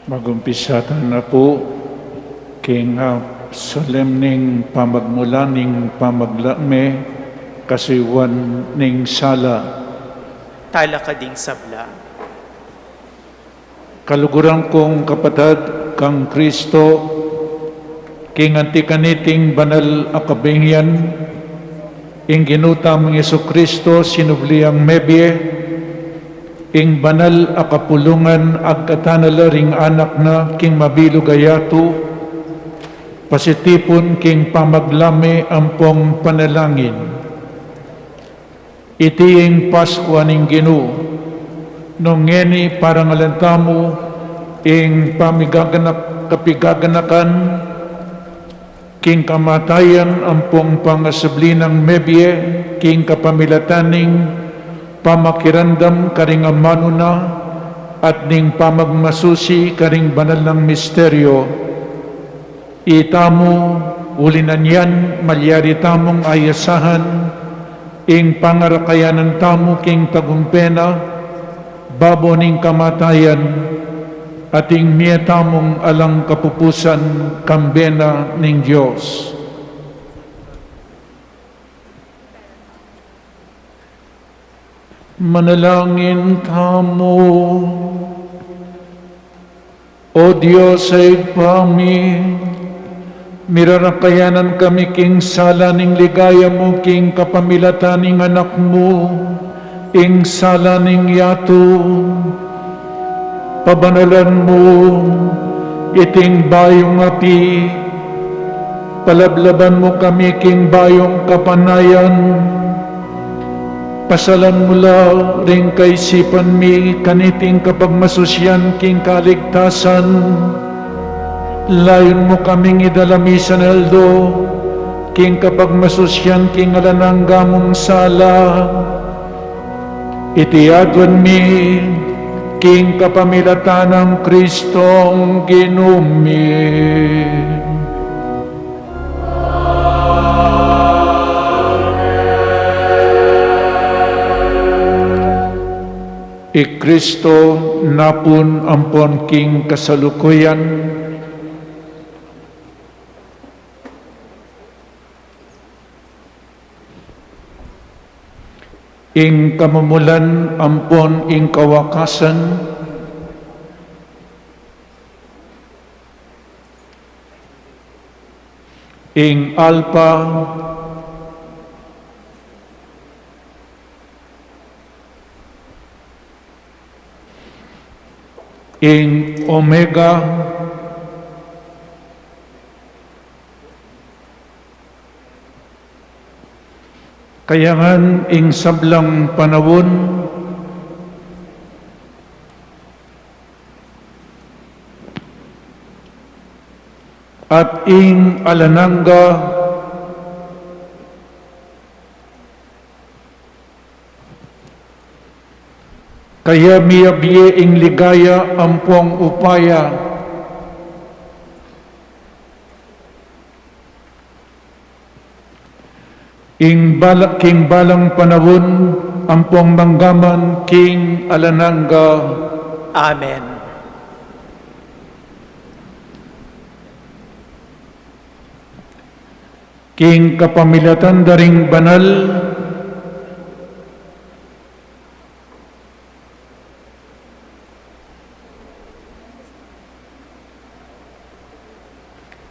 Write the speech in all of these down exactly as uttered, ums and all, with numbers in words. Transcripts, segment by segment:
Mag-umpisa tana pu king, ah, solemning pamagmula ning pamaglame kasuyuan ning sala. Talakad ing sabla. Kaluguran kung kapatad kang Kristo, king anti kaniting banal a kabingan, ing Ginu tamung Jesucristo sinubli yang mebie, ing banal a kapulungan agkatan na la ring anak na king mabilug a yatu, pasitipun king pamaglame ampong panalangin. Iti ing Paskua ning Ginu, nung ngeni parangalan tamu ing pamigaganak, kapigaganakan king kamatayan ampong pangasubli nang mebie king kapamilatan ning pamakiramdam karing amanu na at ning pamagmasusi karing banal nang misteryo. Itamu, uli na nian, malyari tamung ayasahan ing pangarakayanan tamu king tagumpe na babo ning kamatayan, at ing mie tamung alang kapupusan kambe na ning Dios. Manalangin tamu. O Dios a Ibpa mi, mirarakayanan kami king sala ning ligaya mu king kapamilatan ning Anak mu, ing sala ning yatu. Pabanalan mu iting bayung api, palablaban mu kami king bayung kapanayan, pasalan mu la ring kaisipan mi kaniting kapagmasusian king kaligtasan, layun mu kaming idala misan aldo king kapagmasusian king alang angga mung sala. Iti aduan mi king kapamilatan nang Kristong Ginu mi. I Kristo napun ampon king kasalukuyan. Ing kamumulan ampon ing kawakasan, ing Alpha, ing Omega, kayangan ing sablang panaun, at ing alang angga. Kaya miyabie ing ligaya ampong upaya. Ing bala-, king balang panaun ampong mangga man king alang angga. Amen. King kapamilatan da ring banal,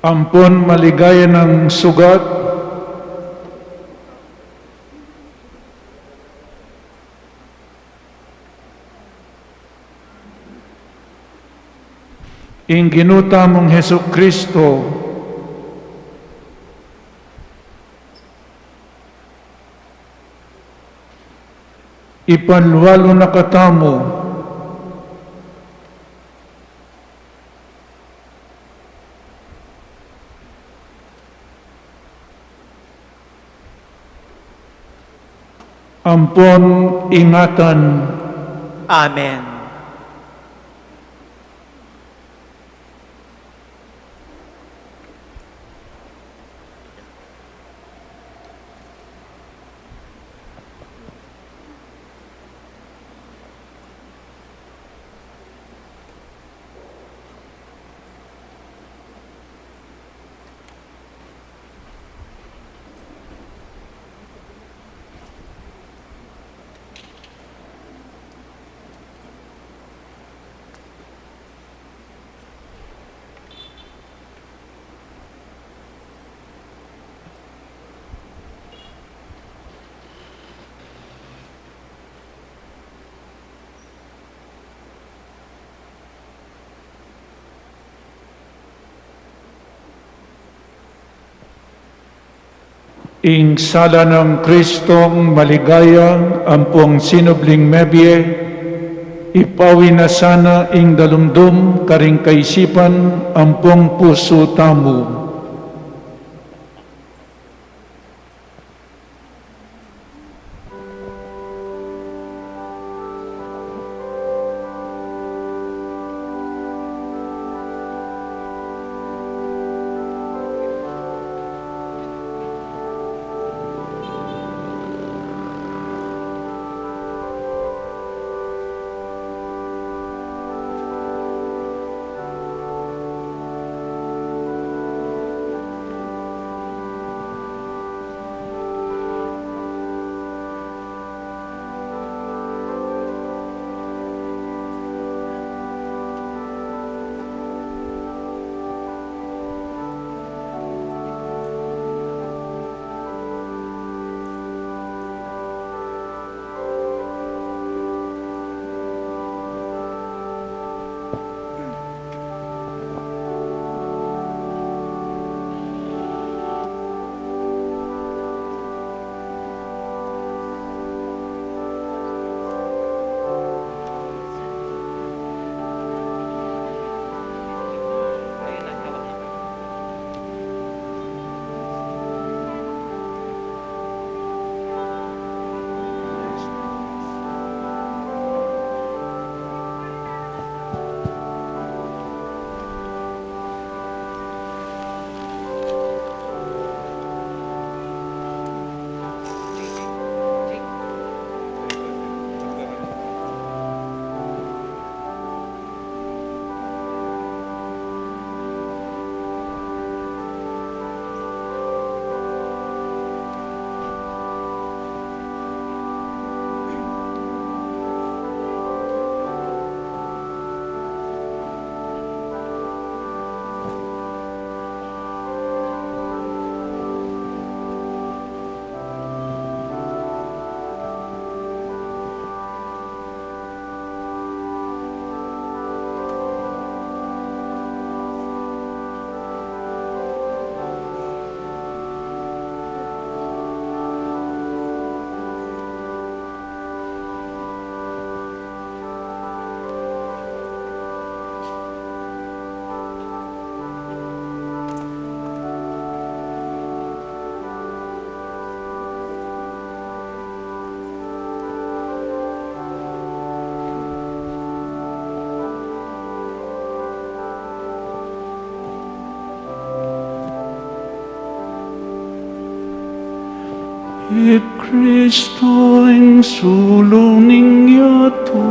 ampon maligaya nang sugat, ing Ginu tamung Jesucristo, ipalualu na katamu. Ampon ingatan. Amen. Ing sala nang Kristong maligaya ampong sinubling mebie, ipawi na sana ing dalumdum karing kaisipan ampong pusu tamu. I Kristu ing sulung ning yatu.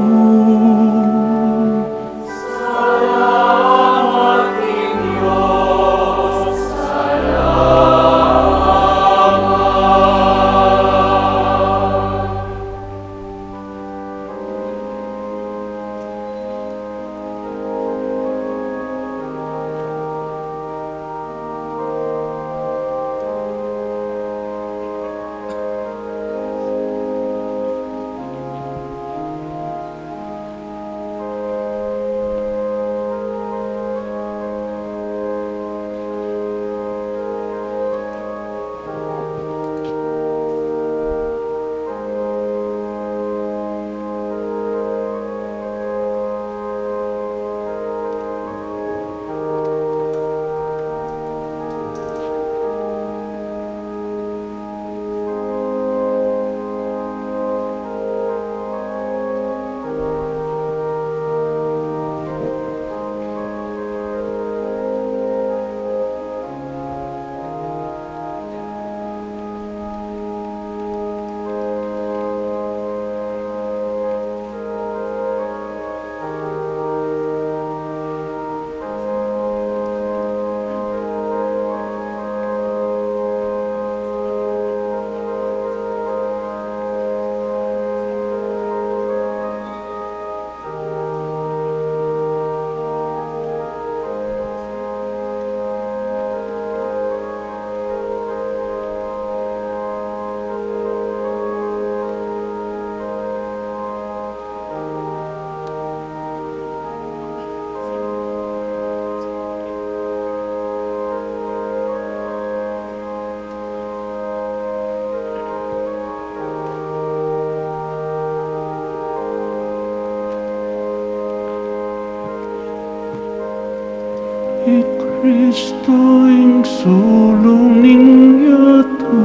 Kristo ing sulung ning yatu.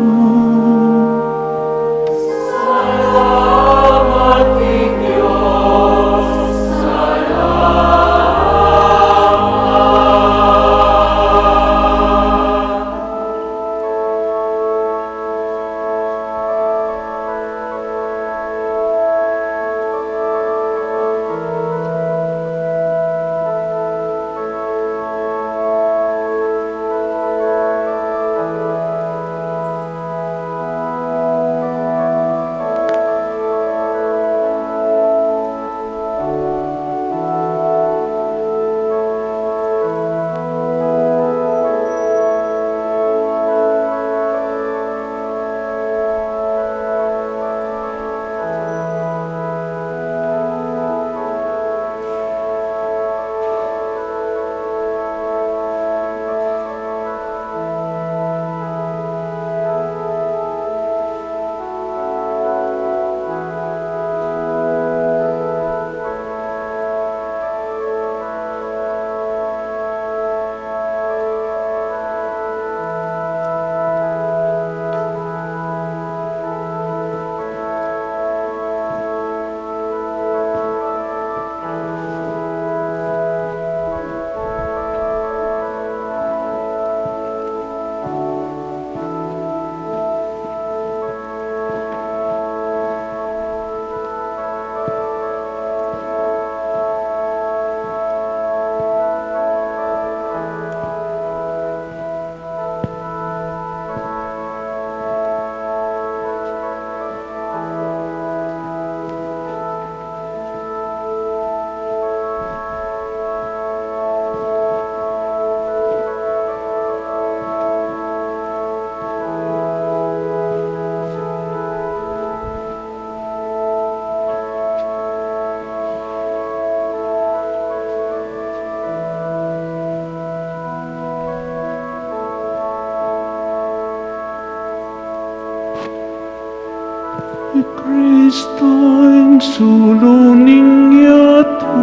I Kristo ing sulung ning yatu.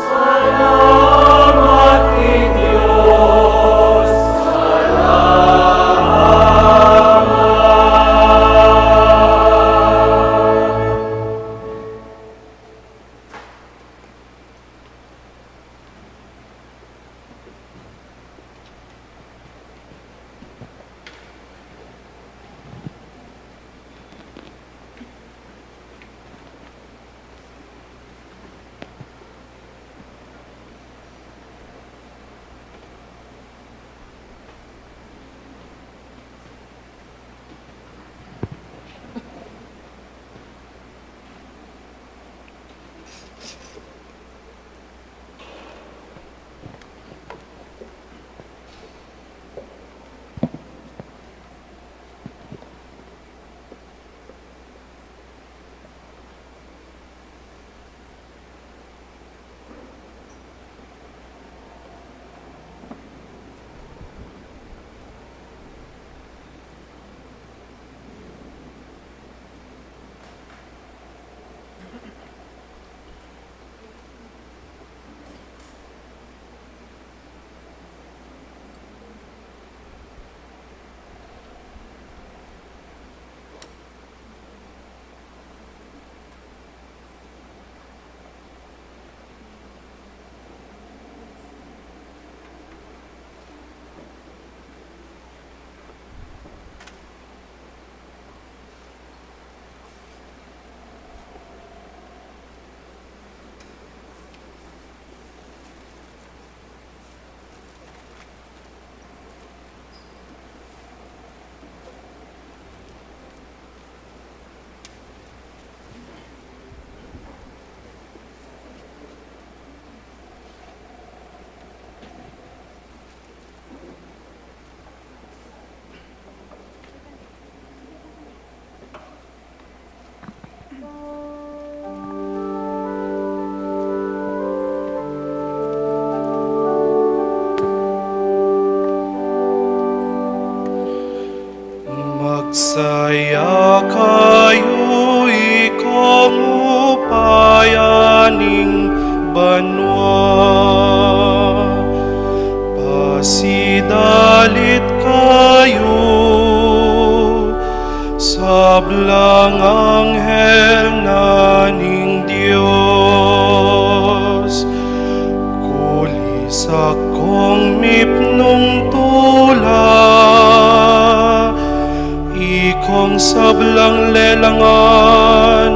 Salamat king Dios. Salamat. Magsaya kayu, ikong upaya ning banua. dalit kayu, sablang anghel na ning Dios. Kulisak kong mipnung tula, ikong sablang lelangan,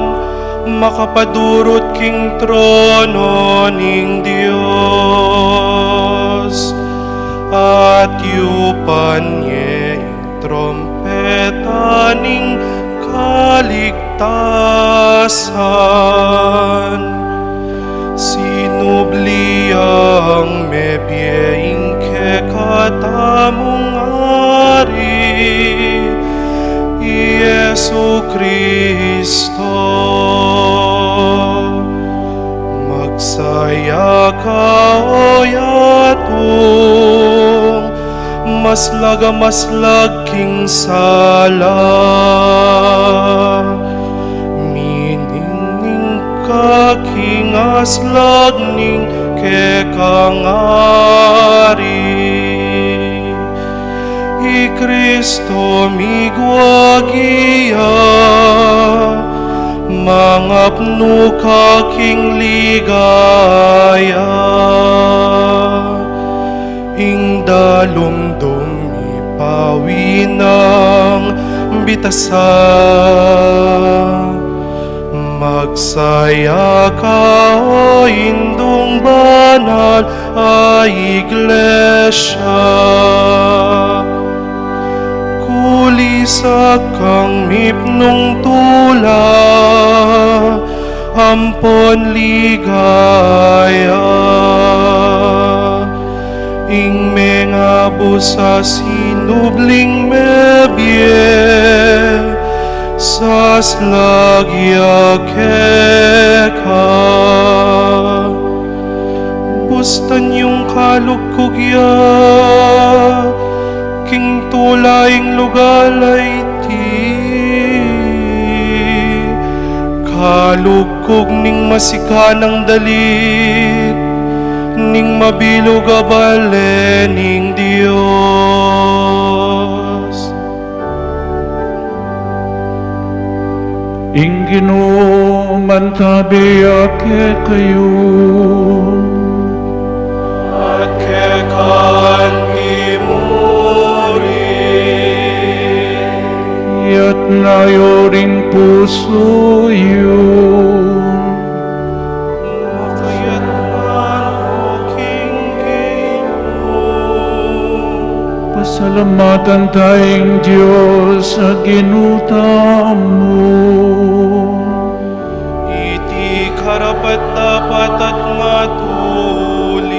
makapadurut king trono ning Dios. At yupan ye ing trompeta ning kaligtasan. Sinubli yang mebie ing kekatamung Ari, i Jesu Kristo. Magsaya ka, o yatung maslag a maslag king sala. Miningning ka king aslag ning kekang Ari. I Kristo migwagi ya, mangapnu ka king ligaya. Ing dalumdum mipawi nang bitasa. Magsaya ka, o indung banal a iglesia. Kulisak kang mipnung tula, ampon ligaya. Ing mengabus a sinubling mebie, saslag ya keka. Bustan yung kalugkug ya king tula ing lugal a iti. Kalugkug ning masikanang dalit ning mabilug a bale ning Dios. Ing Ginu mantabi ya kekayu. At keka mu rin. Iyatas yu ring pusu yu. Makaiyatas king Ginu. Pasalamatan taya ing Dios a Ginu tamu. Iti karapat-dapat at matulid.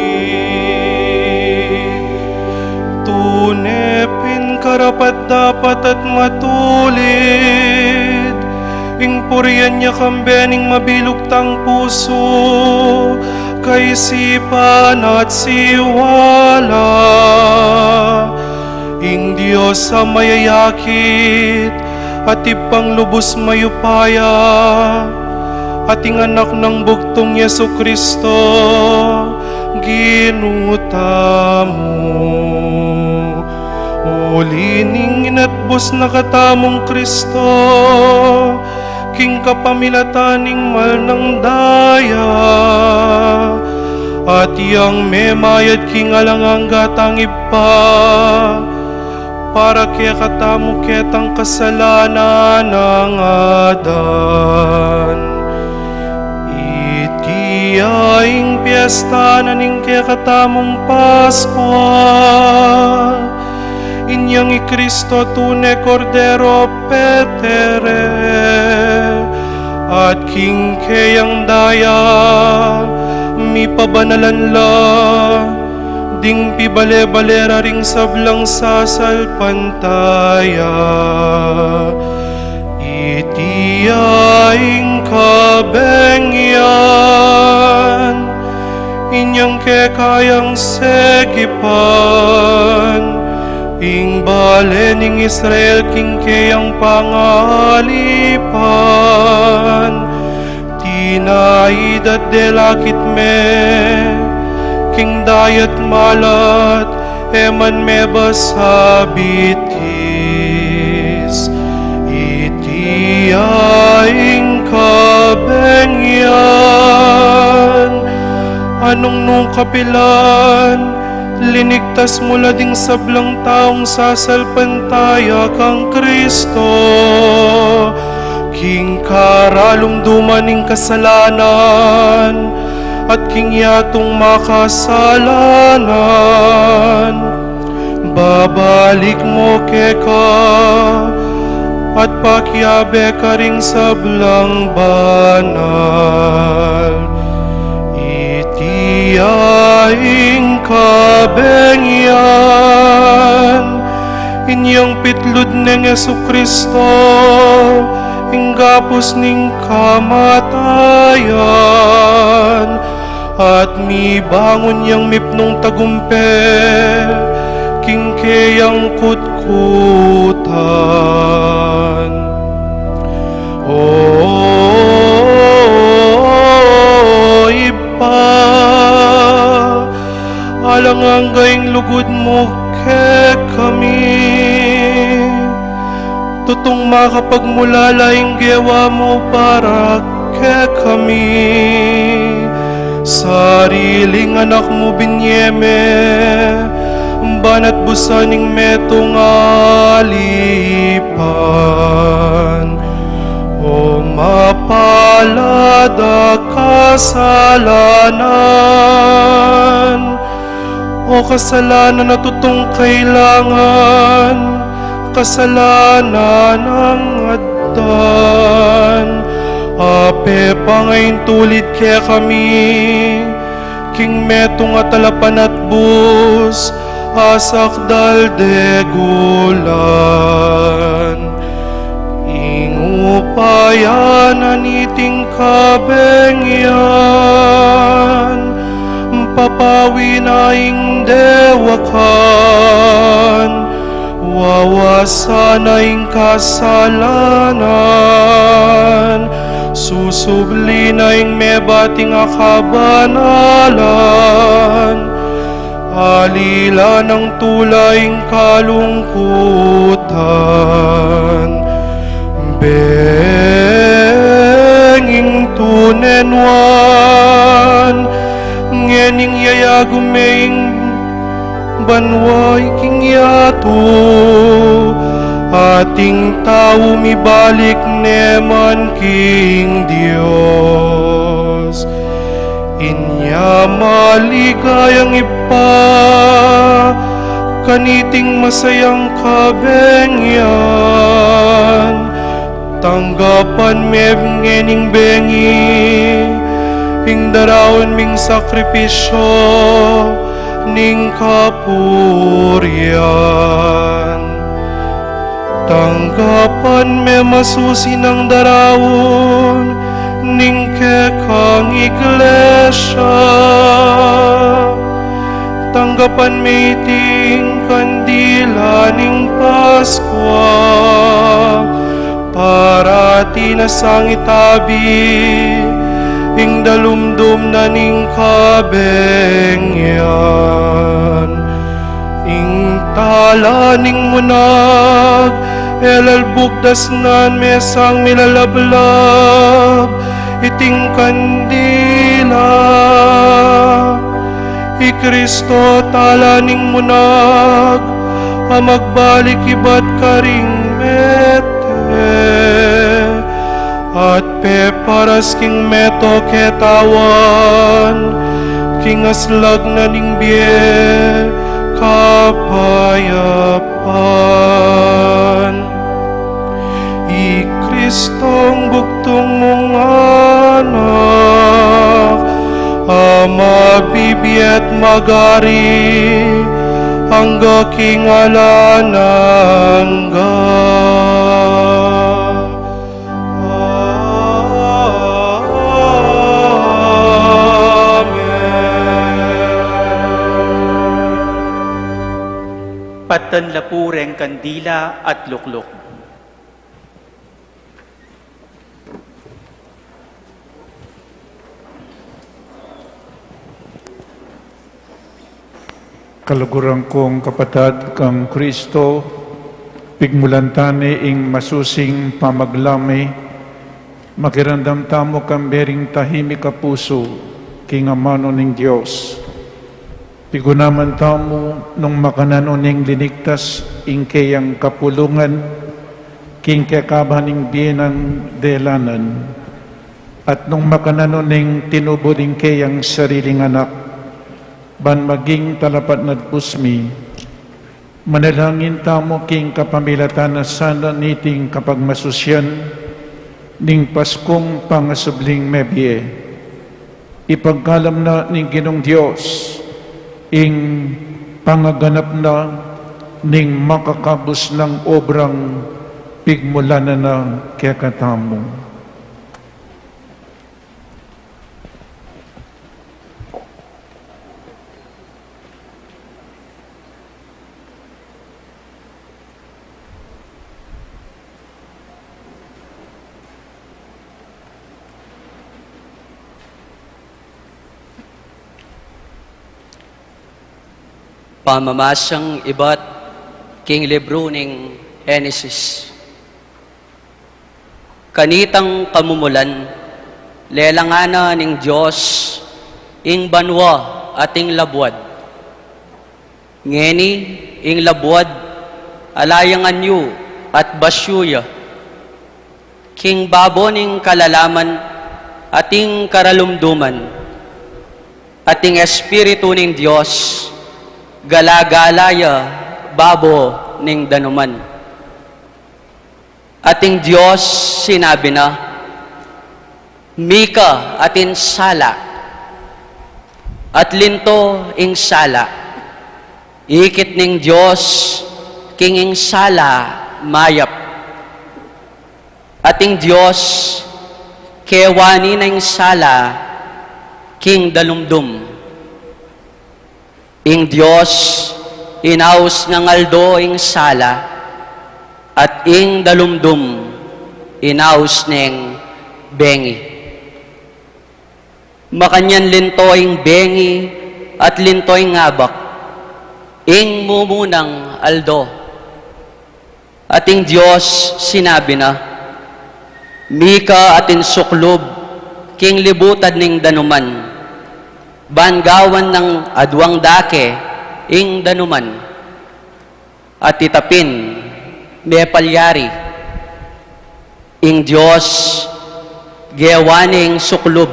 Tune pin karapat-dapat at matulid ing purian ya kambe ning mabilug tang pusu, kaisipan at siwala. Ing Dios a mayayakit at Ibpang lubus mayupaya, at ing Anak nang bugtung, Jesu Kristo, Ginu tamu. Uli ning inatbus na katamung Kristo king kapamilatan ning mal nang daya, at yang memayad king alang angga tang Ibpa, para kekatamu ketang kasalanan nang adan. Iti ya ing piesta na ning kekatamung Paskua, inyang i Kristo tune Kordero petere, at king keyang daya mipabanalan la ding pibale-bale ra ring sablang sasalpantaya. Iti ya ing kabengyan, inyang kekayang segipan ing bale ning Israel king keyang pangalipan. Tinaid at delakit me king dayat malat, E man me basabitis, iti ya ing kabengyan. Anung nung kapilan, linigtas mu la ding sablang taung sasalpantaya kang Kristo, king karalumduman ning kasalanan, at king yatung makasalanan, babalik mu keka, at pakiabe karing sablang banal. Iti ya ing kabengyan. Inyang pitlud neng Jesucristo, ing gapus ning kamatayan, at mibangun yang mipnung tagumpe king keyang kutkutan. O Ibpa, alang angga ing lugud mu kekami. Tutung makapagmulala ing gewa mu para kekami. Sariling anak mu binye me, banat busan ing metung alipan. O mapalad a kasalanan, o kasalanan a tutung kailangan, kasalanan a adan, a pepangaintulid kekami, king metung a talapanatbus, a sakdal degulan. Ing upaya na niting kabengyan, papawi na ing dewakan, wawasan na ing kasalanan, susubli na ing mebating a kabanalan, alila nang tula ing kalungkutan. Beng ing tune nuan, ngening yayagu me ing banua king yatu, at ing tau mibalik ne man king Dios. Inya maligayang Ibpa, kaniting masayang kabengyan, tanggapan me ngening bengi ing daraun ming sakripisyu ning kapurian. Tanggapan me masusi nang daraun ning kekang iglesia. Tanggapan me iting kandila ning Paskua, para atin a sangitabi ing dalumdum na ning kabengyan. Ing tala ning munag, e la lubugdas nan mesang milalablab iting kandila. I Kristo tala ning munag, a magbalik ibat karing mete, at peparas king meto ketawan, king aslag na ning bie kapayapan. I Kristong bugtung mung anak, a mabibie at magari angga king alang angga. Amen. Patan la pu reng kandila at lukluk. Kaluguran kung kapatad kang Kristo, pigmulan tane ing masusing pamaglame, makiramdam tamu kang bering tahimik a pusu king amanu ning Dios. Pigunaman tamu nung makananu ning linigtas ing keyang kapulungan king kekaban ning bie nang delanan, at nung makananu ning tinubu ning keyang sariling anak ban maging talapatnad pusmi. Manalangin tamu king kapamilatan na sana niting kapagmasusian ning Paskung pangasubling mebie. Ipagkalam na ning Ginung Dios ing pangaganap na ning makakabus nang obrang pigmulan na na kekatamu. Pamamasang ibat king libru ning Henesis. Kanitang kamumulan, lelangan na ning Dios ing banua at ing labuad. Ngeni ing labuad ala yang anyu at basyu ya. King babo ning kalalaman at ing karalumduman, at ing Espiritu ning Dios gala-gala ya babo ning danuman. At ing Dios sinabi na, "Mika atin sala." At linto ing sala. Ikit ning Dios king ing sala mayap. At ing Dios kewani na ing sala king dalumdum. Ing Dios inaus nang aldo ing sala, at ing dalumdum inaus neng bengi. Makanyan linto ing bengi at linto ing abak, ing mumunang aldo. At ing Dios sinabi na, "Mika atin suklub king libutad ning danuman, ban gawan nang aduang dake ing danuman." At itapin, mepalyari. Ing Dios gewa ne ing suklub,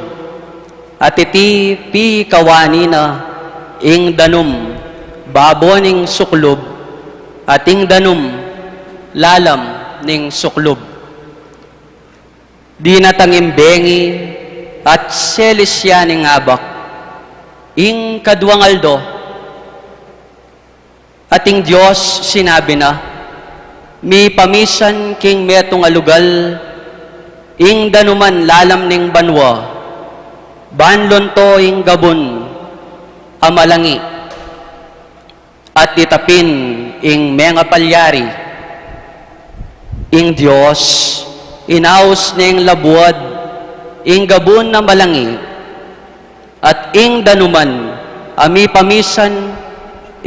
at iti pikawani na ing danum babo ning suklub, at ing danum lalam ning suklub. Dinatang ing bengi at selis ya ning abak, ing kaduang aldo. At ing Dios sinabi na, "Mipamisan king metung a lugal ing danuman lalam ning banua, ban lunto ing gabun a malangi, at itapin ing mengapalyari." Ing Dios inaus neng labuad ing gabun a malangi, at ing danuman a mipamisan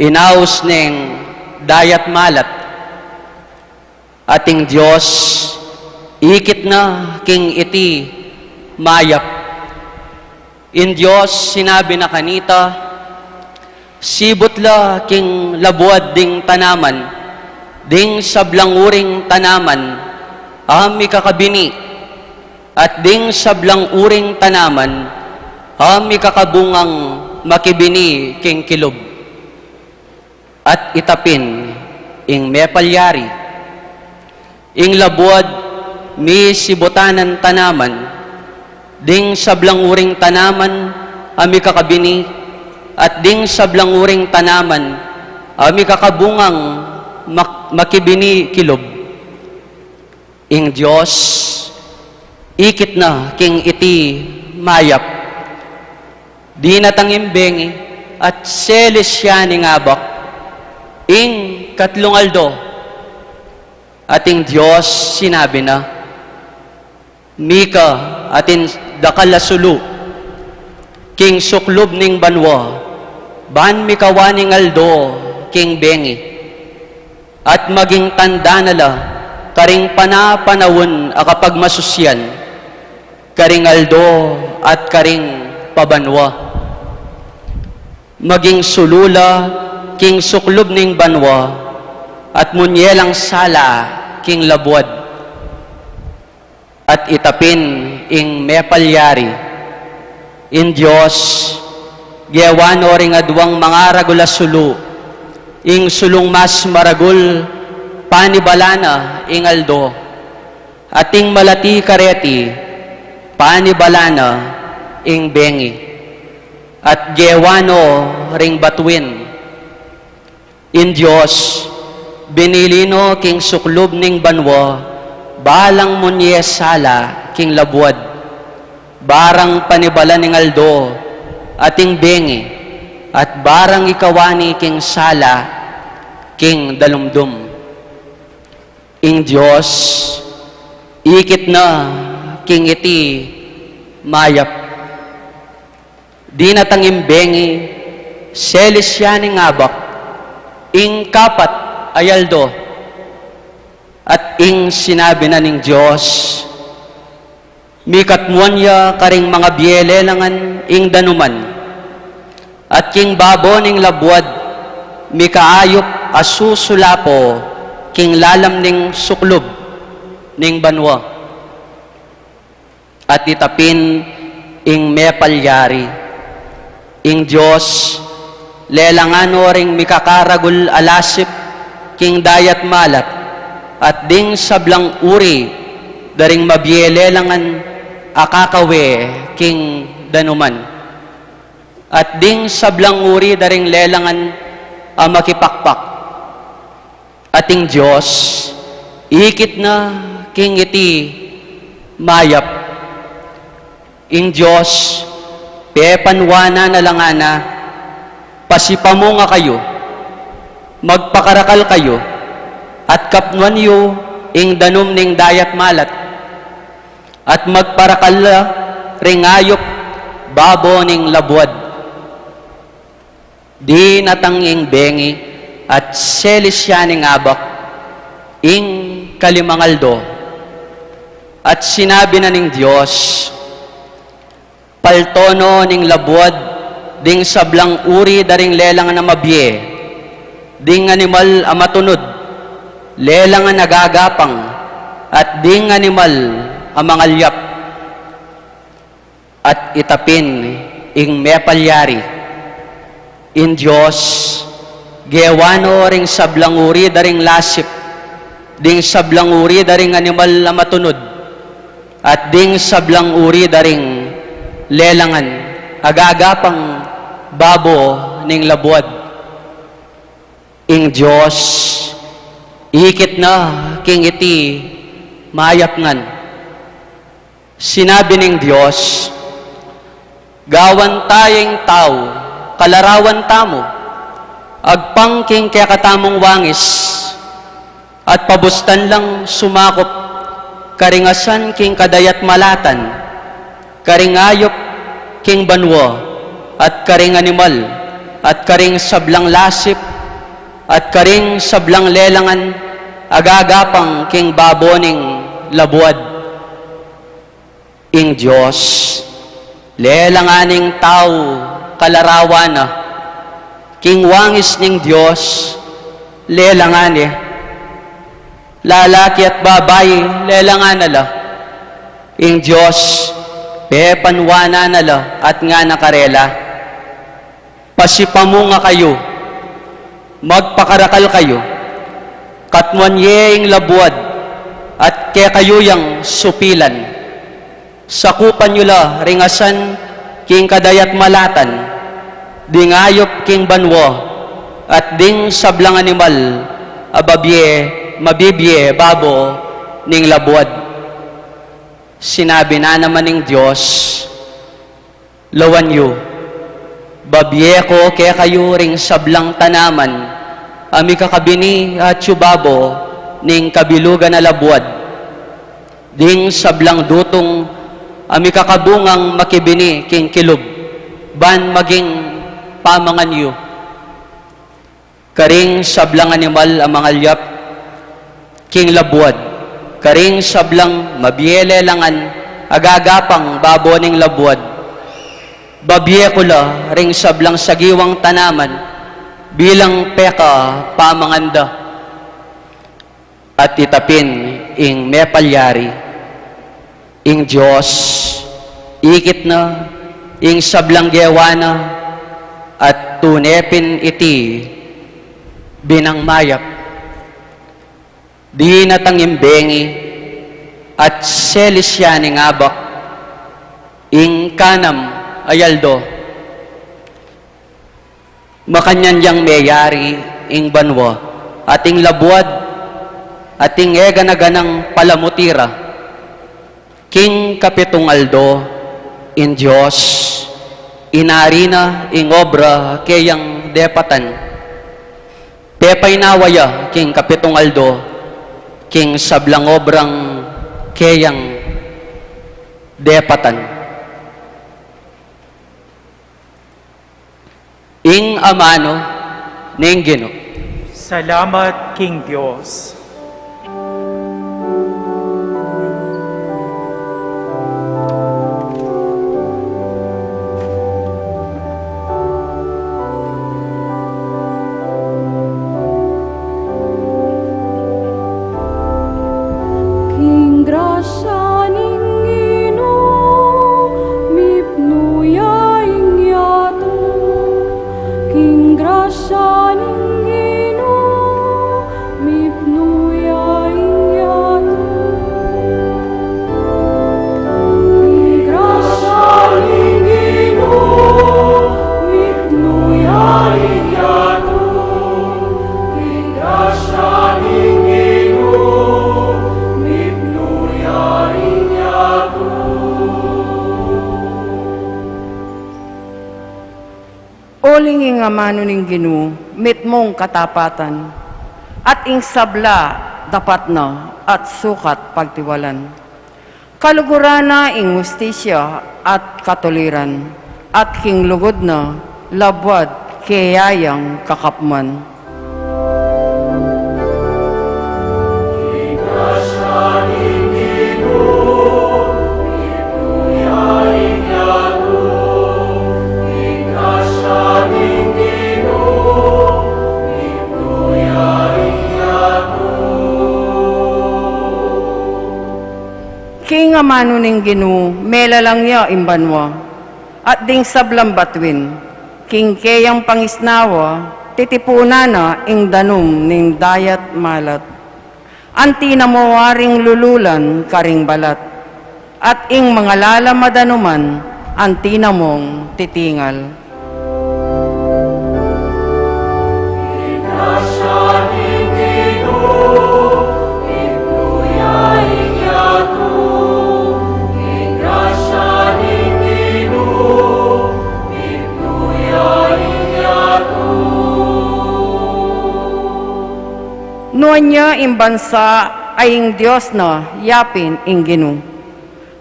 inaus neng dayat malat. At ing Dios ikit na king iti mayap. Ing Dios sinabi na kanita, "Sibut la king labuad ding tanaman, ding sablang uring tanaman a mikakabini, at ding sablang uring tanaman a mikakabungang makibini king kilub." At itapin ing mepalyari. Ing labuad misibutanan tanaman, ding sablang uring tanaman a mikakabini, at ding sablang uring tanaman a mikakabungang mak-, makibini kilub. Ing Dios ikit na king iti mayap. Dinatang ing bengi at selis ya ning abak, ing katlung aldo. At ing Dios sinabi na, "Mika atin dakal a sulu king suklub ning banua, Ban mikawa ning aldo king bengi, at maging tanda na la karing panapanaun a kapagmasusyan, karing aldo at karing pabanua. Maging sulu la king suklub ning banua, at munye lang sala king labuad. At itapin ing mepalyari. Ing Dios, gewa no ring aduang mangaragul a sulu, ing sulung mas maragul, panibala na ing aldo, at ing malati kareti, panibala na ing bengi, at gewa no ring batuin. Ing Dios, binili no king suklub ning banua balang munye sala king labuad, barang panibala ning aldo at ing bengi, at barang ikawani king sala king dalumdum. Ing Dios, ikit na king iti mayap. Dinatang ing bengi, selis ya ning abak, ing kapat a aldo. At ing sinabi na ning Dios, mikatmuan ya karing mangabie lelangan ing danuman, at king babo ning labuad, mikaayup a susulapo king lalam ning suklub ning banua. At itapin ing mepalyari. Ing Dios, lelangan no ring mikakaragul a lasip king dayat malat, at ding sablang uri da ring mabie lelangan a kakawe king danuman, at ding sablang uri da ring lelangan a makipakpak. At ing Dios, ikit na king iti mayap. Ing Dios, pepanwanan na la ngana, pasipamunga kayu, magpakarakal kayu, at kapnuan yu ing danum ning dayat malat, at magparakal la ring ayup babo ning labuad. Dinatang ing bengi at selis ya ning abak, ing kalimang aldo. At sinabi na ning Dios, palto no ning labuad ding sablang uri da ring lelangan a mabie, ding animal a matunud, lelangan a gagapang, at ding animal a mangalyap. At itapin ing mepalyari. Ing Dios, gewa no ring sablang uri da ring lasip, ding sablang uri da ring animal a matunud, at ding sablang uri da ring lelangan a gagapang babo ning labuad. Ing Dios, ikit na king iti mayap ngan. Sinabi ning Dios, gawan ta ya ing tau kalarawan tamu, agpang king kekatamung wangis, at pabustan lang sumakup karing asan king kadayat malatan, karing ayup king banua, at karing animal, at karing sablang lasip, at karing sablang lelangan a gagapang king babo ning labuad. Ing Dios, lelangan ing tau kalarawan na. King wangis ning Dios, lelangan ne. Lalaki at babai, lelangan na la. Ing Dios, pepanwanan na la at ngana karela, pasipamunga kayu, magpakarakal kayu, katmuan ye ing labuad, at kekayu yang supilan. Sakupan yu la ring asan king kadayat malatan, ding ayup king banua, at ding sablang animal a babie, mabibie babo ning labuad. Sinabi na naman ning Dios, lawan yu, babie ku kekayu ring sablang tanaman a mikakabini atyu babo ning kabilugan a labuad, ding sablang dutung a mikakabungang makibini king kilub, ban maging pamangan yu. Karing sablang animal a mangalyap king labuad, karing sablang mabie lelangan a gagapang babo ning labuad, babie ku la ring sablang sagiwang tanaman bilang pekapamangan da. At ita pin ing mepalyari, ing Dios ikit na ing sablang gewa na, at tune pin iti binang mayap. Dinatang ing bengi at selis ya ning abak, ing kanam a aldo. Makanyan yang meyari ing banua at ing labuad at ing egana-ganang palamuti ra. King kapitung aldo, ing Dios inari na ing obra keyang depatan. Pepainawa ya king kapitung aldo king sablang obrang keyang depatan. Ing amanu ning Ginu. Salamat king Dios. King grasya ning Ginu, mipnu ya ing yatu. King grasya ning Ginu, mipnu ya ing yatu. King grasya ning Ginu, mipnu ya ing yatu. King grasya ning Ginu, mipnu ya ing yatu. Uling ing amanu ning Ginu mitmung katapatan, at ing sabla dapat na at sukat pagtiwalan. Kaluguran na ing hustisya at katuliran, at king lugud na labuad keyang kakapman. King amanu ning Ginu, melalang ya ing banua, at ding sablang batuin, king keyang pangisnawa, titipunan na ing danum ning dayat malat. Anti na mu waring lululan karing balat, at ing mangalalam a danuman, anti na mung titingal. Nuan ya ing bansa a ing Dios na yapin ing Ginu.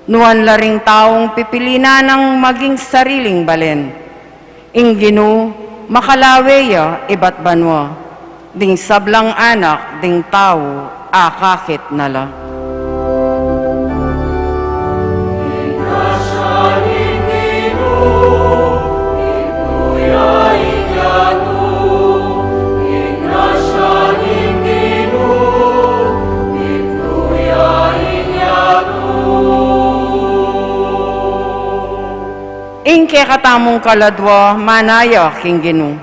Nuan la ring taung pipilinan nang maging sariling balen. Ing Ginu makalawe ya ibat banua, ding sablang anak ding tau akakit na la. Ing kekatamung kaladua, manaya king Ginu.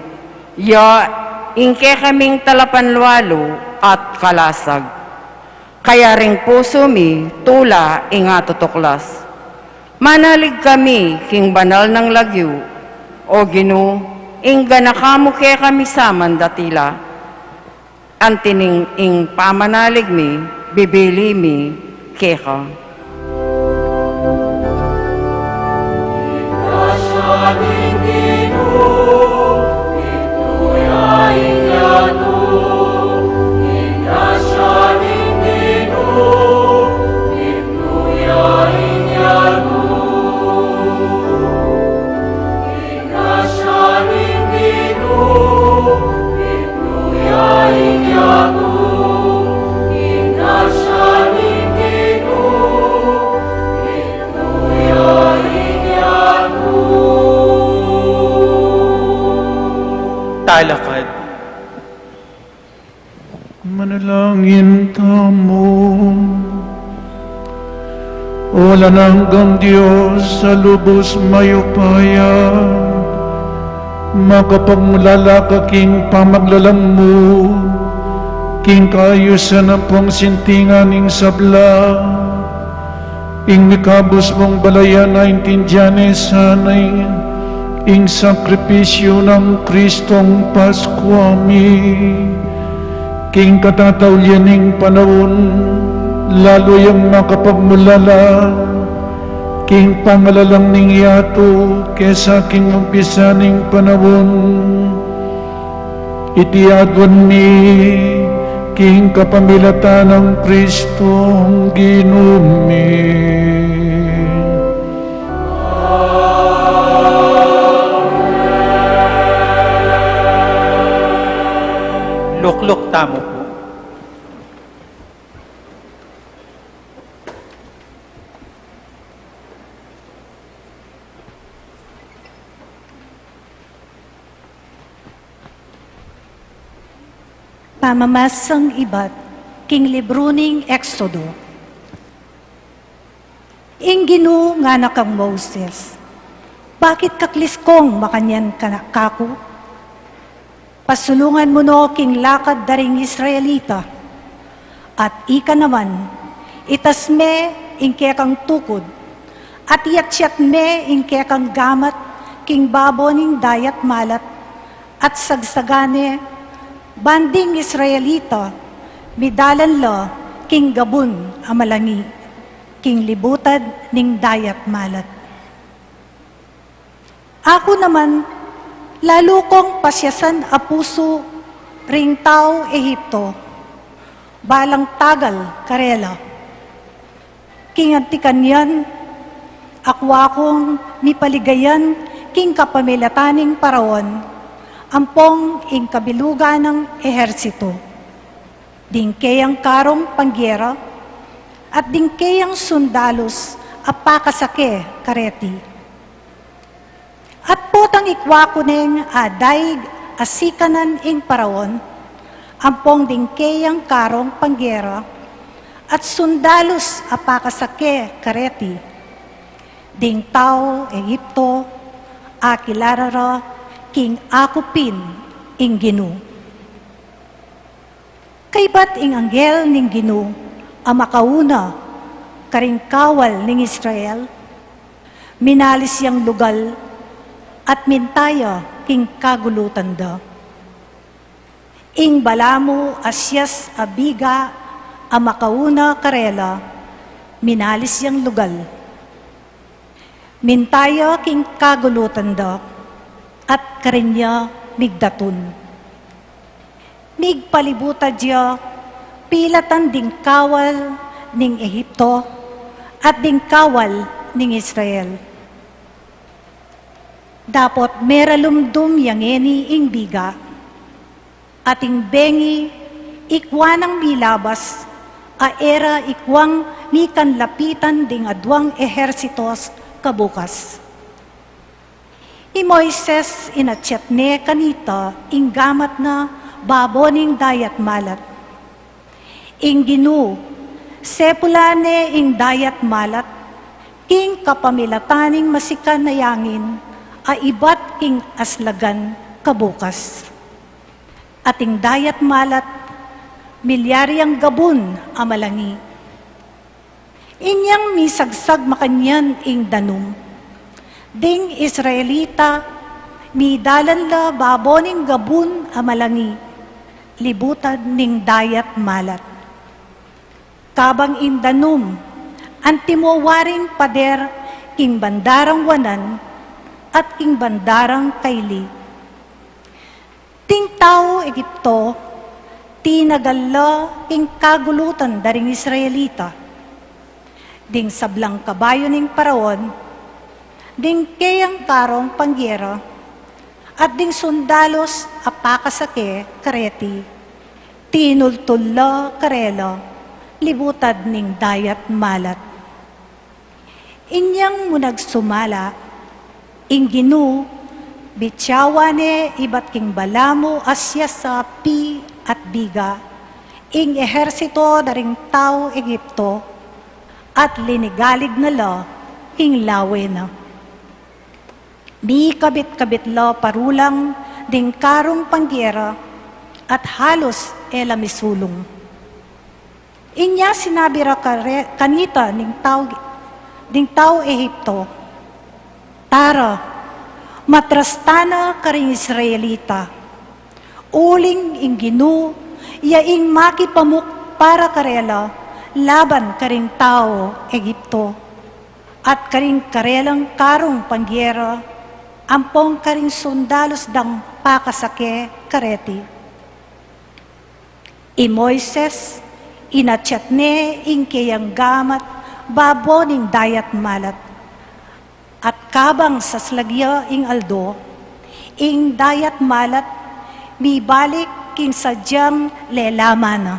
Ya ing kekaming talapanlualu at kalasag. Kaya ring pusu mi tula ing atutuklas. Manalig kami king banal nang lagyu, O Ginu, ing ganaka mu kekami saman datila. Anti ning ing pamanalig mi, bibili mi keka. Alakad. Manalangin tamu. O alang anggang Dios a lubus mayupaya, makapagmulala ka king pamaglalang mu, king kaayusan ampong sintingan ning sabla, ing mikabus mung balayan a intindian ne sana ing, ing sakripisyu nang Kristong Paskua mi. King katataulian ning panaun, lalu yang makapagmulala king pangalalang ning yatu kesa king umpisa ning panaun. Iti aduan mi king kapamilatan nang Kristong Ginu mi. Lukluk tamu pu. Pamamasang ibat king libru ning Exodo. Ing Ginu ngana kang Moses, "Bakit ka kliskong makanyan ka na kaku? Pasulungan mu no king lakad da ring Israelita, at ika naman, itas me ing kekang tukud, at iatyat me ing kekang gamat king babo ning dayat malat, at sagsagan ne, ban ding Israelita midalan la king gabun a malangi, king libutad ning dayat malat." Aku naman, lalu kong pasyasan a pusu ring tau Egipto, balang tagal karela. King anti kanyan, aku akung mipaligayan king kapamilatan ning Paraon, ampong ing kabilugan nang ehersito, ding keyang karong panggera, at ding keyang sundalus a pakasake kareti. At potang ikwa ku neng adaig a sikanan ing Paraon, ampong ding keyang karong panggera, at sundalus a pakasake kareti, ding tau Egipto, akilala ra king aku pin ing Ginu. Kaybat ing anghel ning Ginu a makauna karing kawal ning Israel, minalis yang lugal at minta ya king kagulutan da. Ing balamu a siyas a biga a makauna karela, minalis yang lugal. Minta ya king kagulutan da, at karin ya migdatun. Migpalibutad ya pilatan ding kawal ning Egipto at ding kawal ning Israel. Dapot meralumdum ya ngeni ing biga, at ing bengi ikwa nang milabas, a e ra ikwang mikanlapitan ding aduang ehersitos kabukas. I Moises inatyat ne kanita ing gamat na babo ning dayat malat. Ing Ginu sepulan ne ing dayat malat king kapamilatan ning masikan a yangin a ibat king aslagan kabukas. At ing dayat malat milyari yang gabun a malangi. Inyang misagsag makanyan ing danum, ding Israelita midalan la babo ning gabun a malangi, libutad ning dayat malat. Kabang ing danum, antimo waring pader king bandarang wanan at king bandarang kaili. Ding tau Egipto, tinagal la king kagulutan da ring Israelita. Ding sablang kabayu ning Paraon, ding keyang karong panggera, at ding sundalus a pakasake kareti, tinultul la karela, libutad ning dayat malat. Inyang mu nagsumala ing Ginu Bityawan ne ibat king balamu a siasat pi at biga ing ehersito da ring tau Egipto, at linigalig na la ing lawe na. Mikabit-kabit la parulang ding karung panggera, at halus e la misulung. Inya sinabi ra kare-, kanita ning tau, ding tau Egipto, "Tara, matras tana karing Israelita, uling ing Ginu ya ing makipamuk para karela laban karing tau Egipto, at karing karelang karung panggera, ampong karing sundalus dang pakasake kareti." I Moises, inatyat ne ing keyang gamat babo ning dayat malat. At kabang saslag ya ing aldo, ing dayat malat mibalik king sadyang lelaman na.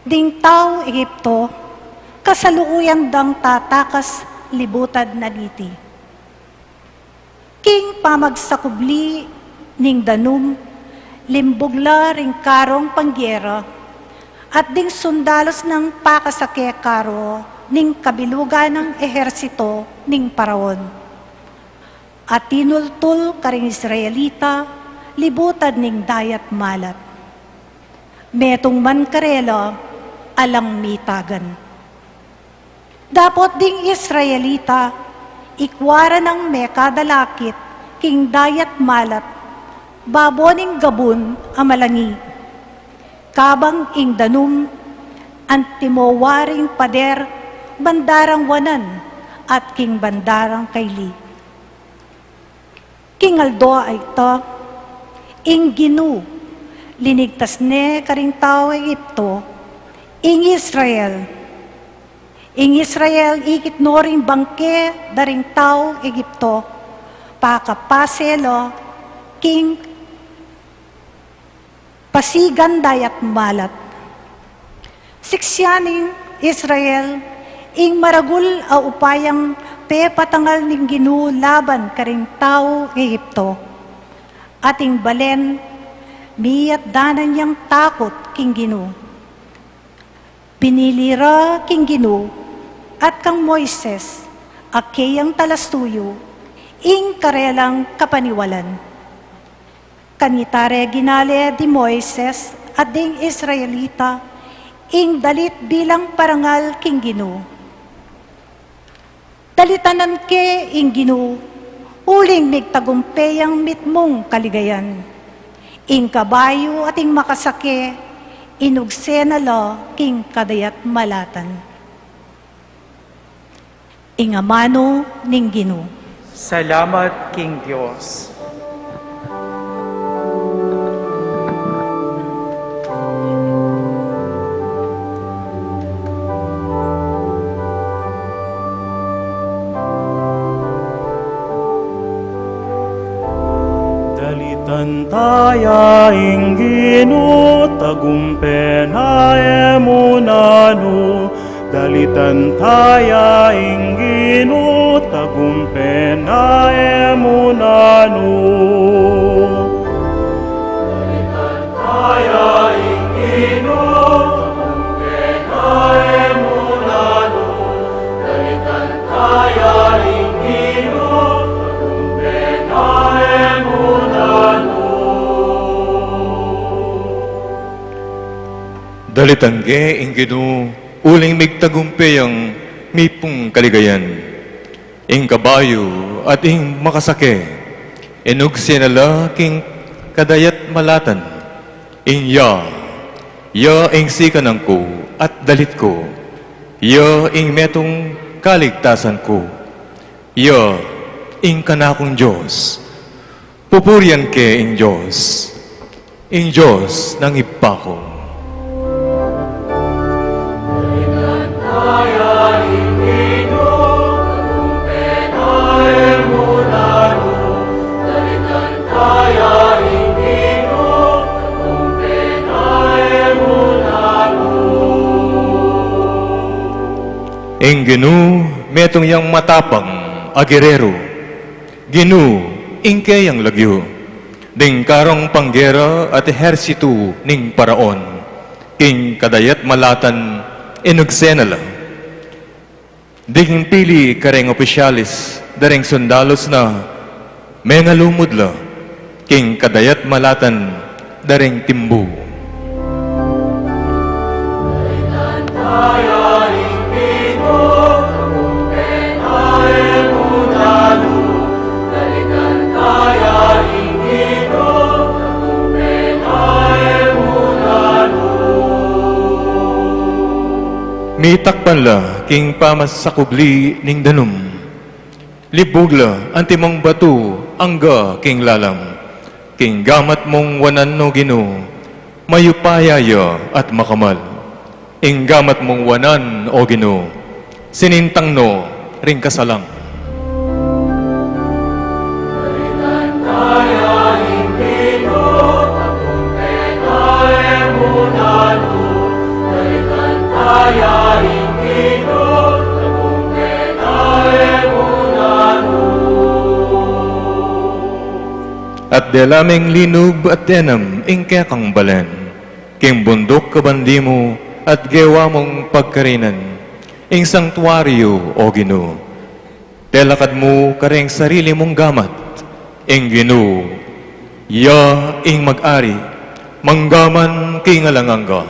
Ding tau Egipto, kasalukuyan dang tatakas libutad na niti. King pamagsakubli ning danum, limbug la ring karung panggera, at ding sundalus nang pakasake karu ning kabilugan nang ehersito ning Paraon. At tinultul karing Israelita libutad ning dayat malat. Metung man karela alang mitagan. Dapot ding Israelita, ikwa ra nang mekadalakit king dayat malat, babo ning gabun a malangi. Kabang ing danum, antimo waring pader bandarang wanan at king bandarang kaili. King aldo a ita, ing Ginu linigtas ne karing tau Egipto ing Israel. Ing Israel ikit no ring bangke da ring tau Egipto, pakapase la king pasigan dayat malat. Siksian ning Israel ing maragul a upayang pepatangal ning Ginu laban karing tau Egipto. At ing balen, miyatdanan yang takut king Ginu. Pinili ra king Ginu at kang Moises a keyang talasuyu ing karelang kapaniwalan. Kanita re ginale di Moises at ding Israelita ing dalit bilang parangal king Ginu. Dalitanan ke ing Ginu, uling migtagumpe yang mitmung kaligayan. Ing kabayu at ing makasake, inugse na la king kadayat malatan. Ing amanu ning Ginu. Salamat king Dios. Dalitan taya ing Ginu, tagumpe na e mu nanu. Dalitan taya ing Ginu, tagumpe na e mu nanu. Dalitan taya ing Ginu, tagumpe na e mu nanu. Dalitan taya ing Ginu, tagumpe na e mu nanu. Dalitan ke ing Ginu, uling migtagumpe yang mitmung kaligayan. Ing kabayu at ing makasake, inugse na la king kadayat malatan. Ing ya, ya ing sikanan ku at dalit ku. Ya ing metung kaligtasan ku. Ya ing kanakung Dios. Pupurian ke ing Dios, ing Dios nang ibpa ku. Ing Ginu, metung yang matapang a gereru. Ginu, Ing keyang lagyu, ding karong panggera at ehersitu ning Paraon, king kadayat malatan inugse na la. Ding pili kareng opisyales da reng sundalus na, mengalumud la king kadayat malatan da reng timbu. Mitakpan la king pamasakubli ning danum. Libug la antimong batu angga king lalam. King gamat mung wanan, O Ginu, mayupaya ya at makamal. Ing gamat mung wanan, O Ginu, sinintang no ring kasalang. At dela meng linub at denam ing kekang balen. King bunduk kabandi mu at gewa mung pagkarinan ing sangtuaryu, O Ginu. Telakad mu kareng sarili mung gamat, ing Ginu, ya ing mag-ari, manggaman king alang angga.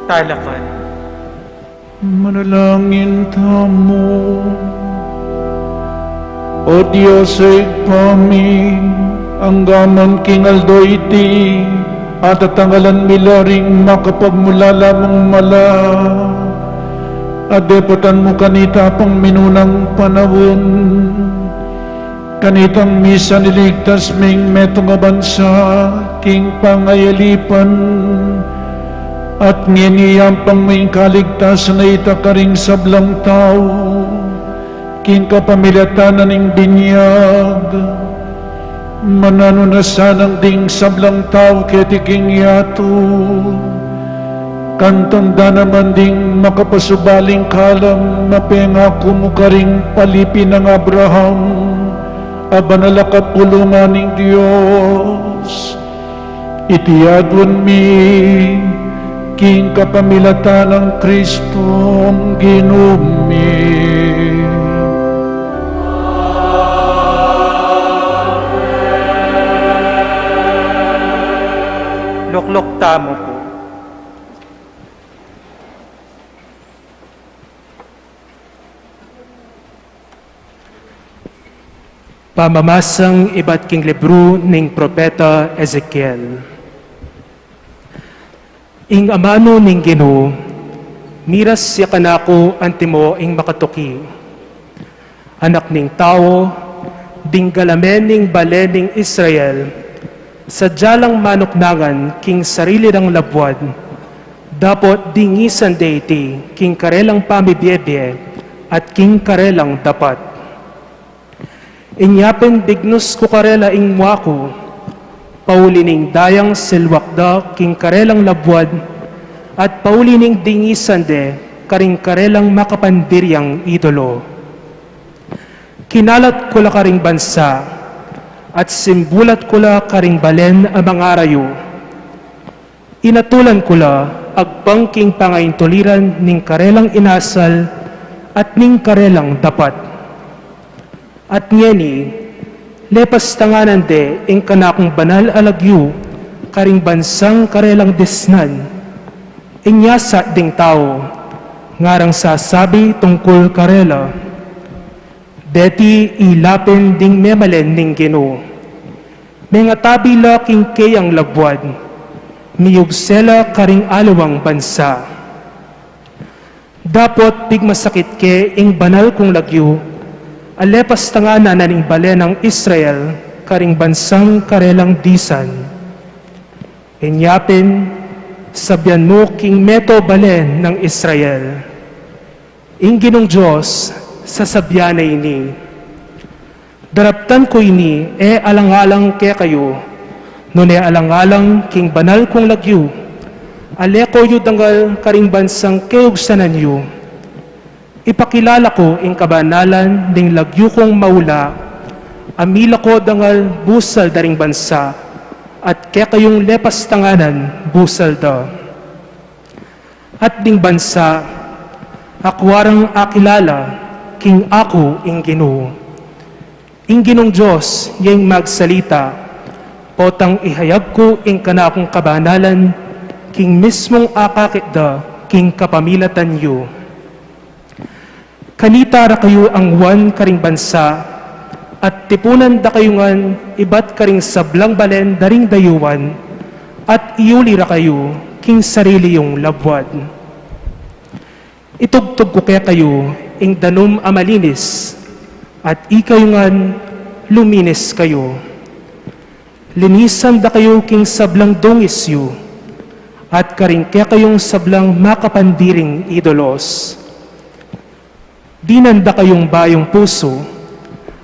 Talakad. Manalangin tamu. O Dios, Ibpa mi, anggaman king aldo iti, atatangalan mi la ring makapagmulala mung mala, at depatan mu kanita pang minunang panaun, kanitang misan iligtas ming metung a bansa king pangayalipan, at ngeni yampang mu ing kaligtasan a ita karing sablang tau, king kapamilatan na ning binyag. Mananu na sanang ding sablang tau keti king yatu, kanitang dana man ding makapasubaling kalam a pengaku mu karing palipi nang Abraham, a banal a kapulungan ning Dios. Iti aduan mi king kapamilatan nang Kristong Ginu mi. Lukluk tamu pu. Pamamasang ibat king libru ning propeta Ezekiel. Ing amanu ning Ginu, miras ya kanaku antimo ing makatuki. Anak ning tau, ding galamen ning bale ning Israel, sadya lang manuknangan king sarili rang labuad, dapot dingisan de iti king karelang pamibiebie at king karelang dapat. Inya pin bignus ku karela ing mua ku, pauli ning dayang silwak da king karelang labuad, at pauli ning dingisan de karing karelang makapandiryang idolo. Kinalat ku la karing bansa, at simbulat ku la karing balen a mangarayu. Inatulan ku la agpang king pangaintuliran ning karelang inasal at ning karelang dapat. At ngeni, lepas tanganan de ing kanakung banal a lagyu karing bansang karelang disnan. Inya sa ding tau, ngarang sasabi tungkul karela, deti ila pin ding memalen ning Ginu. Mengatabi la king keyang labuad, miyugse la karing aliwang bansa. Dapot pigmasakit ke ing banal kung lagyu, a lepas tanganan na ning bale nang Israel karing bansang karelang disan. Inya pin, sabian mu king meto bale nang Israel, ing Ginung Dios sasabian na ini: Daraptan ku ini e alang-alang kekayu, nune alang-alang king banal kung lagyu, a leko yu dangal karing bansang keyugsanan yu. Ipakilala ku ing kabanalan ning lagyu kung maula, a milako dangal busal da ring bansa, at kekayung lepas tanganan busal da. At ding bansa, akua rang akilala king aku ing Ginu. Ing Ginung Dios ya ing magsalita, potang ihayag ku ing kanakung kabanalan king mismung akakit da king kapamilatan yu. Kanita ra kayu angwan karing bansa, at tipunan da kayu ngan ibat karing sablang balen da ring dayuan, at iuli ra kayu king sarili yung labuad. Itugtug ku kekayu ing danum a malinis, at ikayu ngan luminis kayu. Linisan da kayu king sablang dungis yu, at karing kekayung sablang makapandiring idolos. Dinan da kayung bayung pusu,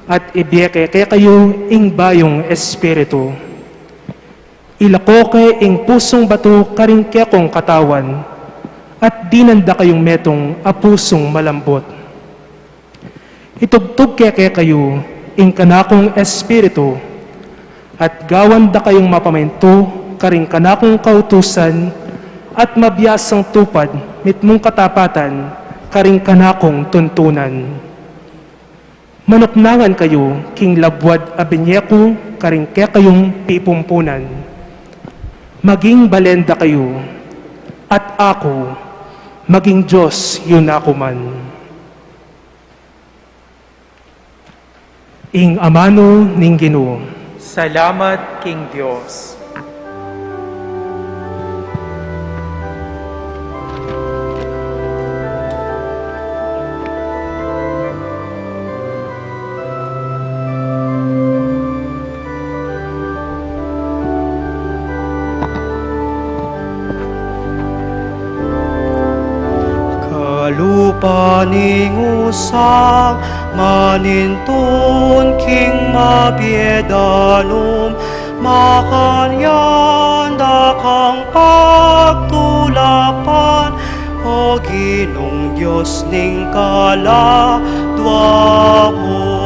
at ibie ke kekayu ing bayung espiritu. Ilako ke ing pusung batu karing kekong katawan, at dinan da kayung metung a pusung malambut. Itugtug ke kekayu ing kanakung espiritu, at gawan da kayung mapamintu karing kanakung kautusan, at mabiasang tupad mitmung katapatan karing kanakung tuntunan. Manuknangan kayu king labuad a binie ku karing kekayung pipumpunan. Maging balen da kayu, at aku, maging Dios yu na ku man. Ing amanu ning Ginu. Salamat king Dios. Kalupa ning usang manintun king mabie danum, makanyan da kang pagtulapan, O Ginung Dios ning kaladwa ku.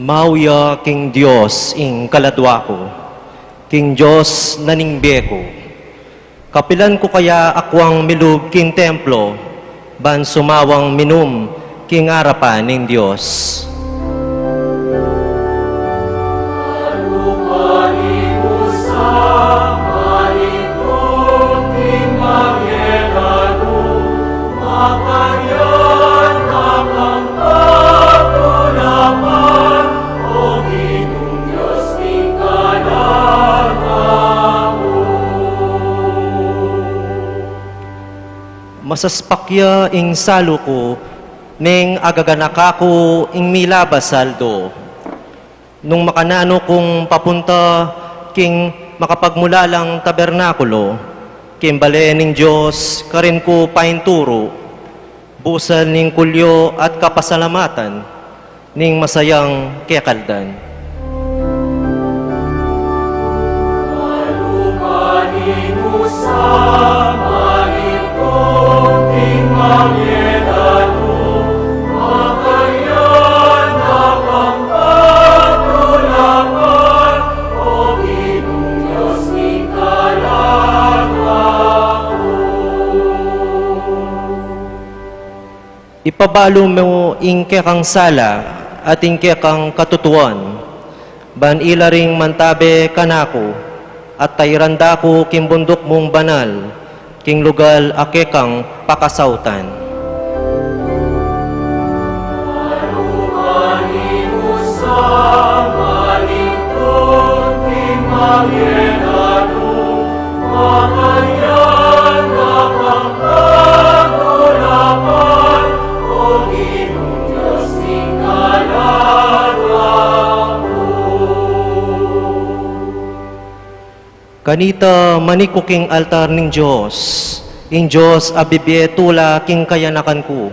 Mauya king Dios ing kaladwa ku, king Dios na ning bie ku. Kapilan ku kaya akuang milub king templo, ban sumawang minum king arapan ning Dios? Masaspak ya ing salu ku, neng agaganaka ku ing milabas aldo. Nung makananu kung papunta king makapagmulalang tabernakulo, king bale ning Dios karin ku painturu, busal ning kulyo at kapasalamatan ning masayang kekaldan. Ipabalu mu ing kekang sala at ing kekang katutuan, ban ila ring mantabe kanaku, at tairan da ku king bunduk mung banal, king lugal a kekang pakasautan. Kanita manikwa king altar ning Dios, ing Dios a bibie tula king kayanakan ku.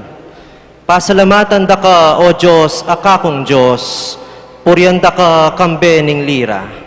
Pasalamatan da ka, O Dios, a kakung Dios, purian da ka kambe ning lira.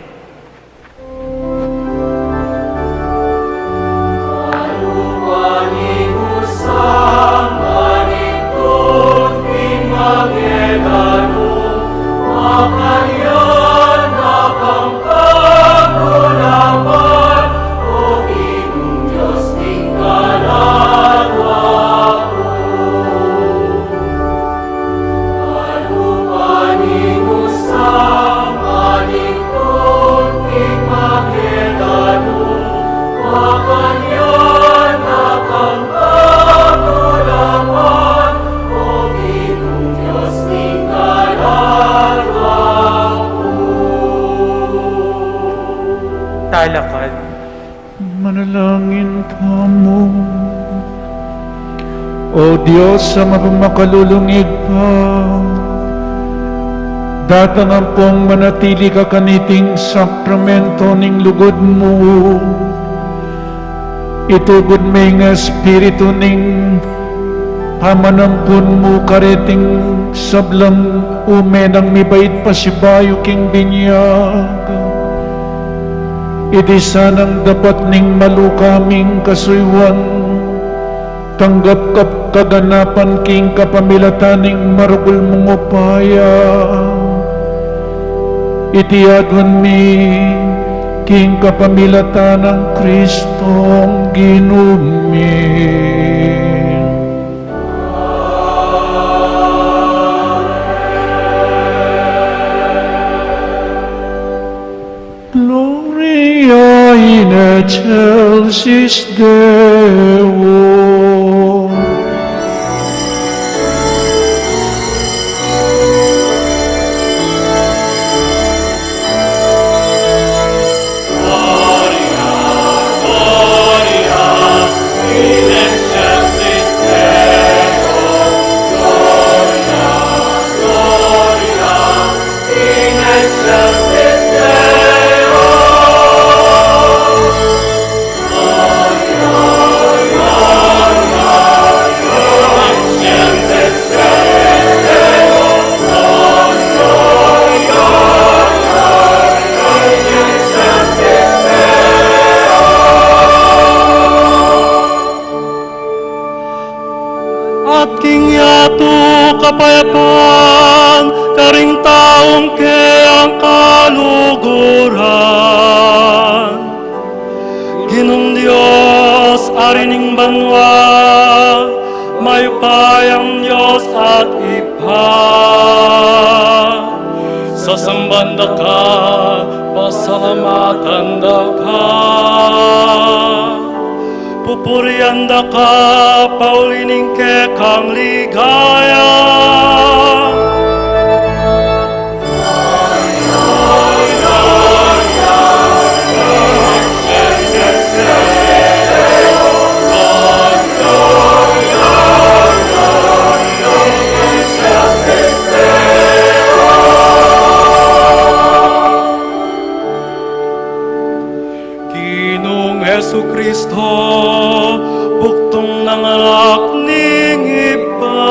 Talakad. Manalangin tamu. O Dios a mapamakalulung Ibpa, datang ampong manatili ka kaniting sakramento ning lugud mu. Itubud me ing espiritu ning pamanampun mu kareting sablang ume nang mibait pasibayu king binyag. Iti sanang dapat ning malu kaming kasuyuan, tanggap ka kaganapan king kapamilatan ning maragul mung upaya. Iti aduan mi king kapamilatan nang Kristong Ginu mi. Gloria in excelsis Deo. At king yatu kapayapan karing taung kayang kaluguran. Ginung Dios, Ari ning banua, mayupayang Dios at Ibpa, sasamban da ka, pasalamatan da ka, pupurian da ka, pauli ning kekang ligaya. Ginung Jesucristo, bugtung nang Anak ning Ibpa,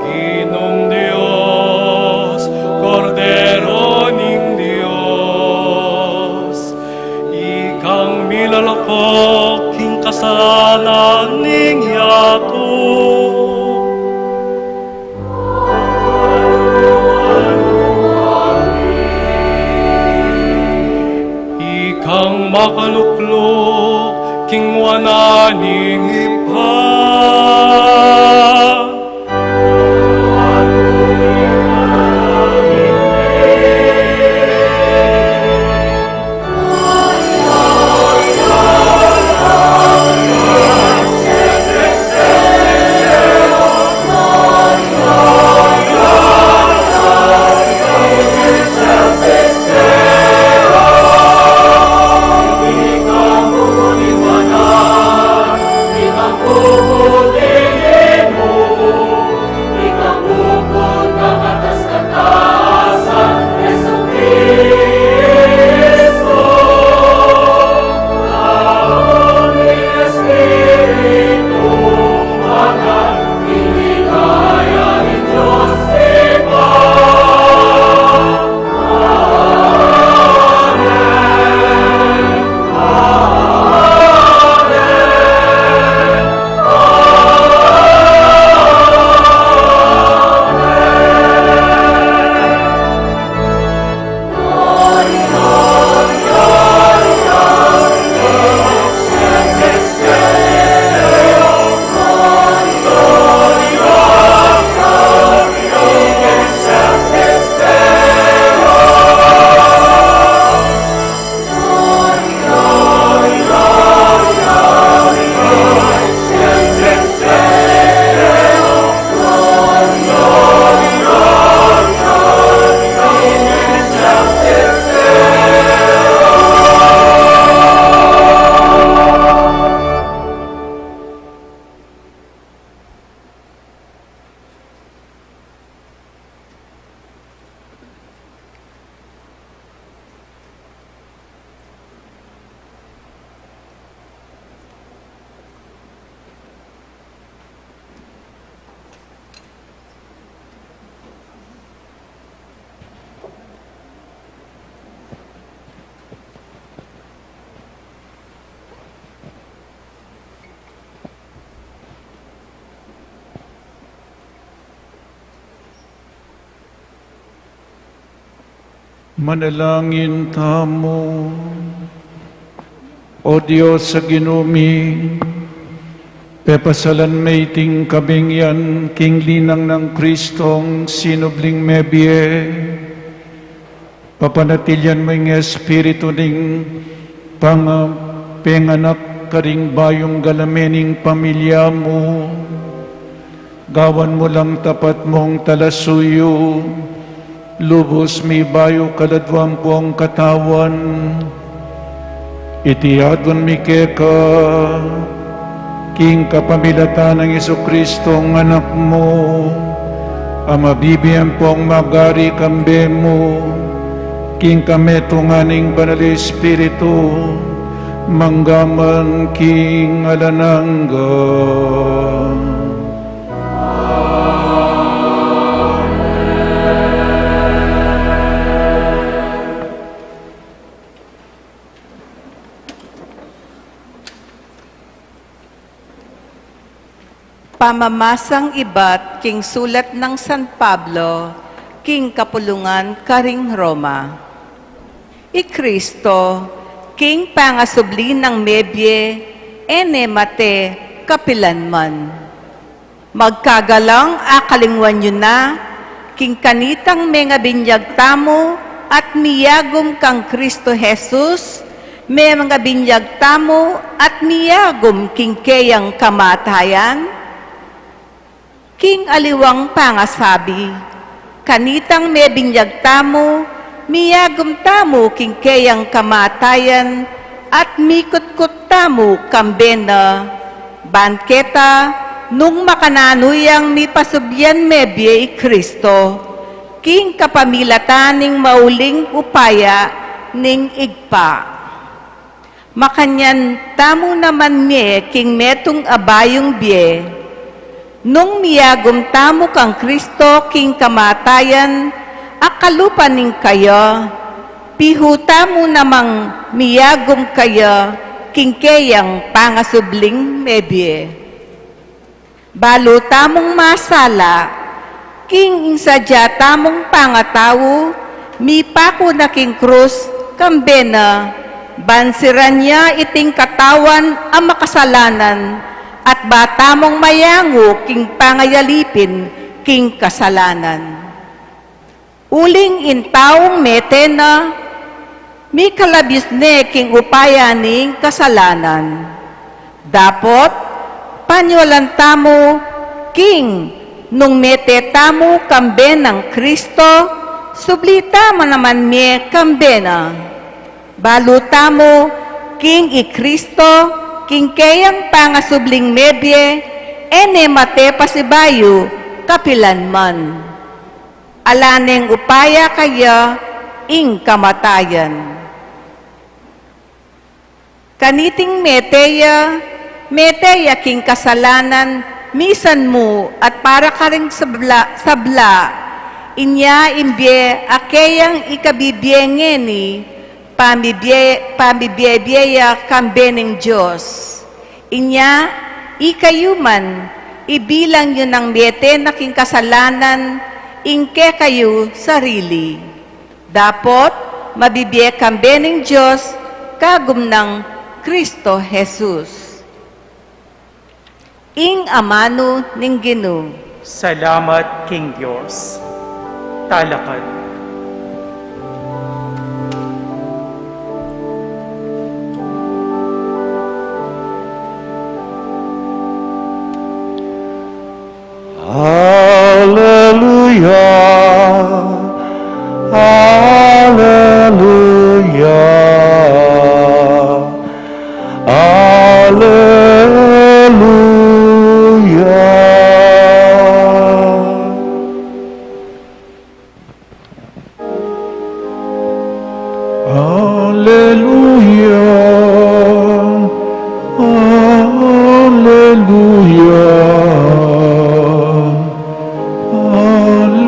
Ginung Dios, Kordero ning Dios, ikang milalako king kasalanan ning yatu. Ikang makalukluk king wanan ning Ibpa. Manalangin tamu. O Dios a Ginu mi, pepasalan me iting kabinyan king linang nang Kristong sinubling mebie. Papanatilian mu ing espiritu ning pangapenganak karing bayung galamen ning pamilya mu. Gawan mu lang tapat mung talasuyu, lubus mibayu kaladwan pung katawan. Iti aduan mi keka, king kapamilatan nang Jesucristong Anak mu, a mabibie ampong magari kambe mu, king kametungan ning Banal Espiritu, manggaman king alang angga. Pamamasang ibat king sulat nang San Pablo king kapulungan karing Roma. I Kristo, king pangasubli nang mebie, e ne mate kapilan man. Magkagalang akalingwan yu na, king kanitang mengabinyag tamu at miyagum kang Kristo Jesus, mengabinyag tamu at miyagum king keyang kamatayan? King aliwang pangasabi, kanitang mebinyag tamu, miyagum tamu king keyang kamatayan, at mikutkut tamu kambe na, ban keta, nung makananu yang mipasublian mebie i Kristo, king kapamilatan ning mauling upaya ning Ibpa. Makanyan tamu naman mie king metung a bayung bie. Nung miyagum tamu kang Kristo king kamatayan a kalupa ning kaya, pihu tamu namang miyagum kaya king keyang pangasubling mebie. Balu tamung masala, king ing sadya tamung pangatau, mipaku na king krus, kambe na, ban siran ya iting katawan a makasalanan, at ba tamung mayangu king pangayalipin king kasalanan. Uling ing taung mete na, mikalabis ne king upaya ning kasalanan. Dapot, paniwalan tamu, king nung mete tamu kambe nang Kristo, subli tamu naman mie kambe na. Balu tamu, king i Kristo, king keyang pangasubling mebie, e ne mate pasibayu kapilan man. Ala neng upaya kaya ing kamatayan. Kaniting mete ya, mete ya king kasalanan, misan mu at para karing sabla, sabla. Inya ing bie a keyang ikabibie ngeni, pamibie, pamibie-bie ya kambe ning Dios. Inya, ikayu man, ibilang yu nang mete na king kasalanan, ing kekayu sarili. Dapot, mabibie kambe ning Dios, kagum nang Kristo Jesus. Ing amanu ning Ginu. Salamat king Dios. Talakad. Alleluia, alleluia, alleluia. Alleluia, alleluia, alleluia.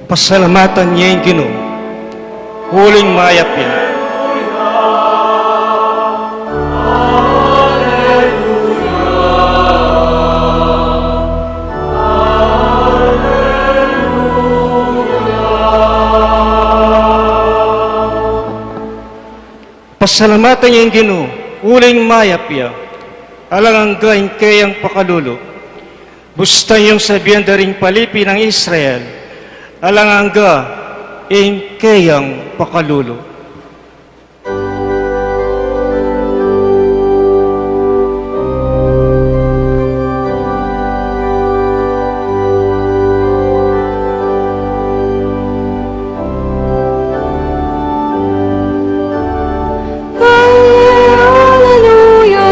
Pasalamatan ye ing Ginu. Uling mayap ya. Pasalamatan yu ing Ginu, uling mayap ya, alang angga ing keyang pakalulu. Bustan yung sabian da ring palipi nang Israel, alang angga ing keyang pakalulu. Alleluia,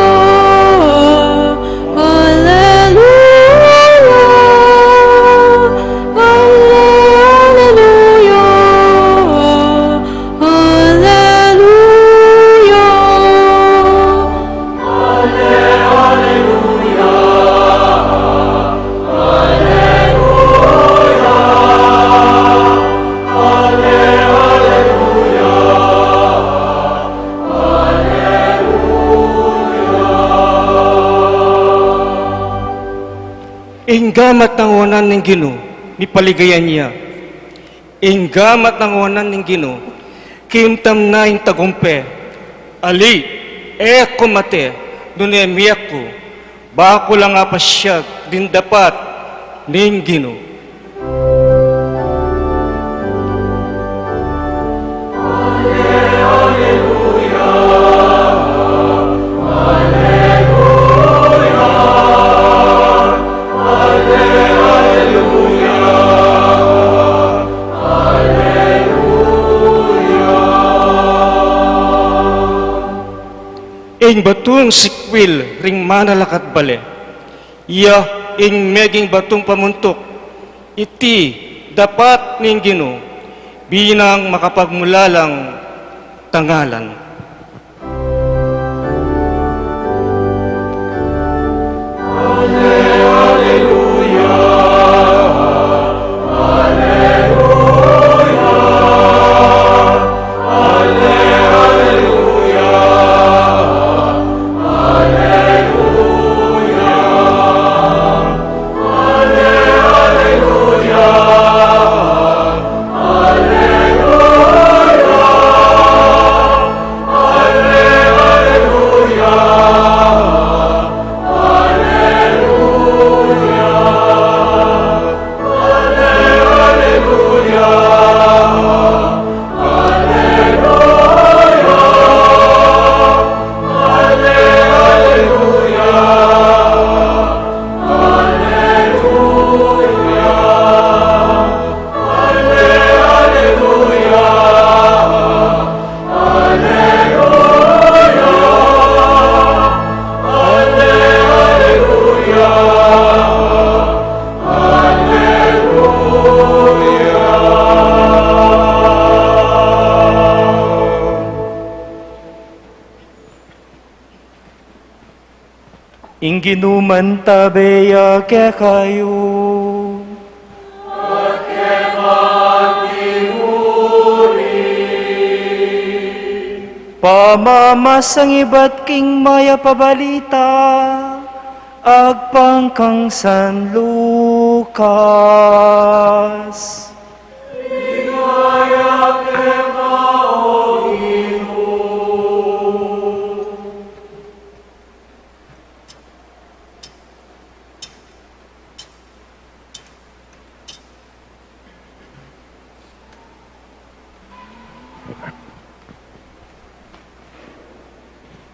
alleluia, alleluia, alleluia. Ing gamat nang wanan ning Ginu, mipaligayan ya. Ing gamat nang wanan ning Ginu, kimtam na ing tagumpe. Ali, e ku mate, nune mie ku, ba ku lang apasiag ding dapat ning Ginu. Ing batung sikwil ring manalakad bale, iya ing meging batung pamuntuk, iti dapat ning Ginu, binang makapagmulalang tangalan. Ing Ginu mantabe ya kekayu. Pamamasang ibat king mayap a balita agpang kang San Lucas.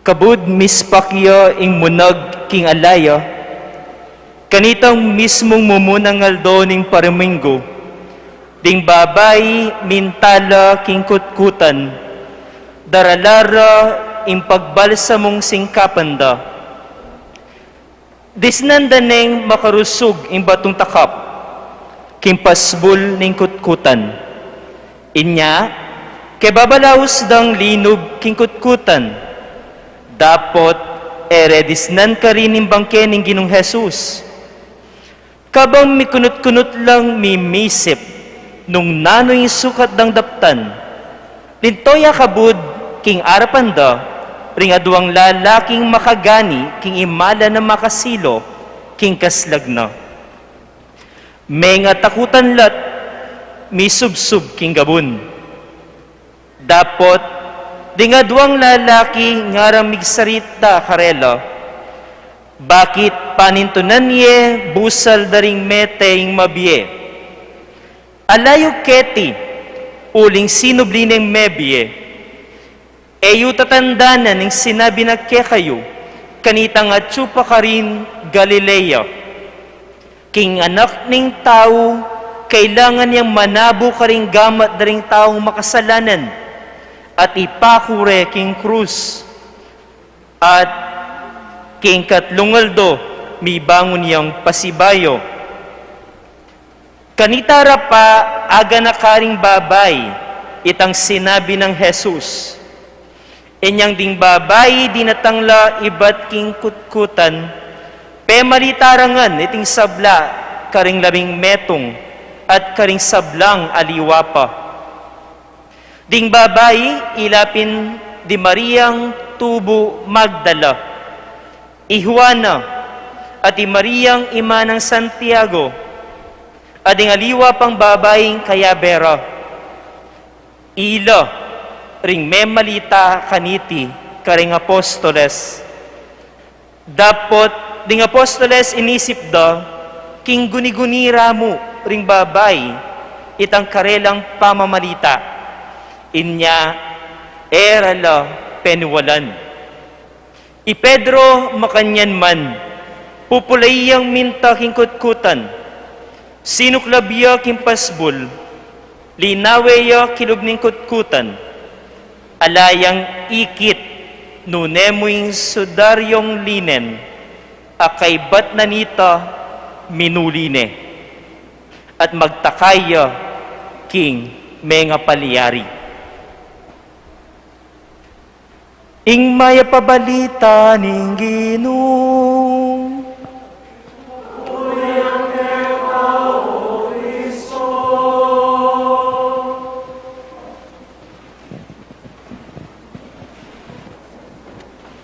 Kabud mispak ya ing munag king ala ya, kanitang mismung mumunang aldo ning paraminggu, ding babai mintala king kutkutan, darala ra ing pagbalsamung singkapan da. Disnan da neng makarusug ing batung takap king pasbul ning kutkutan. Inya, kebabalaus dang linub king kutkutan. Dapot, e re disnan karin ing bangke ning Ginung Jesus. Kabang mikunut-kunut lang mimisip nung nanu ing sukat dang daptan, linto ya kabud king arapan da ring aduang lalaking makagani king imalan a makasilo king kaslag na. Mengatakutan la't misubsub king gabun. Dapot Ding aduang lalaki ngaran migsarita karela, bakit panintunan ye busal da ring mete ing mabie? Ala yu keti, uling sinubli neng mebie, e yu tatandanan ing sinabi na kekayu, kanitang atyu pa karin Galilea. King Anak ning Tau, kailangan yang manabu karing gamat da ring taung makasalanan, at ipaku re king krus, at king katlung aldo mibangun yang pasibayu. Kanita ra pa aganaka ring babai itang sinabi nang Jesus. Inyang ding babai dinatang la ibat king kutkutan, pemalita ra ngan iting sabla karing labing metung at karing sablang aliwa pa. Ding babai ila pin di Mariang tubu Magdala, i Juana, at i Mariang ima nang Santiago, at ding aliwa pang babaing kayabe ra. Ila ring memalita kaniti karing apostoles. Dapot ding apostoles inisip da king guni-guni ra mu ring babai itang karelang pamamalita. Inya e ra la peniwalan. I Pedro makanyan man, pupulai yang minta king kutkutan. Sinuklab ya king pasbul, linawe ya kilub ning kutkutan. Ala yang ikit, nune mu ing sudaryung linen a kaibat na nita, minuli ne, at magtaka ya king mengapalyari. Ing mayap a balita ning Ginu.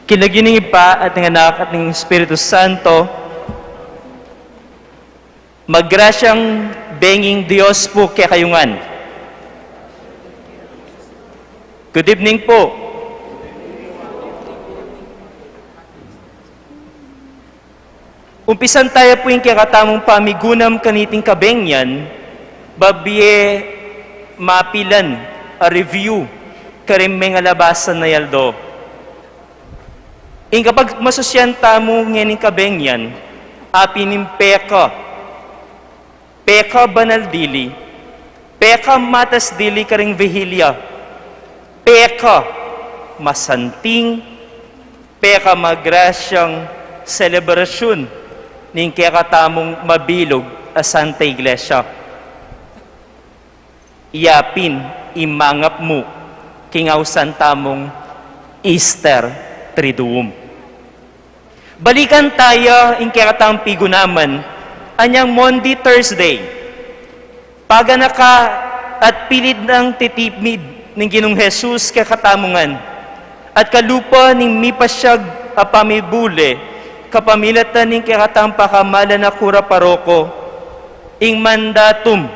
King lagyu ning Ibpa at ning Anak at ning Espiritu Santo. Magrasyang benging Dios pu kekayu ngan. Good evening pu. Umpisan taya pu ing kekatamung pamigunam kaniting kabengian, babie mapilan a review karing mengalabasan a aldo. Ing kapagmasusyan tamu ngening kabengian, apin ing peka, peka banal dili, peka matas dili karing Vigilia, peka masanting, peka magrasyang selebrasyun ning kekatamung mabilug a Santa Iglesia. Yapin ing mangap mu king ausan tamung Easter Triduum. Balikan taya ing kekatamung pigunaman anyang Maundy Thursday. Paganaka at pilid nang titipid ning Ginung Jesus kekatamu ngan, at kalupa ning mipasyag a pamibule kapamilatan ning kekatamung pakamalan a kura paroko, ing mandatum.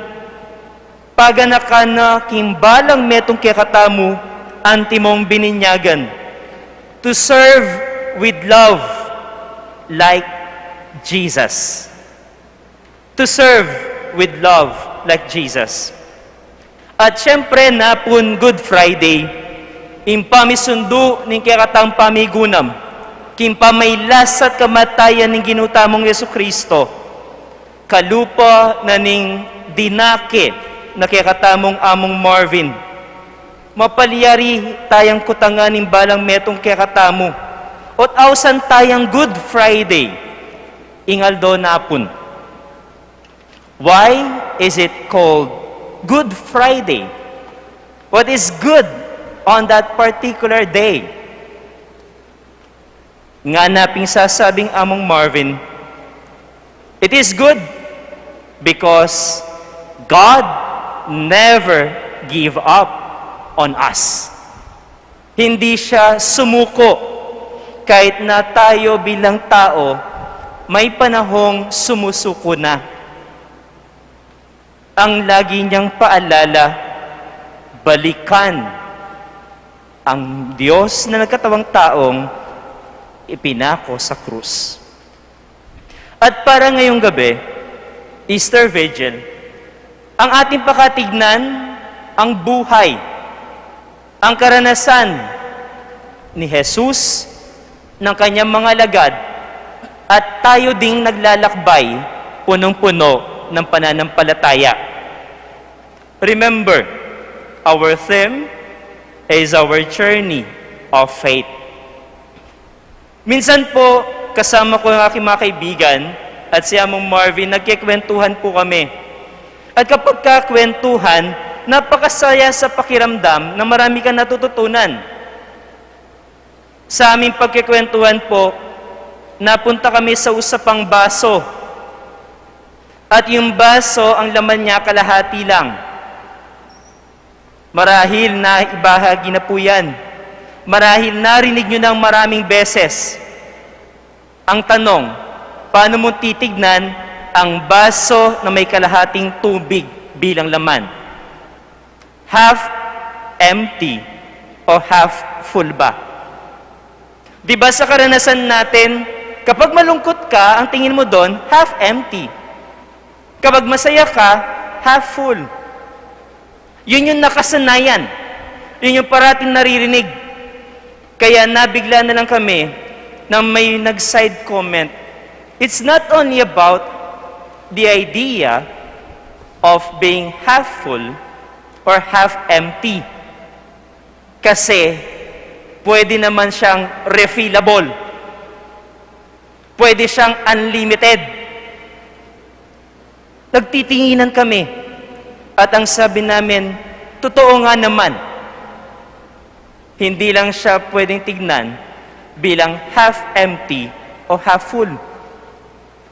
Paganaka na king balang metung kekatamu antimong bininyagan. To serve with love like Jesus. To serve with love like Jesus. At siyempre, napun Good Friday, ing pamisundu ning kekatamung pamigunam king pamailas at kamatayan ning Ginu tamung Jesucristo. Kalupa na ning dinake na kekatamung Among Marvin, mapalyari tayang kutangan ing balang metung kekatamu, ot ausan tayang Good Friday ing aldo napun. Why is it called Good Friday? What is good on that particular day? Ngana pin ing sasabing Among Marvin, "It is good because God never give up on us." Hindi siya sumuko, kahit na tayo bilang tao, may panahong sumusuko na. Ang lagi niyang paalala, balikan Ang Diyos na nagkatawang taong ipinako sa krus. At para ngayong gabi, Easter Vigil, ang ating pakatignan, ang buhay, ang karanasan ni Jesus, ng kanyang mga alagad, at tayo ding naglalakbay punong-puno ng pananampalataya. Remember, our theme is our journey of faith. Minsan po, kasama ko ang aking mga kaibigan at si Among Marvin, nagkikwentuhan po kami. At kapag kakwentuhan, napakasaya sa pakiramdam na marami kang natututunan. Sa aming pagkikwentuhan po, napunta kami sa usapang baso. At yung baso, ang laman niya kalahati lang. Marahil na ibahagi na po yan. Marahil narinig nyo ng maraming beses. Ang tanong, paano mo titignan ang baso na may kalahating tubig bilang laman? Half empty o half full ba? Di ba sa karanasan natin, kapag malungkot ka, ang tingin mo doon, half empty. Kapag masaya ka, half full. Yun yung nakasanayan. Yun yung parating naririnig. Kaya nabigla na lang kami na may nag-side comment. It's not only about the idea of being half full or half empty. Kasi pwede naman siyang refillable. Pwede siyang unlimited. Nagtitinginan kami. At ang sabi namin, totoo nga naman. Hindi lang siya pwedeng tignan bilang half empty o half full.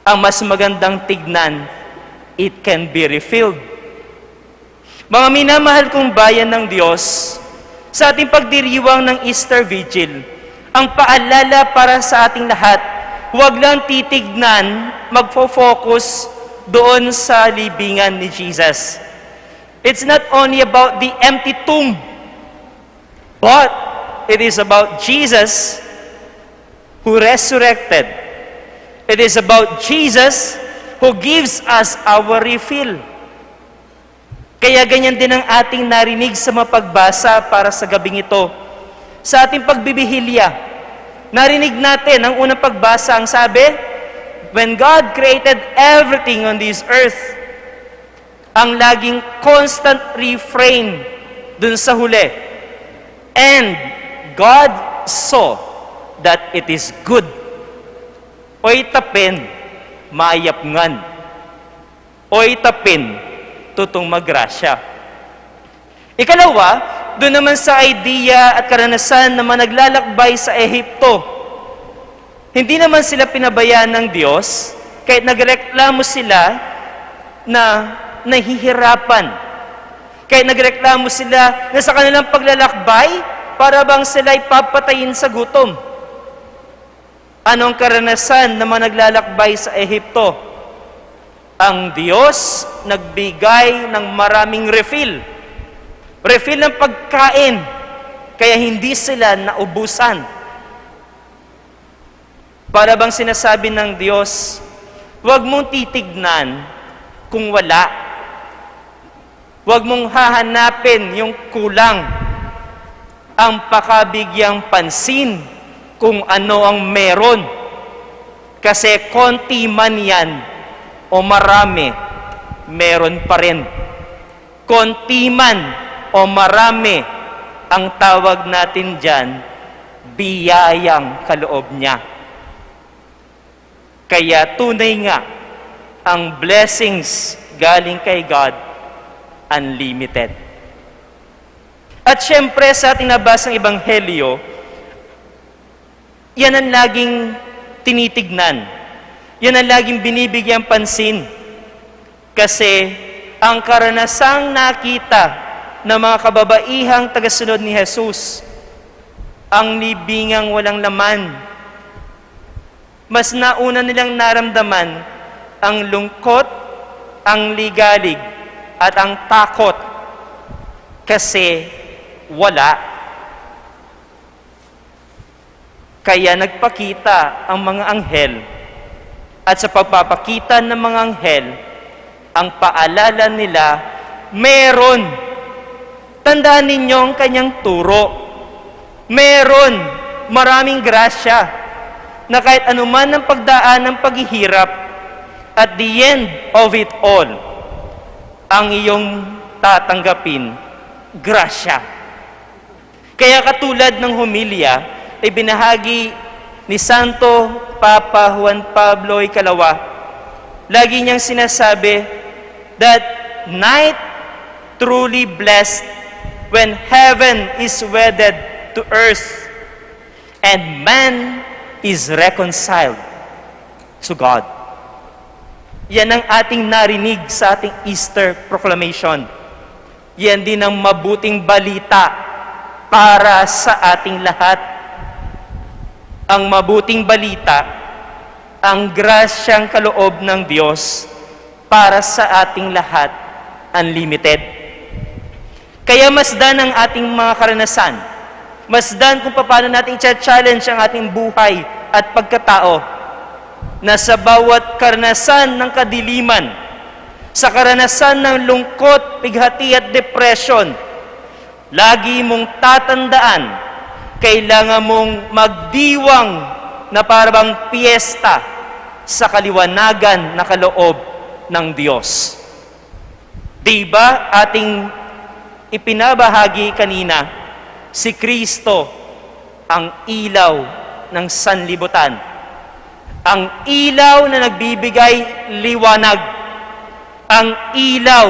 Ang mas magandang tignan, it can be refilled. Mga minamahal kong bayan ng Diyos, sa ating pagdiriwang ng Easter Vigil, ang paalala para sa ating lahat, huwag lang titignan, magfo-focus doon sa libingan ni Jesus. It's not only about the empty tomb, but it is about Jesus who resurrected. It is about Jesus who gives us our refill. Kaya ganyan din ang ating narinig sa mapagbasa para sa gabing ito. Sa ating pagbibihilya, narinig natin ang unang pagbasa, ang sabi, "When God created everything on this earth," ang laging constant refrain dun sa huli, "And God saw that it is good." Oy tapin, mayap ngan. Oy tapin, tutung magrasya. Ikalawa, dun naman sa idea at karanasan ng mga naglalakbay sa Ehipto. Hindi naman sila pinabayaan ng Diyos, kahit nagreklamo sila na nahihirapan. Kahit nagreklamo sila na sa kanilang paglalakbay, para bang sila'y papatayin sa gutom. Anong karanasan ng mga naglalakbay sa Ehipto? Ang Diyos nagbigay ng maraming refill. Refill ng pagkain, kaya hindi sila naubusan. Para bang sinasabi ng Diyos, "Huwag mong titignan kung wala. Huwag mong hahanapin yung kulang. Ang pakabigyang pansin kung ano ang meron. Kasi konti man yan o marami, meron pa rin." Konti man o marami, ang tawag natin diyan, biyayang kaloob niya. Kaya tunay nga, ang blessings galing kay God, unlimited. At syempre, sa ating nabasang ebanghelyo, yan ang laging tinitignan. Yan ang laging binibigyan pansin. Kasi ang karanasang nakita ng mga kababaihang tagasunod ni Jesus, ang libingang walang laman. Mas nauna nilang naramdaman ang lungkot, ang ligalig, at ang takot. Kasi wala. Kaya nagpakita ang mga anghel, at sa pagpapakita ng mga anghel, ang paalala nila, meron. Tandaan ninyo ang kanyang turo. Meron, maraming grasya na kahit anuman ang pagdaan ng paghihirap, at the end of it all, ang iyong tatanggapin, grasya. Kaya katulad ng homilya, ibinahagi ni Santo Papa Juan Pablo Ikalawa, lagi niyang sinasabi that night truly blessed when heaven is wedded to earth and man is reconciled to God. Yan ang ating narinig sa ating Easter proclamation. Yan din ang mabuting balita para sa ating lahat. Ang mabuting balita, ang grasyang kaloob ng Diyos para sa ating lahat, unlimited. Kaya masdan ang ating mga karanasan. Masdan kung paano natin i-challenge ang ating buhay at pagkatao, na sa bawat karanasan ng kadiliman, sa karanasan ng lungkot, pighati at depresyon, lagi mong tatandaan, kailangan mong magdiwang na parang piyesta sa kaliwanagan na kaloob ng Diyos. Di ba ating ipinabahagi kanina, si Kristo ang ilaw ng sanlibutan. Ang ilaw na nagbibigay liwanag. Ang ilaw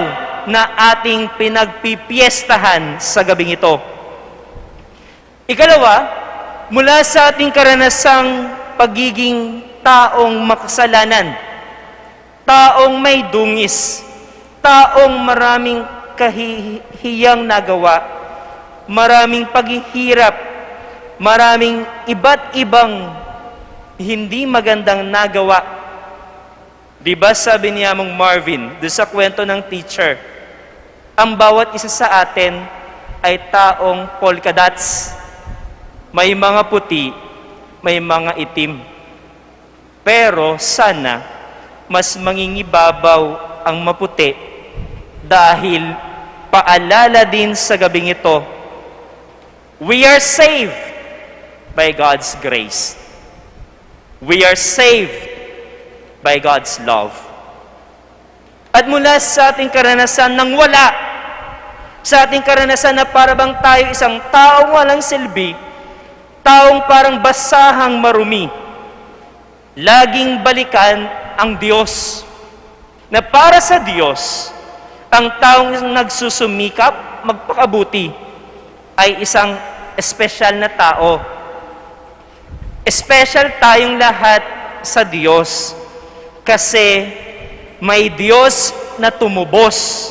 na ating pinagpipiestahan sa gabing ito. Ikalawa, mula sa ating karanasang pagiging taong makasalanan, taong may dungis, taong maraming kahihiyang nagawa, maraming paghihirap, maraming iba't ibang hindi magandang nagawa. Di ba sabi ni Among Marvin, doon sa kwento ng teacher, ang bawat isa sa atin ay taong polka dots. May mga puti, may mga itim. Pero sana mas mangingibabaw ang maputi dahil paalala din sa gabing ito, we are saved by God's grace. We are saved by God's love. At mula sa ating karanasan ng wala, sa ating karanasan na para bang tayo isang taong walang silbi, taong parang basahang marumi, laging balikan ang Diyos. Na para sa Diyos, ang taong nagsusumikap magpakabuti ay isang espesyal na tao. Espesyal tayong lahat sa Diyos kasi may Diyos na tumubos,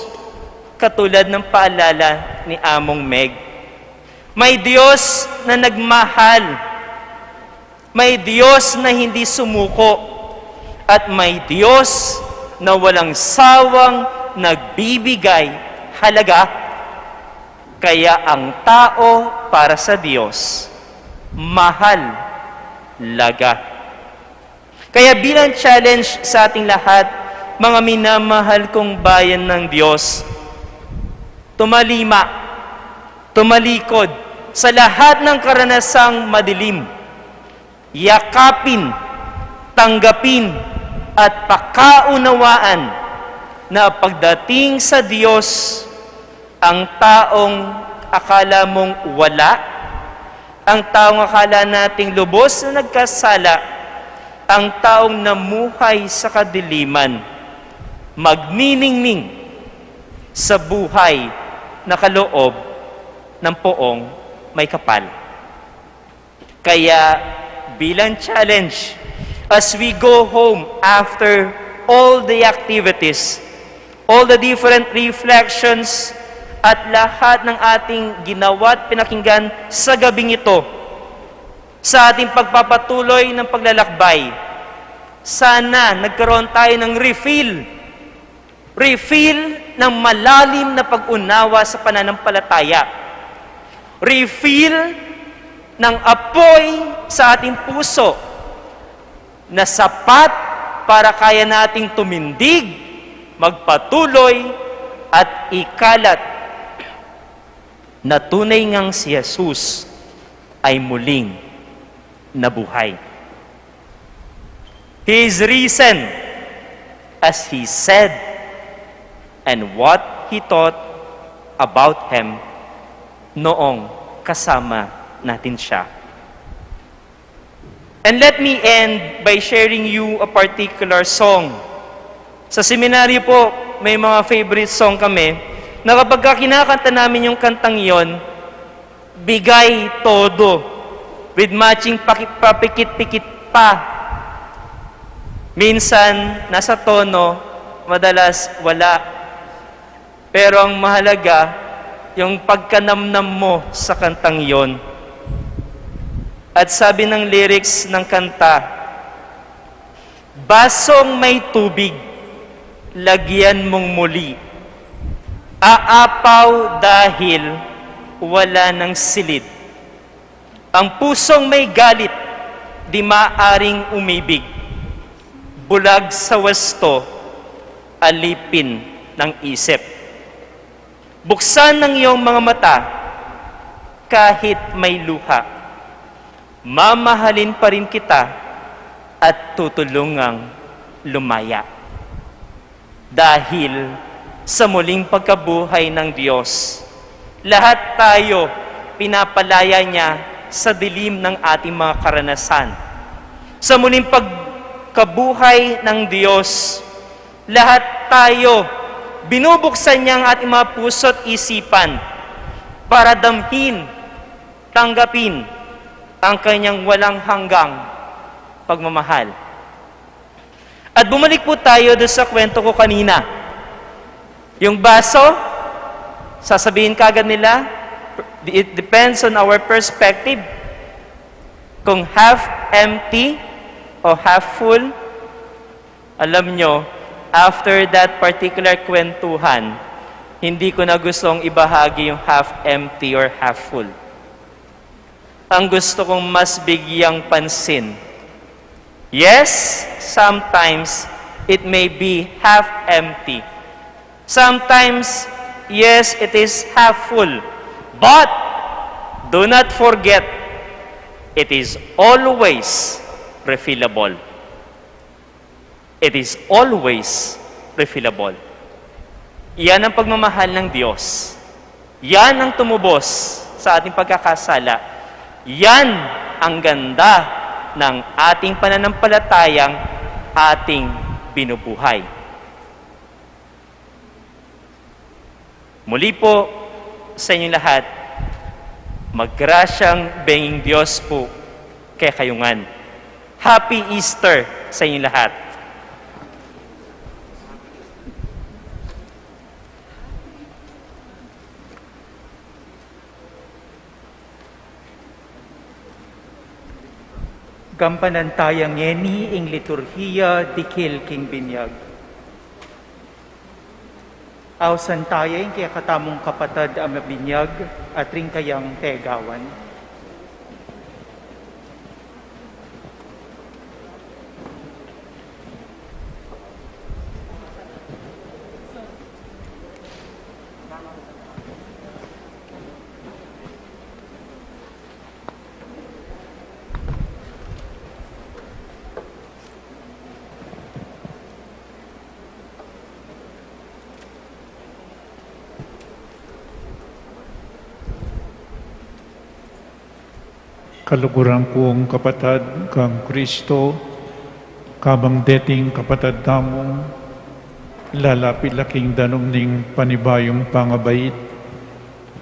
katulad ng paalala ni Among Meg. May Diyos na nagmahal. May Diyos na hindi sumuko. At may Diyos na walang sawang nagbibigay halaga. Kaya ang tao para sa Diyos, mahal laga. Kaya bilang challenge sa ating lahat, mga minamahal kong bayan ng Diyos, tumalima, tumalikod sa lahat ng karanasang madilim. Yakapin, tanggapin, at pakaunawaan na pagdating sa Diyos, ang taong akala mong wala, ang taong akala nating lubos na nagkasala, ang taong namuhay sa kadiliman, magniningning sa buhay na kaloob ng Poong Maykapal. Kaya bilang challenge, as we go home after all the activities, all the different reflections, at lahat ng ating ginawa at pinakinggan sa gabing ito, sa ating pagpapatuloy ng paglalakbay, sana nagkaroon tayo ng refill, refill ng malalim na pag-unawa sa pananampalataya, refill ng apoy sa ating puso na sapat para kaya nating tumindig, magpatuloy, at ikalat na tunay ngang si Jesus ay muling nabuhay. He is risen, as he said, and what he taught about him noong kasama natin siya. And let me end by sharing you a particular song. Sa seminaryo po, may mga favorite song kami na kapag ka kinakanta namin yung kantang yon, bigay todo, with matching paki-, papikit-pikit pa. Minsan, nasa tono, madalas wala. Pero ang mahalaga, yung pagkanamnam mo sa kantang yon. At sabi ng lyrics ng kanta, "Basong may tubig, lagyan mong muli. Aapaw dahil wala nang silid. Ang pusong may galit, di maaring umibig. Bulag sa wasto, alipin ng isip. Buksan ang iyong mga mata, kahit may luha. Mamahalin pa rin kita at tutulungang lumaya." Dahil sa muling pagkabuhay ng Diyos, lahat tayo pinapalaya niya sa dilim ng ating mga karanasan. Sa muling pagkabuhay ng Diyos, lahat tayo binubuksan niya ang ating mga puso't isipan para damhin, tanggapin ang kanyang walang hanggang pagmamahal. At bumalik po tayo doon sa kwento ko kanina. Yung baso, sasabihin kagad nila, it depends on our perspective. Kung half empty o half full, alam nyo, after that particular kwentuhan, hindi ko na gustong ibahagi yung half empty or half full. Ang gusto kong mas bigyang pansin. Yes, sometimes it may be half empty. Sometimes, yes, it is half full. But do not forget, it is always refillable. It is always refillable. Yan ang pagmamahal ng Diyos. Yan ang tumubos sa ating pagkakasala. Yan ang ganda ng ating pananampalatayang ating binubuhay. Muli po sa inyong lahat, maggrasyang benging Diyos po kekayu ngan. Happy Easter sa inyong lahat. Gampanan taya ngeni ing liturhiya dikil king binyag. Ausan taya ing kekatamung kapatad a mabinyag at ring kayang tegawan. Kaluguran kung kapatad kang Kristo, kabang deting kapatad tamu, lalapit la king danum ning panibayung pangabait,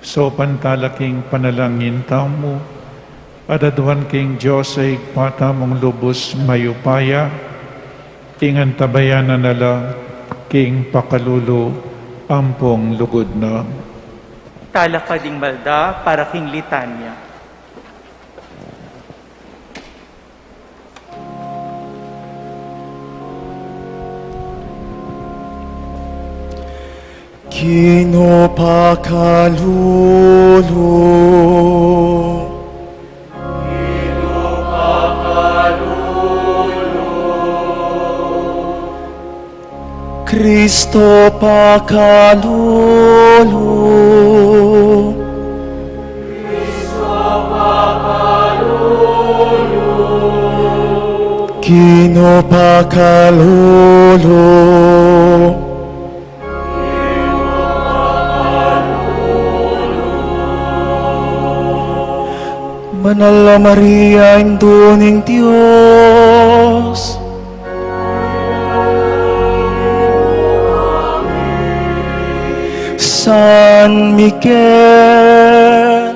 saupan tala king panalangin tamu, at aduan king Dios a Ibpa tamung lubus mayupaya, ing antabayanan na la king pakalulu ampong lugud na. Talakad ing malda para king litanya. Ginu pakalulu. Kristo pakalulu. Ginu pakalulu. Banal a Maria, Indu ning Dios. San Miguel.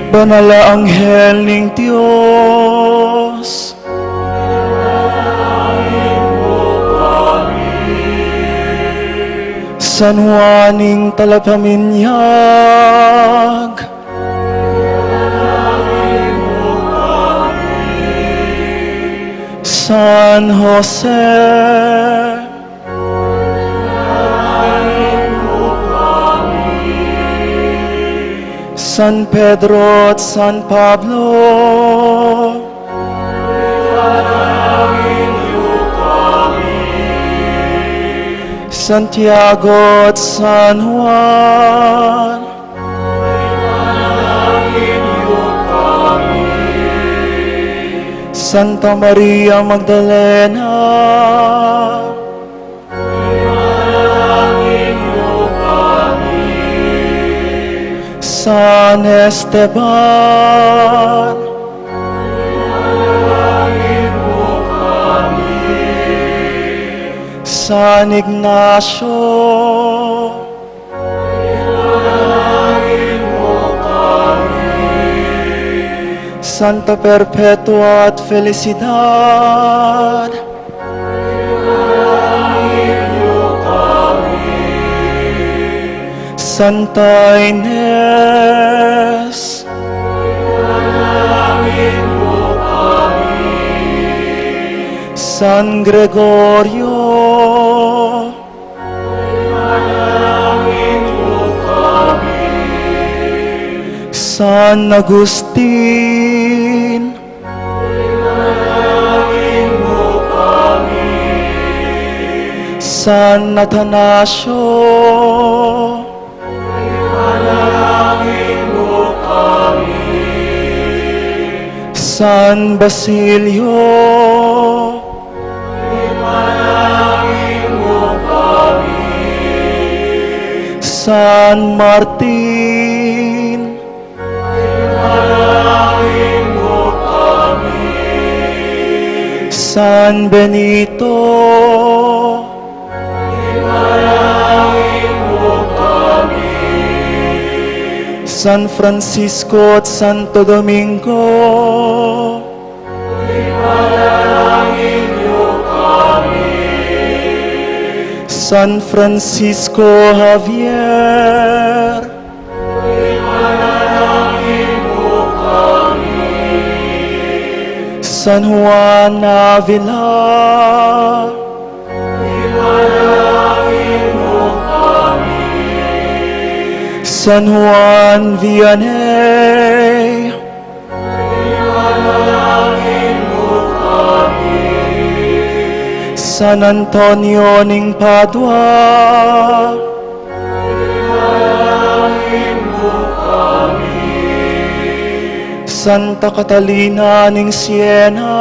Banal a anghel ning Dios. San Juan ing Talapaminyag. San Jose. San Pedro at San Pablo. Santiago at San Juan. Santa Maria Magdalena. San Esteban. San Ignacio. Santa Perpetua at Felicidad. Santa Ines. San Gregorio. San Agustin. San Atanasio. San Basilio. San Martin. San Benito. San Francisco at Santo Domingo. San Francisco Javier. San Juan Avila. San Juan Vianney. San Antonio ning Padua. Santa Catalina ning Siena.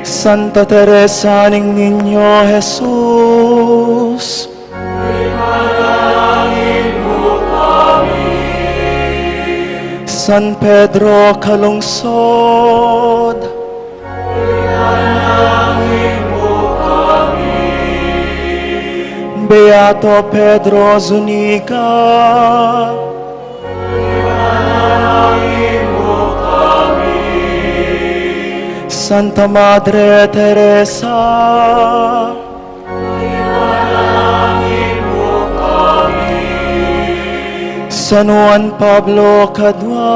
Santa Teresa ning Niño Jesus. San Pedro Calungsod. Beato Pedro Zuniga. Santa Madre Teresa. San Juan Pablo Kadua.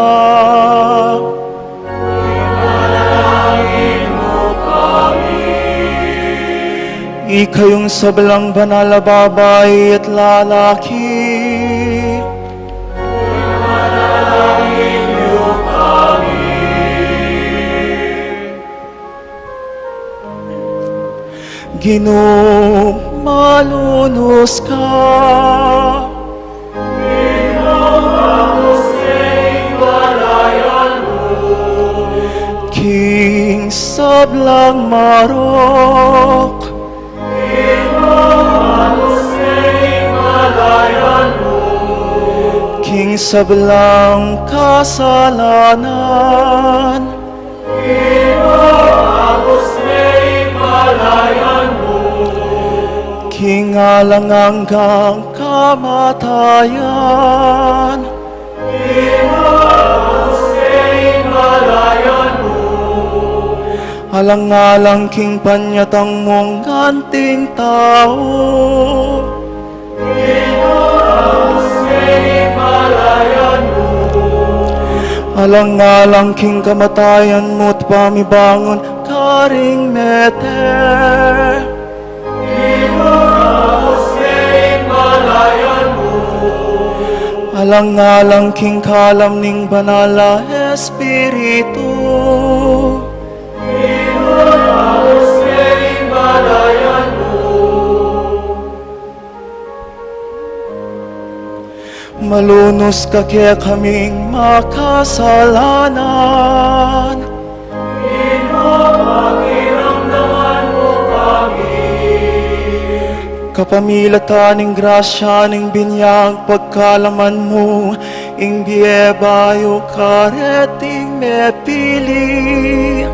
Ikayung sablang banal a babai at lalaki. Ginu, malunus ka. King sablang marok. King sablang kasalanan. King alang anggang kamatayan. Alang-alang king panyatang mung anting tau. Alang-alang king kamatayan mu't pamibangun karing mete. Alang-alang king kalam ning Banal a Espiritu. Malunus ka kekaming makasalanan. Kapamilatan ning grasya ning binyag pagkalaman mu, ing bie bayu kareting mepili.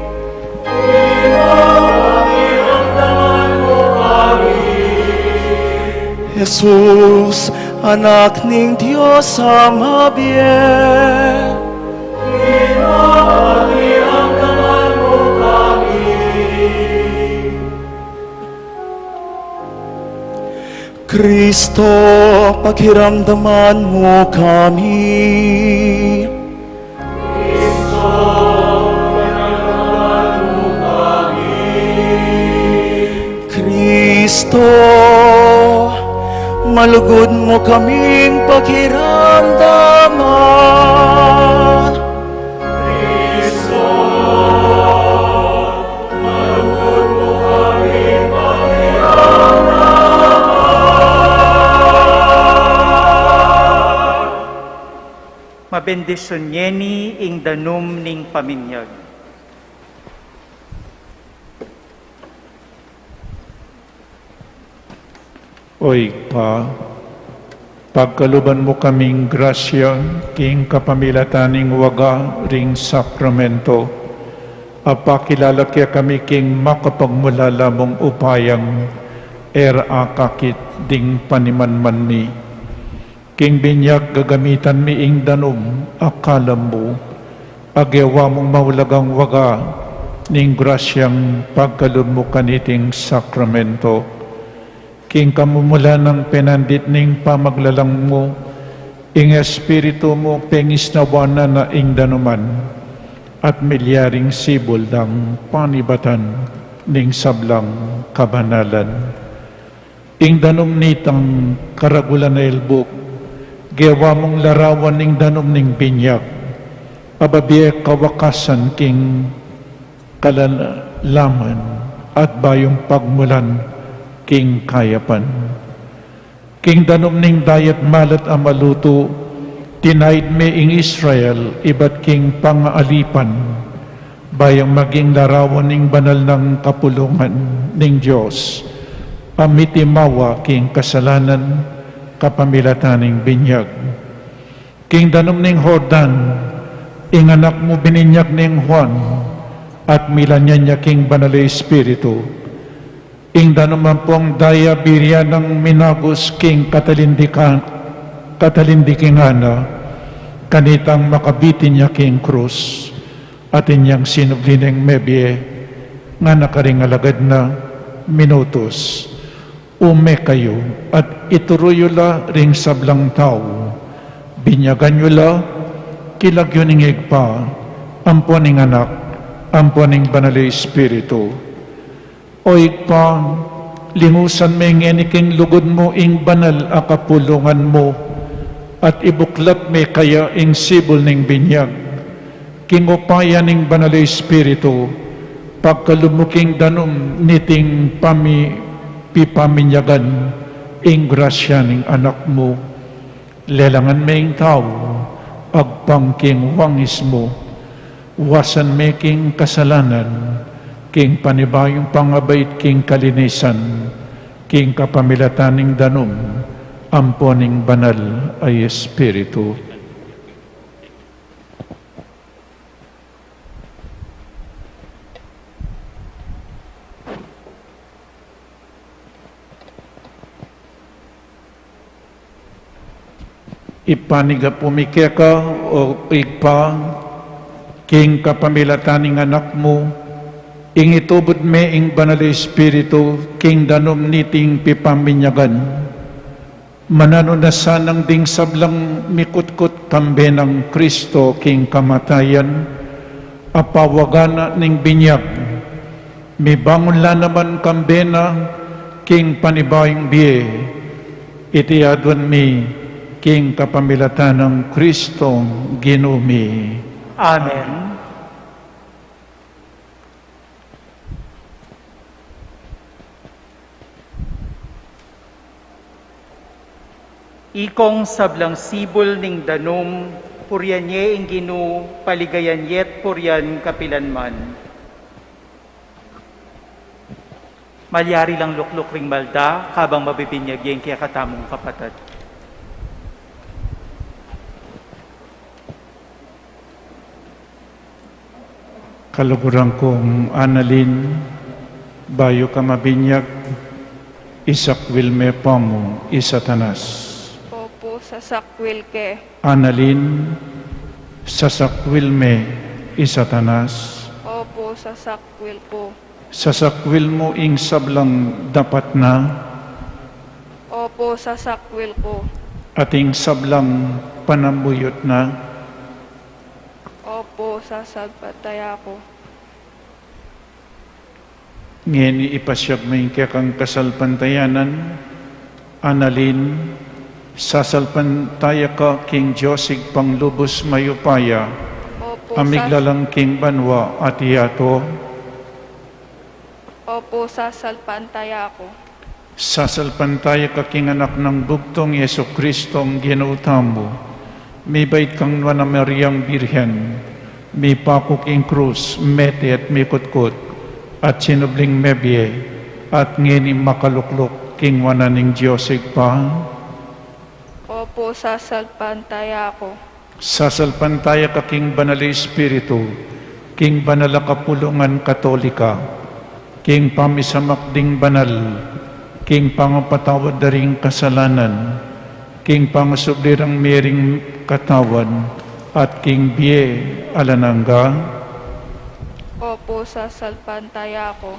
Jesus, Anak ning Dios a mabie. Kristo, pakiramdaman mu kami. Kristo, malugud mu kaming pakiramdaman. Mabendisyun ye ni ing danum ning paminyag. O Ibpa, pagkaluban mu kaming grasya king kapamilatan ning waga ring sakramento, a pakilala kekami king makapagmulala mung upayang e ra akakit ding panimanman mi. King binyag gagamitan mi ing danum a kalam mu, a gewa mung maulagang waga ning grasyang pagkalub mu kaniting sakramento. King kamumulan nang penandit ning pamaglalang mu, ing Espiritu mu pengisnawan na ing danuman, at milyaring sibul dang panibatan ning sablang kabanalan. Ing danum nitang karagulan a ilbuk, gewa mung larawan ning danum ning binyag, a babie kawakasan king kalalaman at bayung pagmulan king kayapan. King danum ning dayat malat a malutu, tinaid me ing Israel ibat king pangaalipan, bayung maging larawan ning banal nang kapulungan ning Dios, a mitimawa king kasalanan kapamilatan ning binyag. King danum ning Jordan, ing Anak mu bininyag neng Juan, at milanyan ya king Banal a Espiritu. Ing danum ampong daya birian nang minagus king katalindikan, katalindikingan na, kanitang makabitin ya king krus, atin yang sinubli neng mebie, ngana karing alagad na, minutus. Ume kayu, at ituru yu la ring sablang tau, binyagan yu la, king lagyu ning Ibpa, ampo ning Anak, ampo ning Banal a Espiritu. O Ibpa, lingusan me ngeni king lugud mu ing banal a kapulungan mu, at ibuklat me kaya ing sibul ning binyag, king upaya ning Banal a Espiritu, Pagkalub mu king danum niting pami-, pipaminyagan ing grasya ning Anak mu. Lelangan me ing tau agpang king wangis mu. Wasan me king kasalanan, king panibayung pangabait king kalinisan, king kapamilatan ning danum ampo ning Banal a Espiritu. Ipanyawad mi keka, o Ibpa, king kapamilatan ning Anak mu, ing itubud me ing Banal a Espiritu king danum niting pipaminyagan. Mananu na sanang ding sablang mikutkut kambe nang Kristo king kamatayan, apawagan na ning binyag, mibangun la naman kambe na king panibayung bie. Iti aduan mi king kapamilatan nang Kristong Ginu mi. Amen. Ikong sablang sibul ning danum, purian ye ing Ginu, paligayan ye't purian kapilanman. Malyari lang lukluk ring malda, kabang mabibinyag ye ing kekatamung kapatad. Kaluguran kung Annalyn, bayu ka mabinyag, isakwil me pa mu i Satanas. Opo, sasakwil ke. Annalyn, sasakwil me i Satanas. Opo, sasakwil ku. Sasakwil mu ing sablang dapat na. Opo, sasakwil ku. At ing sablang panamuyut na. Opo, sasalpantaya ku. Ngeni ipasiag mu ing kekang kasalpantayanan, Annalyn, sasalpantaya ka king Dios Ibpang lubus mayupaya, opo, a miglalang king banua at yatu. Opo, sasalpantaya ku. Sasalpantaya ka king Anak nang bugtung, Jesucristong Ginu tamu. Mibait kang Nuan a Mariang Birhen, mipaku king krus, mete at mikutkut, at sinubling mebie, at ngeni makalukluk king wanan ning Dios Ibpa. Opo, sasalpantaya ku. Sasalpantaya ka king Banal a Espiritu, king banal a kapulungan Katolika, king pamisamak ding banal, king pangapatawad da ring kasalanan, king pangasubli rang mie ring katawan, at king bie alang angga. Opo, sasalpantaya ku.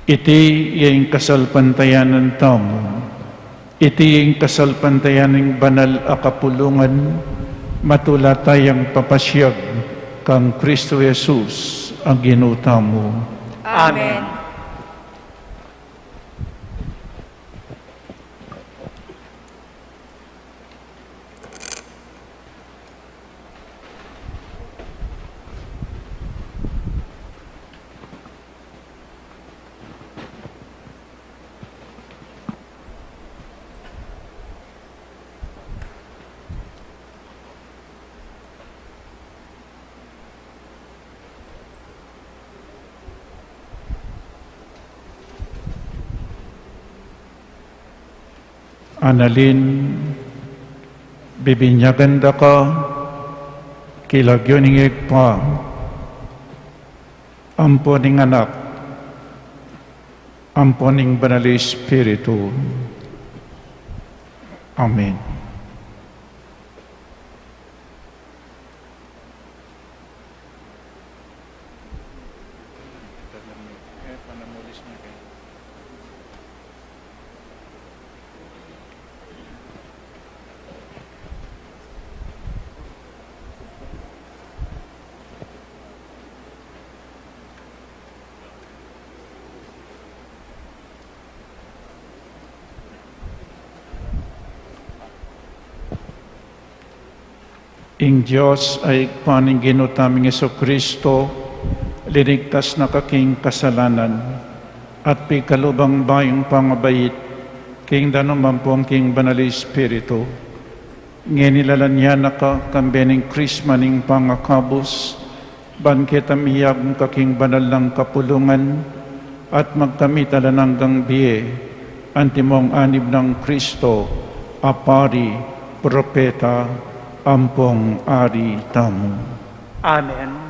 Iti ya ing kasalpantayanan tamu. Iti ing kasalpantayanan ning banal a kapulungan, matula tayang papasiag kang Kristo Jesus a Ginu tamu. Amen. Annalyn, bibinyagan da ka king lagyu ning Ibpa, ampo ning Anak, ampo ning Banal a Espiritu. Amen. Ing Dios a Ibpa ning Ginu taming Jesucristo, Linigtas na ka king kasalanan, at pigkalub ang bayung pangabait king danum ampong king Banal Espiritu. Ngeni lalanyan na ka, kambe ning Krisma ning pangakabus, ban keta miyagum ka king banal nang kapulungan, at magkamit alang anggang bie, antimong anib nang Kristo, a pari, propeta, ampong ari tamu. Amen.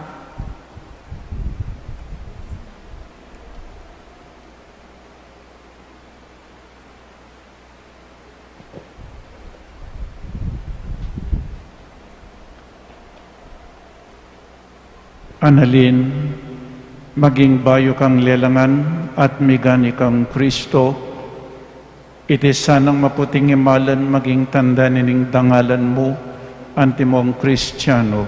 Analin, maging bayu kang lelangan at migani kang Kristo, iti sanang maputing imalan maging tanda nining dangalan mu, antimong Kristiano.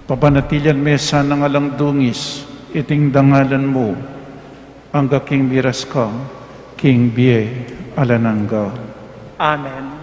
Papanatilian me sanang alang dungis iting dangalan mu, angga king miras ka king bie alang angga. Amen.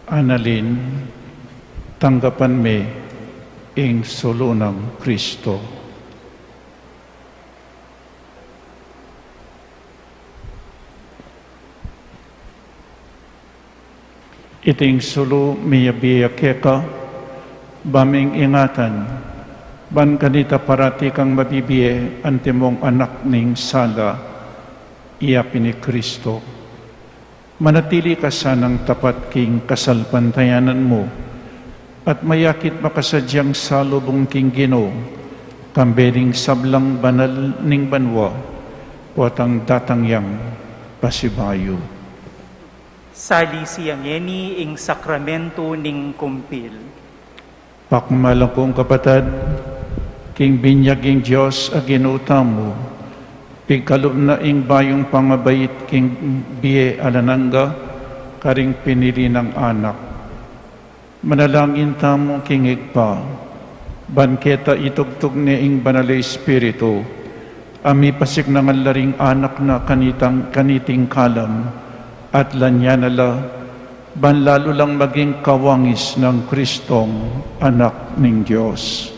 Analin, tanggapan me ing sulu nang Kristo. Iting sulu miyabe ya keka, ba ming ingatan, ban kanita parati kang mabibie antimong anak ning sala, iya pin i Kristo. Manatili ka sanang tapat king kasalpantayanan mu, at mayakit makasadyang salubung king Ginu, kambe ning sablang banal ning banua, potang datang yang pasibayu. Salisi ya ngeni ing sakramento ning kumpil. Pakmalan kung kapatad, king binyag ing Dios a Ginu tamu, pigkalub na ing bayung pangabait king bie alang angga karing pinili nang anak. Manalangin tamu king Ibpa, ban keta itugtug ne ing Banal a Espiritu, a mipasiknangan la ring anak na kanitang, kaniting kalam, at lanyan na la, ban lalu lang maging kawangis nang Kristong Anak ning Dios.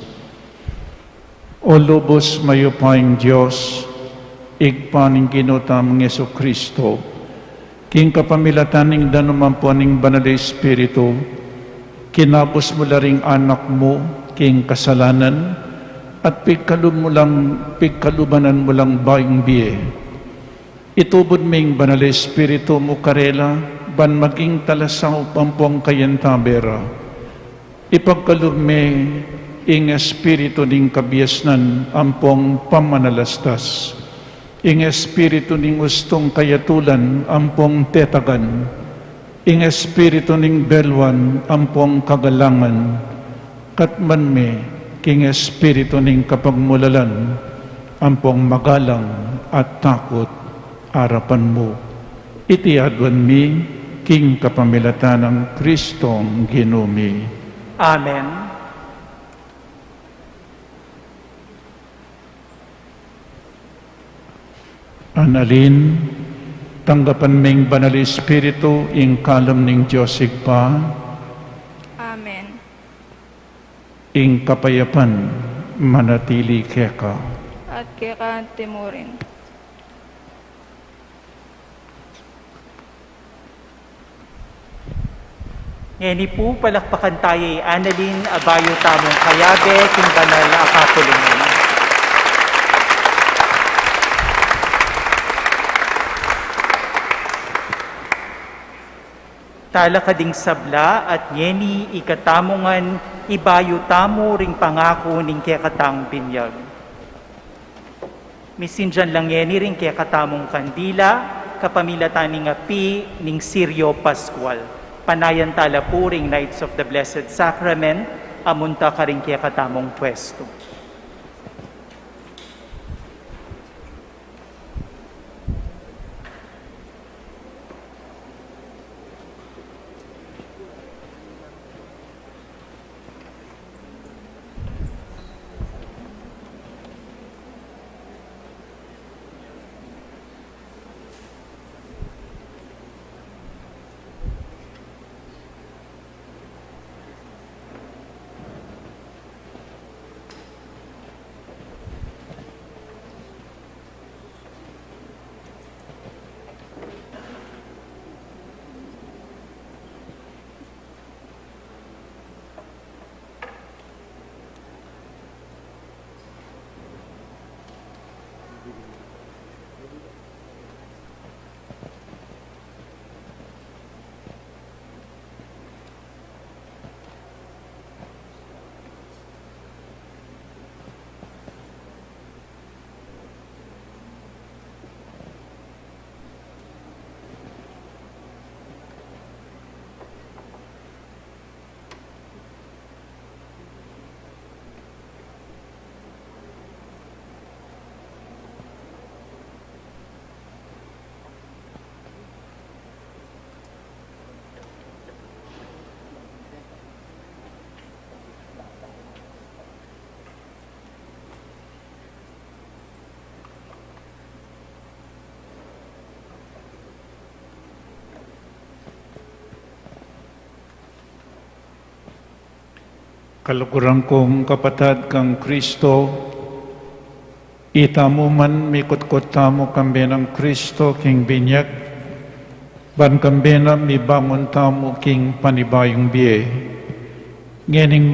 O lubus mayupayang Dios, Ibpa ning Ginu tamung Jesucristo, king kapamilatan ning danum ampon ning Banal a Espiritu, kinabus mu la ring anak mu king kasalanan, at pigkalub mu lang, pigkalubanan mu lang bayung bie. Itubud me ing Banal a Espiritu mu karela, ban maging talasaup ampong kayantabe ra. Ipagkalub me ing espiritu ning kabiasnan ampong pamanalastas, ing espiritu ning ustung kayatulan ampong tetagan, ing espiritu ning beluan ampong kagalangan, katman me king espiritu ning kapagmulalan ampong magalang at takut arapan mu. Iti aduan mi king kapamilatan nang Kristong Ginu mi. Amen. Analin, tanggapan ming Banal Espiritu, ing kalam ning Dios Ibpa. Amen. Ing kapayapan manatili keka. At keka antimurin. Ngeni pu, palakpakan taya i Analin a bayu tamung kayabe king banal a kapulungan. Talakad ing sabla at ngeni ikatamu ngan ibayu tamu ring pangaku ning kekatang binyag. Misindian la ngeni ring kekatamung kandila, kapamilatan ning api ning Sirio Pascual. Panayan tala pu ring Knights of the Blessed Sacrament, amunta karing kekatamung pwestu. Kaluguran kung kapatad kang Kristo, itamu man mikutkut tamu kambe nang Kristo king binyag, ban kambe na mibangun tamu king panibayung bie. Ngening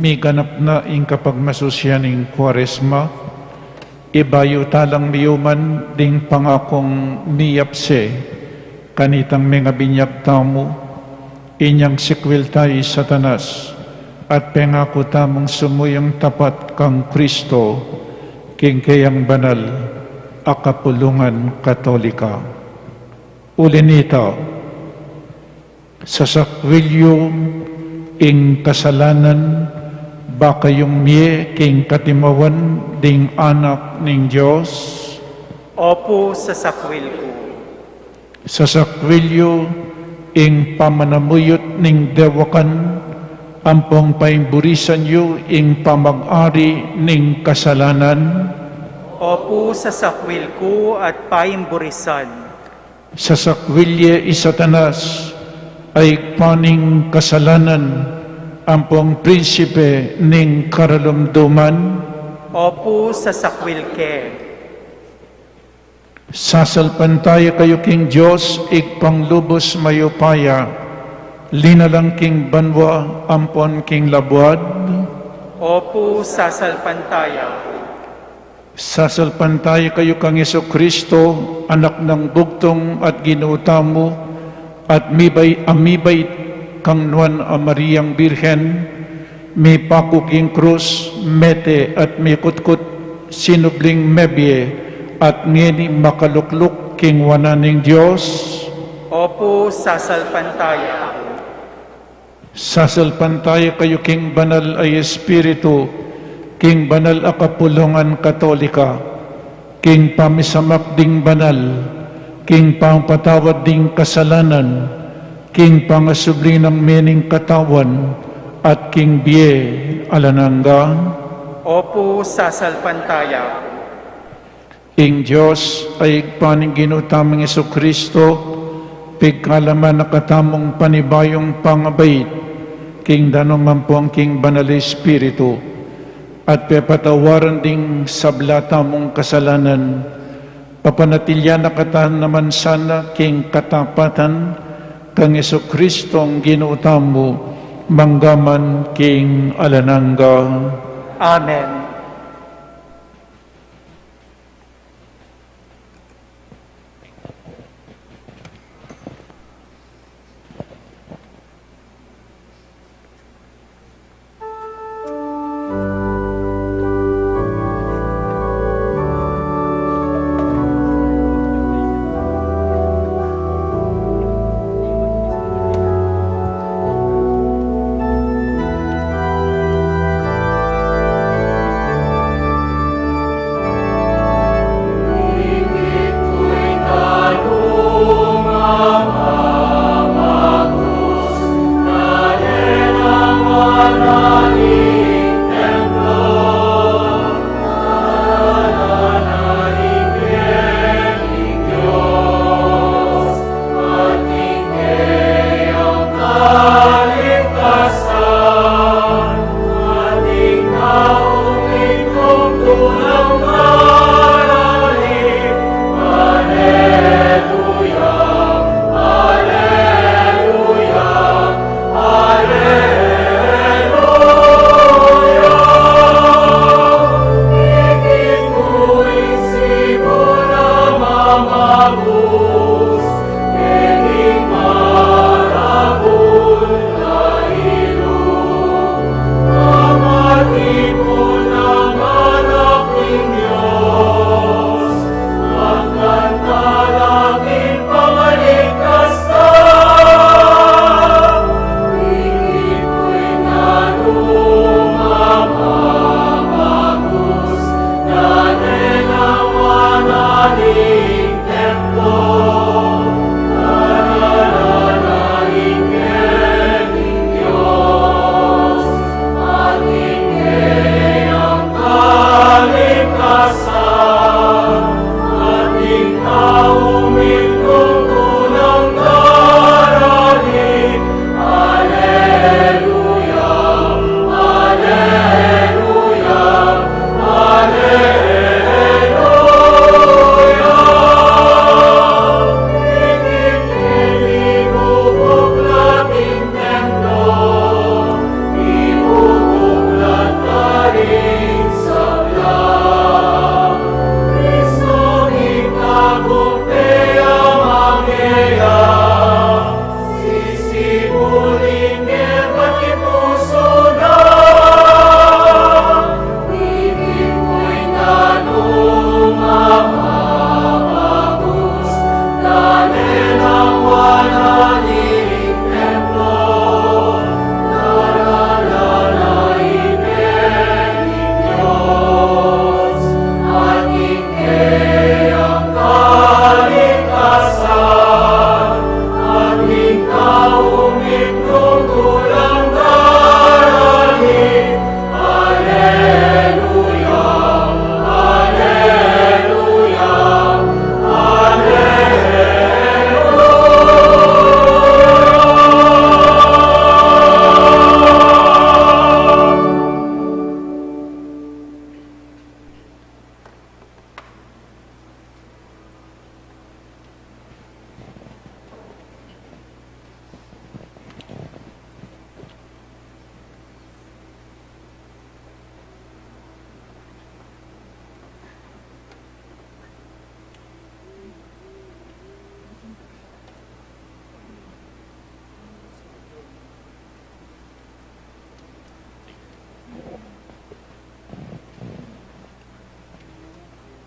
miganap na ing kapagmasusyan ning Kuaresma, ibayu talang miyuman ding pangakung miyapse kanitang mengabinyag tamu, inyang sikwil taya i Satanas, at pengaku tamung sumuyang tapat kang Kristo, king keyang banal a kapulungan Katolika. Uli nita, sasakwil yu ing kasalanan, ba kayung mie king katimawan ding anak ning Dios? Opu, sasakwil ku. Sasakwil yu ing pamanamuyut ning dewakan, ampong paimburisan yu ing pamag-ari ning kasalanan? Opu, sasakwil ku at paimburisan. Sasakwil ye i Satanas, a ibpa ning kasalanan, ampong prinsipe ning karalumduman? Opu, sasakwil ke. Sasalpantaya kayu king Dios, Ibpang lubus mayupaya, linalang king banua ampon king labuad? Opu, sasalpantaya. Sasalpantaya kayu kang Jesucristo, Anak nang bugtung at Ginu tamu, at mibait, a mibait kang Nuan a Mariang Birhen, mipaku king krus, mete at mikutkut, sinubling mebie, at ngeni makalukluk king wanan ning Dios? Opu, sasalpantaya. Sasalpantaya kayu king Banal a Espiritu, king banal a kapulungan Katolika, king pamisamak ding banal, king pangapatawad ding kasalanan, king pangasubli nang mening katawan, at king bie alang angga? Opu, sasalpantaya. Ing Dios a Ibpa ning Ginu tamung Jesucristo, pigkalaman na katamung panibayung pangabait, king danum ampong king Banal a Espiritu, at pepatawaran ding sabla tamung kasalanan, papanatilian na katamu naman sana king katapatan, kang Jesucristong Ginu tamu, manggaman king alang angga. Amen.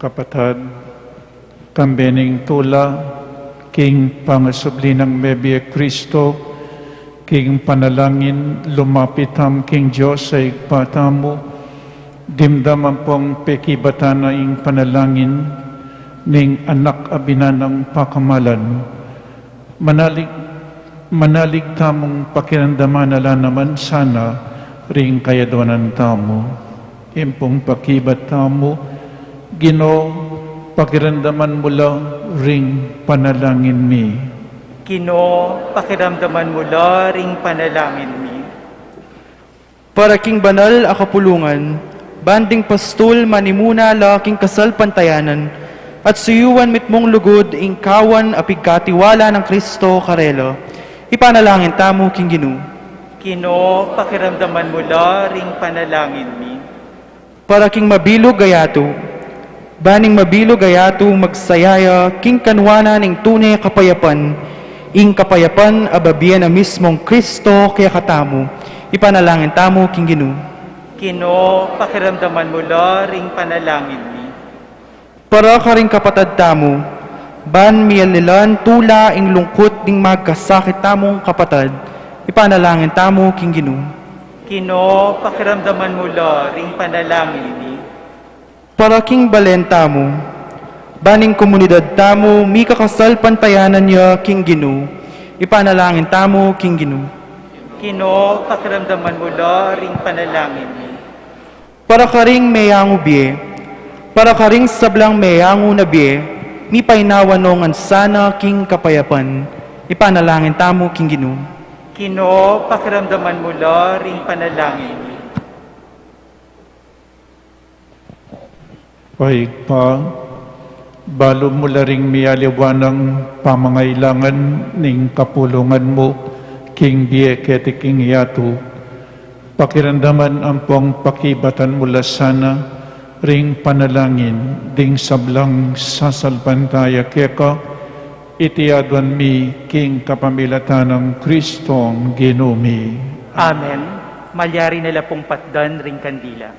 Kapatad, kambe ning tula king pangasubli nang mebie Kristo, king panalangin lumapit tamu king Dios a Ibpa tamu, dimdam ampong pekibatan na ing panalangin ning Anak a binanang pakamalan. Manalig, manalig tamung pakiramdaman na la naman sana ring kayaduanan tamu. Ing pung pakibat tamu, Ginu, pakiramdaman mu la ring panalangin mi. Ginu, pakiramdaman mu la ring panalangin mi. Para king banal a kapulungan, ban ding pastul manimuna la king kasalpantayanan, at suyuan mitmung lugud ing kawan a pigkatiwala nang Kristo karela. Ipanalangin tamu king Ginu. Ginu, pakiramdaman mu la ring panalangin mi. Para king mabilug a yatu, ban ing mabilug a yatu magsaya ya king kanuanan ning tune kapayapan, ing kapayapan a babie na mismung Kristo kekatamu. Ipanalangin tamu king Ginu. Ginu, pakiramdaman mu la ring panalangin mi. Para karing kapatad tamu, ban mialilan tula ing lungkut ning magkasakit tamung kapatad. Ipanalangin tamu king Ginu. Ginu, pakiramdaman mu la ring panalangin mi. Para king balen tamu, ban ing komunidad tamu mikakasalpantayanan ya king Ginu. Ipanalangin tamu king Ginu. Ginu, pakiramdaman mu la ring panalangin mi. Para karing meyangu bie, para karing sablang meyangu na bie, mipainawa no ngan sana king kapayapan. Ipanalangin tamu king Ginu. Ginu, pakiramdaman mu la ring panalangin mi. O Ibpa, balu mu la ring mialiwa nang pamangailangan ning kapulungan mu king bie keti king yatu. Pakiramdaman ampong pakibatan mu la sana ring panalangin ding sablang sasalpantaya keka, Iti aduan mi king kapamilatan nang Kristong Ginu mi. Amen. Malyari na la pung patdan ring kandila.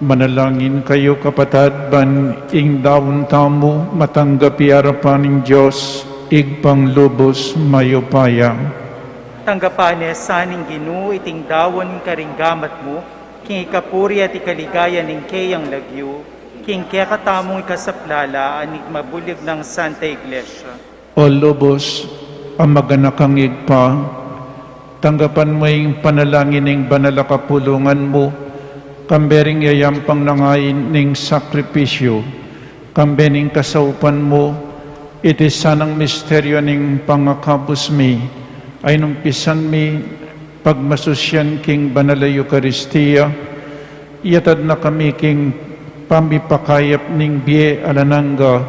Manalangin kayu, kapatad, ban ing daun tamu matanggap ya king arapan ning Dios, Ibpang lubus mayupaya. Tanggapan na sa ning Ginu iting daun karing gamat mu, king ikapuri at ikaligaya ning keyang lagyu, king kekatamung ikasaplala at ning mabulig nang Santa Iglesia. O lubus a maganakang Ibpa, tanggapan mu ing panalangin ning banal a kapulungan mu, kambe ring yayampang na ngeni ning sakripisyu, kambe ning kasaupan mu, iti sanang misteryu ning pangakabus mi, a inumpisan mi pagmasusyan king banal a Eukaristia, iyatad na kami king pamipakayap ning bie alang angga,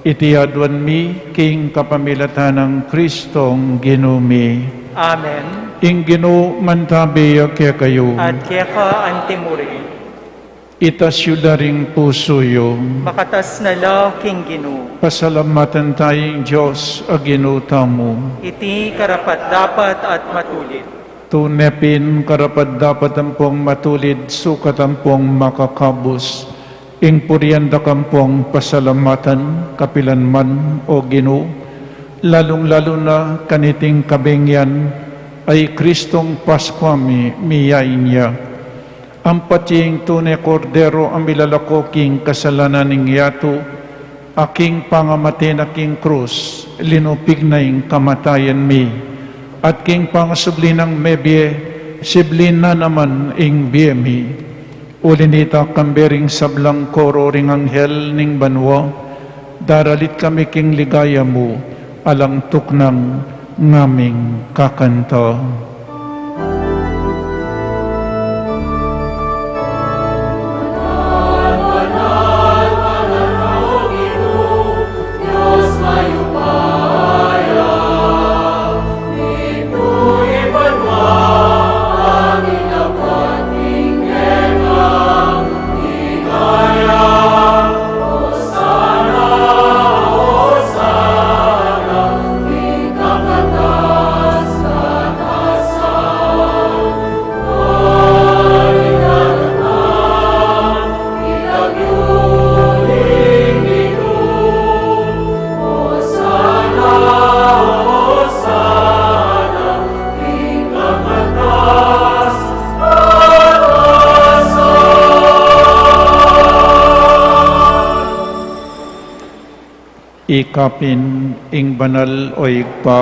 iti aduan mi king kapamilatan nang Kristong Ginu mi. Amen. Ing Ginu mantabi ya kekayu. At keka antimurin. Itas yu la ring pusu yu. Makatas na la king Ginu. Pasalamatan taya ing Dios a Ginu tamu. Iti karapat-dapat at matulid. Tune pin karapat-dapat ampong matulid, sukat ampong makakabus, ing purian da ka ampong pasalamatan kapilan man, o Ginu, lalung-lalu na kaniting kabengian a i Kristong Paskua mi miyain ya. Ampat ya ing tune Kordero a milalako king kasalanan ning yatu, a king pangamate na king krus, linupig na ing kamatayan mi, at king pangasubli nang mebie, sibli na naman ing bie mi. Uli nita, kambe ring sablang koro ring anghel ning banua, daralit kami king ligaya mu, alang tuknang ngaming kakanta. Ika pin ing banal, o Ibpa,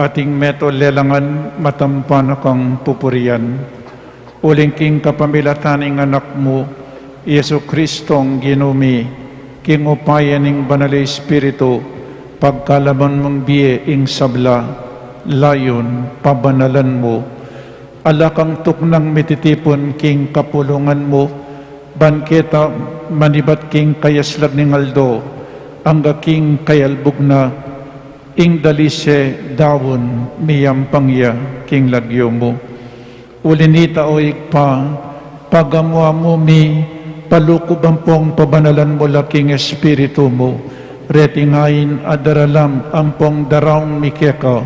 at ing meto lelangan matampa na kang pupurian. Uling king kapamilatan ning Anak mu, Jesu Kristong Ginu mi, king upaya ning Banal a Espiritu, pagkalaman mung bie ing sabla, layun pabanalan mu. Ala kang tuknang mititipun king kapulungan mu, ban keta manibat king kayaslag ning aldo, angga king kayalbug na, ing dalise daun miyampang ya king lagyu mu. Uli nita, o Ibpa, pagamu-amu mi, palukub ampong pabanalan mu la king Espiritu mu, reti ngeni a daralam ampong daraun mi keka,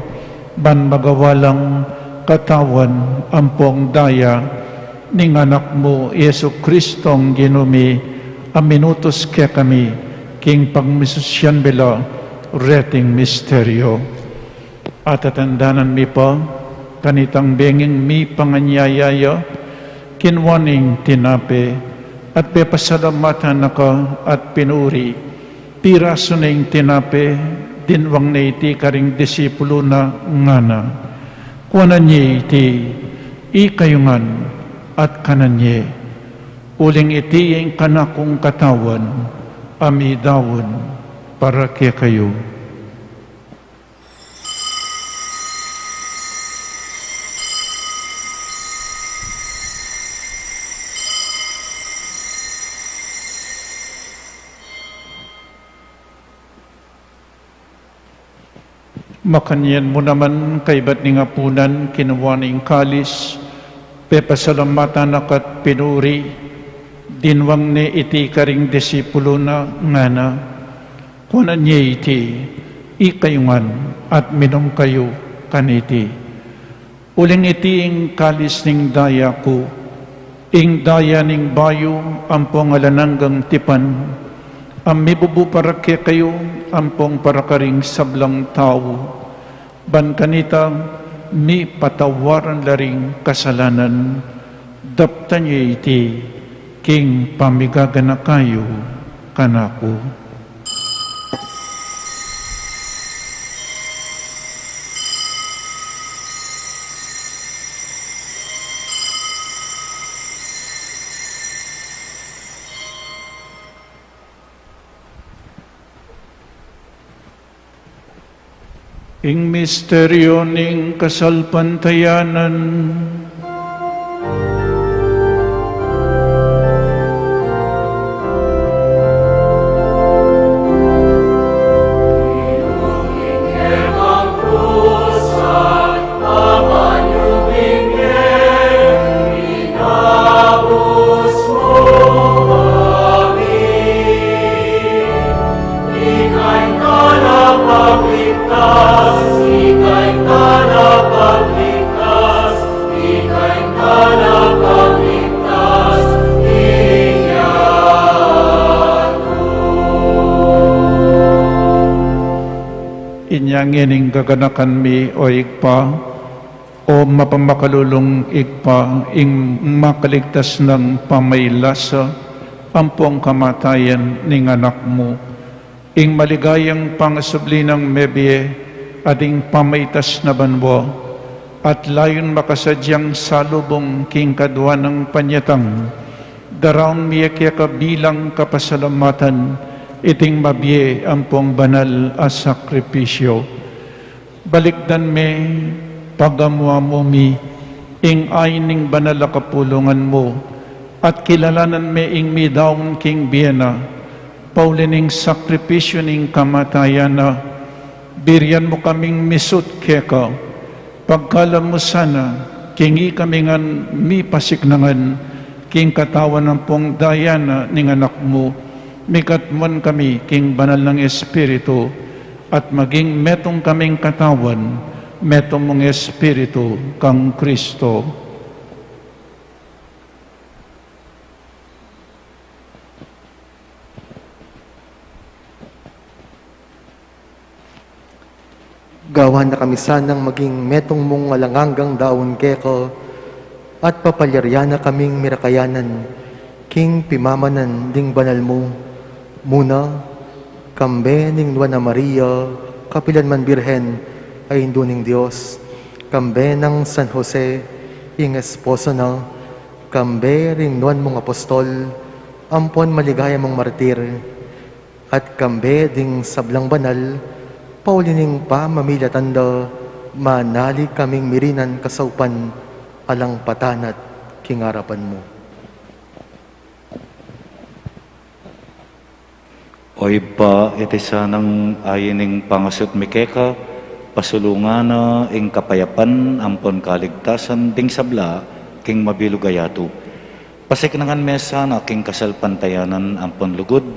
ban magawa lang katawan ampong daya ning Anak mu, Jesu Kristong Ginu mi, a minutus kekami king pagmisusian mi la reting misteryu. Atatandanan mi pa, kanitang benging mipanganyaya ya, kinua ne ing tinape, at pepasalamatan na ka, at pinuri, pirasu ne ing tinape, dinwang ne iti karing disipulu na, ngana: Kuanan ye iti, ikayu ngan, at kanan ye. Uling iti ing kanakung katawan, a midaun para kekayu. Makanyan mu naman, kaybat ning apunan, kinua ne ing kalis, pepasalamatan na ka't pinuri, dinwang ne iti karing disipulu na, ngana: Kuanan ye iti, ikayu ngan, at minum kayu kaniti. Uling iti ing kalis ning daya ku, ing daya ning bayu ampong alang anggang tipan, a mibubu para kekayu ampong para karing sablang tau, ban kanita mipatawaran la ring kasalanan. Daptan ye iti king pamigaganaka yu kanaku. Ing misteryu ning kasalpantayanan. Ngening gaganakan mi, o Ibpa, o mapamakalulung Ibpa, ing makaligtas nang pamailasa ampong kamatayan ning Anak mu, ing maligayang pangasubli nang mebie at ing pamaitas na banua, at layun makasadyang salubung king kadua nang panyatang, daraun mi ya keka bilang kapasalamatan iting mabie ampong banal a sakripisyu. Balikdan me, pagamu-amu mi ing ain ning banal a kapulungan mu, at kilalanan me ing midaun king bie na, pauli ning sakripisyu ning kamatayan na. Birian mu kaming misut keka, pagkalub mu sana, king ikami ngan mipasiknangan king katawan ampong daya na ning Anak mu, mikatmuan kami king banal nang Espiritu, at maging metung kaming katawan, metung mung Espiritu kang Kristo. Gawan na kami sanang maging metung mung alang anggang daun keka, at papalyarian na kaming mirakayanan king pimamanan ding banal mu, muna, kambe ning Nuan a Maria, kapilan man Birhen, a Indu ning Dios, kambe nang San Jose, ing esposo na, kambe ring nuan mung apostol, ampon maligaya mung martir, at kambe ding sablang banal, pauli ning pamamilatan da, manalig kaming mirinan kasaupan alang patanat king arapan mu. O Ibpa, iti sanang ain ning pangasut mi keka, pasulungan na ing kapayapan ampon kaligtasan ding sabla king mabilug a yatu. Pasiknangan me sana king kasalpantayanan ampon lugud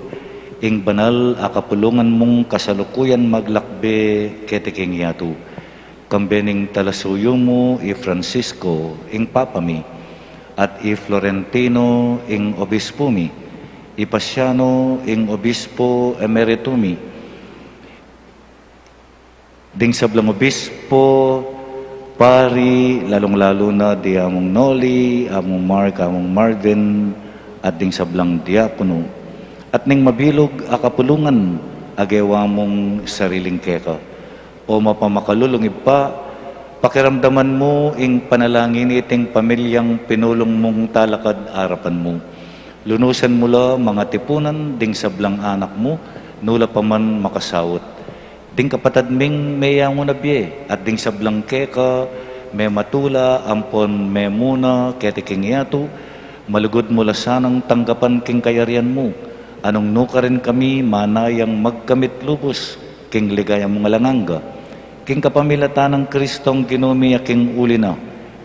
ing banal a kapulungan mung kasalukuyan maglakbe keti king yatu. Kambe ning talasuyu mu i Francisco, ing Papa mi, at i Florentino, ing Obispo mi, i Pasiano, ing Obispo Emerito mi, ding sablang obispo, pari, lalung-lalu na di Among Noli, Among Mark, Among Marvin, at ding sablang diakono, at ning mabilug a kapulungan a gewa mung sariling keka. O mapamakalulung Ibpa, pakiramdaman mu ing panalangin iting pamilyang pinulung mung talakad arapan mu. Lunusan mu la mangatipunan ding sablang anak mu, nu la pa man makasaut. Ding kapatad ming meyangu na bie, at ding sablang keka mematula ampon memuna keti king yatu, malugud mu la sanang tanggapan king kayarian mu, a nung nukarin kami manayang magkamit lubus king ligaya mung alang angga. King kapamilatan nang Kristong Ginu mi a king uli na,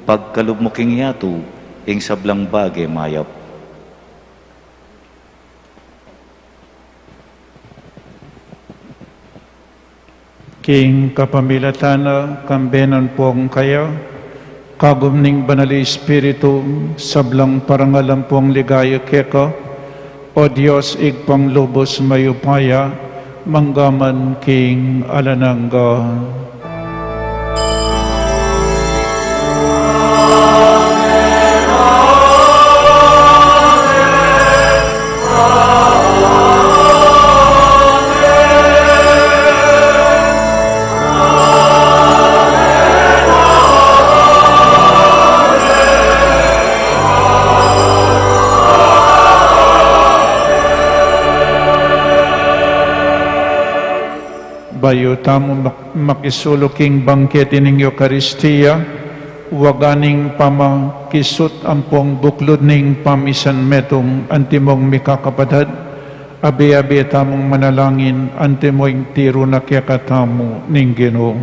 pagkalub mu king yatu ing sablang bage mayap. King kapamilatan na, kambe na ampong kaya, kagum ning Banal Espiritu, sablang parangal ampong ligaya keka, O Dios, Ibpang lubus mayupaya, mangga man king alang angga. Bayu tamu mak-, makisulu king bangkete ning Eukaristia, waga ning pamakisut ampong buklud ning pamisan metung, antimong mikakapatad, abe-abe tamung manalangin, antimo ing tiru na kekatamu ning Ginu.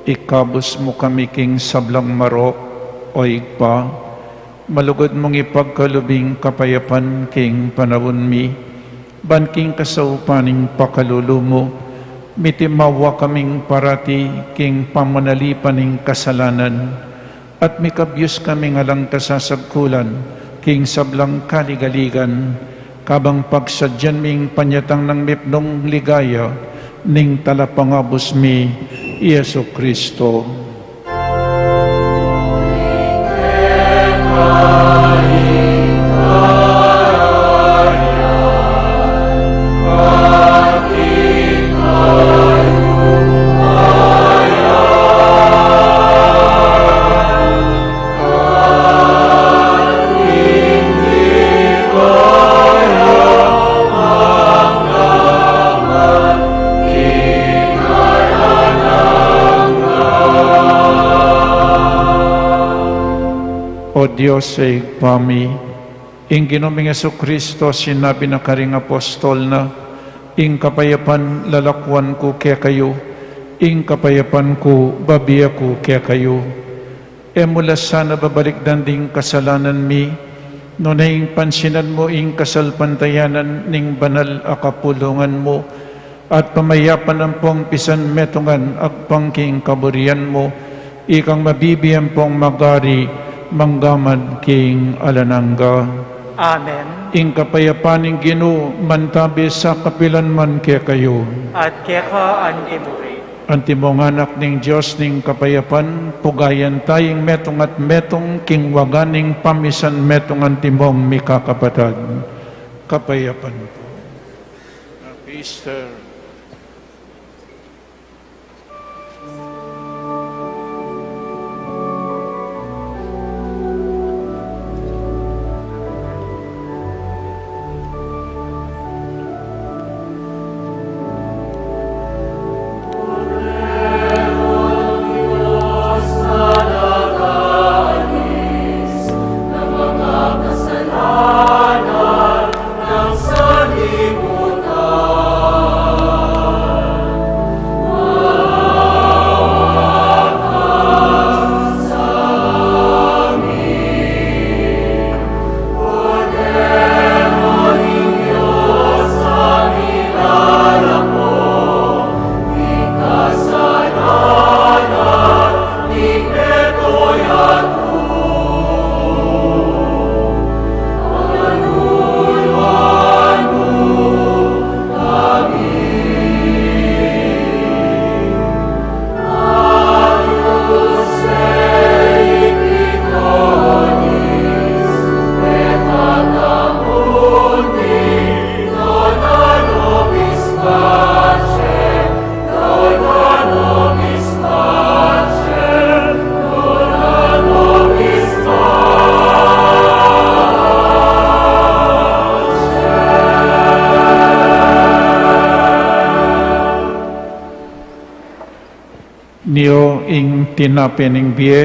Ikabus mu kami king sablang marok, O Ibpa, malugud mung ipagkalub ing kapayapan king panaun mi, ban king kasaupan ning pakalulu mu, mitimawa kaming parati king pamanalipan ning kasalanan, at mikabyus kaming alang kasasagkulan king sablang kaligaligan, kabang pagsadyan ming panyatang nang mipnung ligaya ning Talapangabus mi, Jesucristo. O Dios, Ibpa mi, ing Ginu ming Jesucristo, sinabi na karing apostol na, "Ing kapayapan lalakuan ku kekayu, ing kapayapan ku bibie ku kekayu." E mu la sana babalikdan ding kasalanan mi, nune ing pansinan mu ing kasalpantayanan ning banal a kapulungan mu, at pamayapan ampong pisanmetungan agpang king kaburian mu, ikang mabibie ampong magari manggaman king alang angga. Amen. Ing kapayapan ning Ginu mantabi sa kapilan man kekayu. At keka antimu rin. Antimong anak ning Dios ning kapayapan, pugayan taya ing metung at metung king waga ning pamisanmetung antimong mikakapatad. Kapayapan po. Happy Easter. Nio ing tinape ning bie,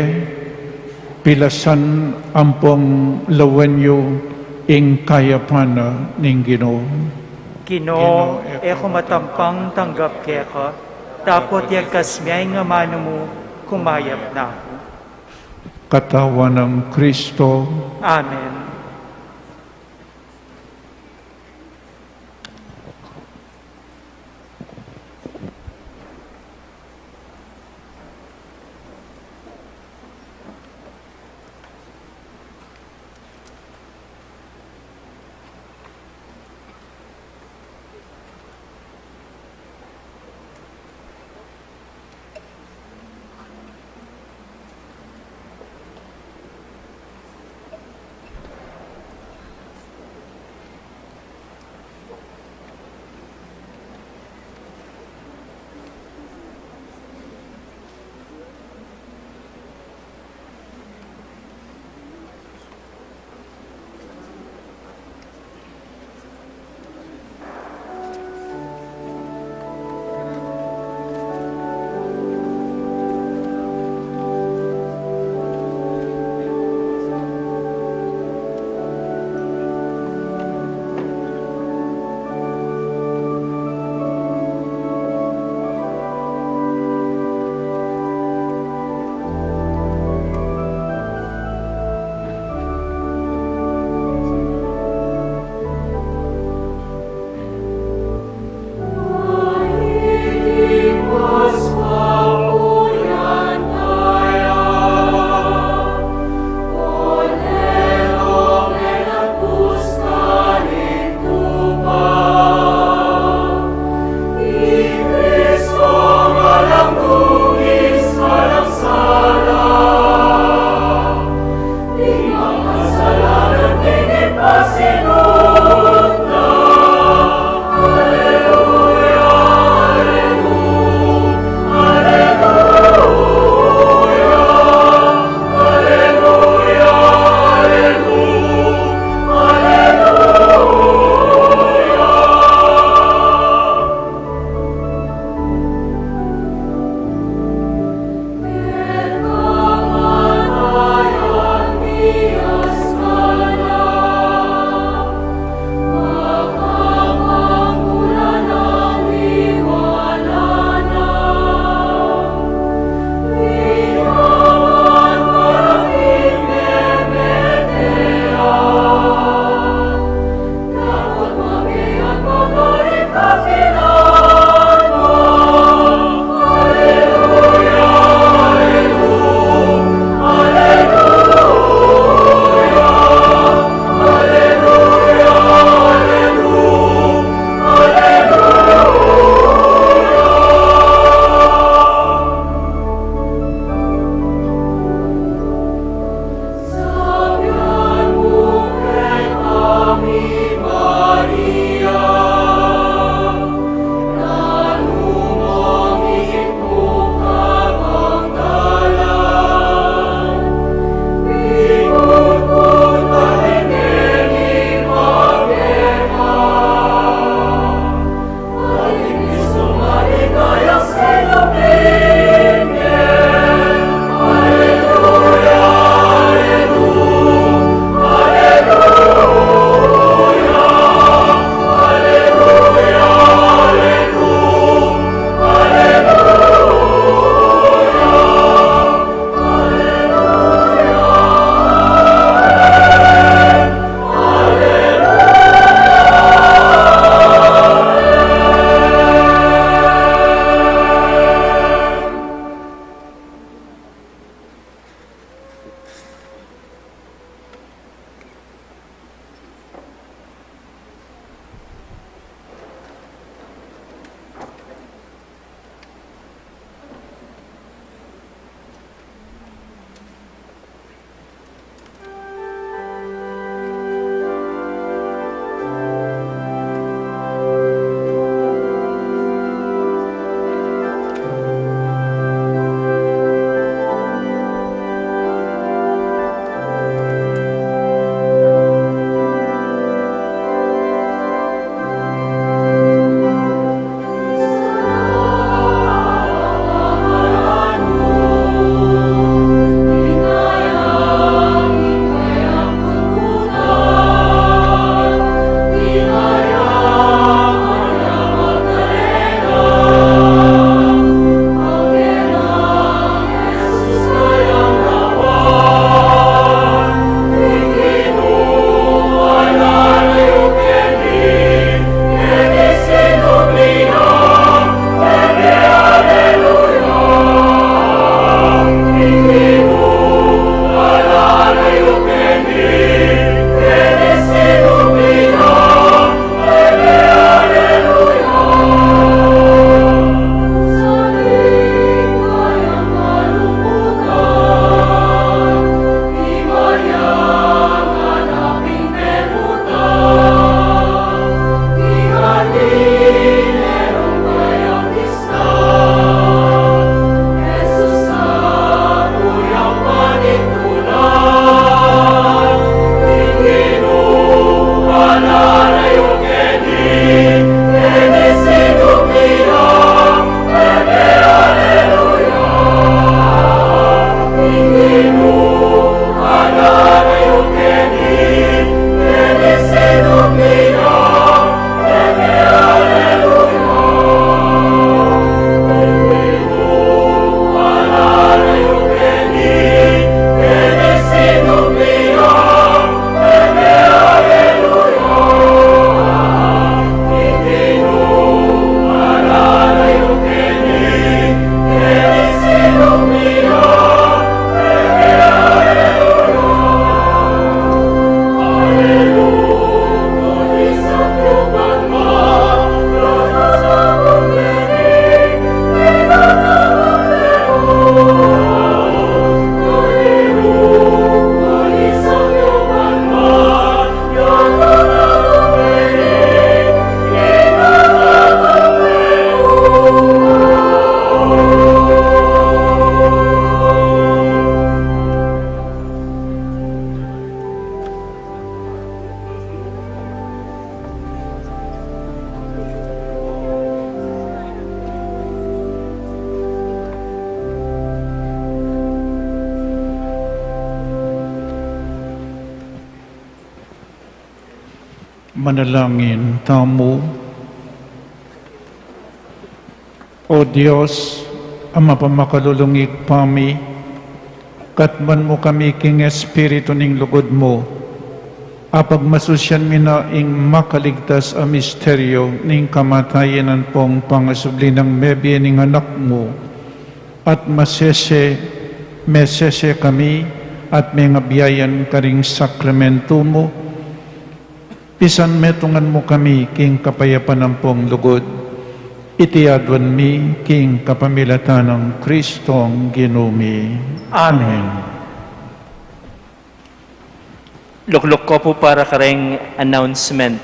pilasan ampong lawen yu ing kayapan na ning Ginu. Ginu, e ku matampang tanggap keka, dapot yakas mu ing amanu mu, kumayap na ku. Katawan nang Kristo. Amen. Manalangin tamu. O Dios, a mapamakalulung Ibpa mi, katmuan mu kami king Espiritu ning lugud mu, apagmasusyan mi na ing makaligtas a misteryu ning kamatayan ampong pangasubli nang mebie ning Anak mu, at masese, mesese kami at mengabiayan karing sakramentu mu, pisan metungan mu kami king kapayapan ampong lugud. Iti aduan mi king kapamilatan nang Kristong Ginu mi. Amen. Lukluk ku pu para kareng announcement.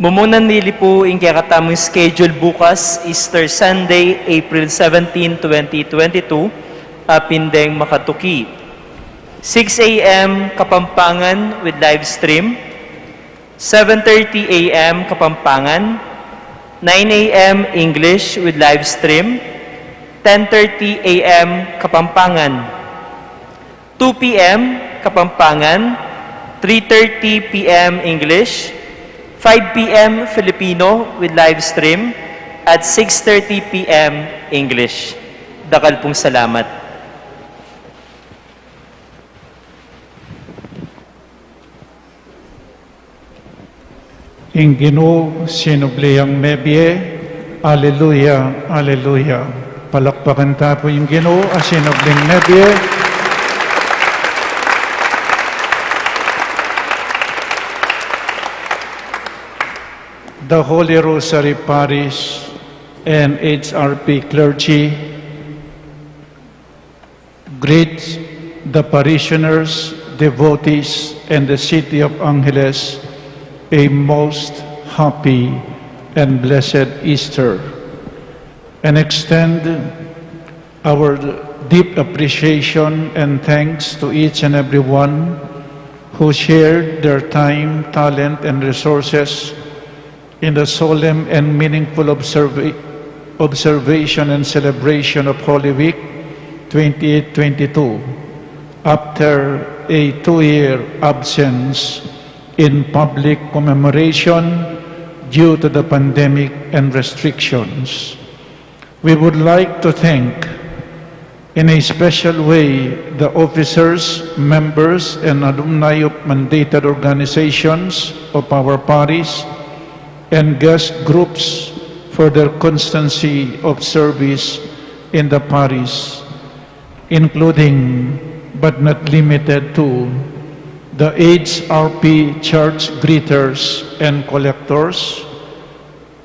Mumunan nili pu ing kekatamung schedule bukas, Easter Sunday, April seventeen, twenty twenty-two, a pin deng makatuki. Six A M Kapampangan with live stream, seven thirty A M Kapampangan, nine A M English with live stream, ten thirty A M Kapampangan, two P M Kapampangan, three thirty P M English, five P M Filipino with live stream, at six thirty P M English. Dakal pung salamat. Ing Ginu sinubli yang mebie. Aleluya, aleluya. Palakpakan ta pu ing Ginu a sinubling mebie. The Holy Rosary Parish and H R P clergy greet the parishioners, devotees, and the city of Angeles a most happy and blessed Easter, and extend our deep appreciation and thanks to each and every one who shared their time, talent, and resources in the solemn and meaningful observa-, observation and celebration of Holy Week twenty-eight twenty-two, after a two-year absence in public commemoration due to the pandemic and restrictions. We would like to thank in a special way the officers, members, and alumni of mandated organizations of our parish and guest groups for their constancy of service in the parish, including but not limited to the H R P church greeters and collectors,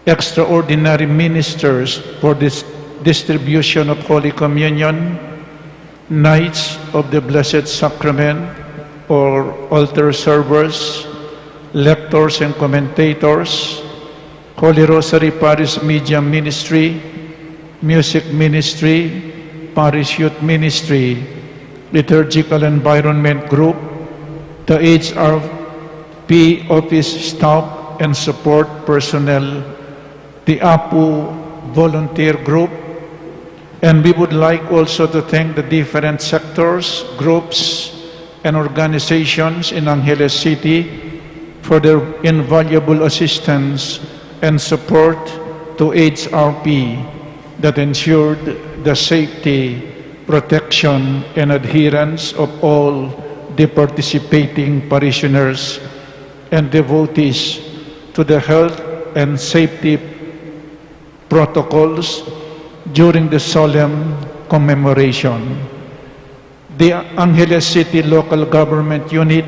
extraordinary ministers for this distribution of Holy Communion, Knights of the Blessed Sacrament or altar servers, lectors and commentators, Holy Rosary Parish Media Ministry, Music Ministry, Parish Youth Ministry, Liturgical Environment Group, the H R P office staff and support personnel, the Apu volunteer group, and we would like also to thank the different sectors, groups, and organizations in Angeles City for their invaluable assistance and support to H R P that ensured the safety, protection, and adherence of all the participating parishioners and devotees to the health and safety protocols during the solemn commemoration. The Angeles City Local Government Unit,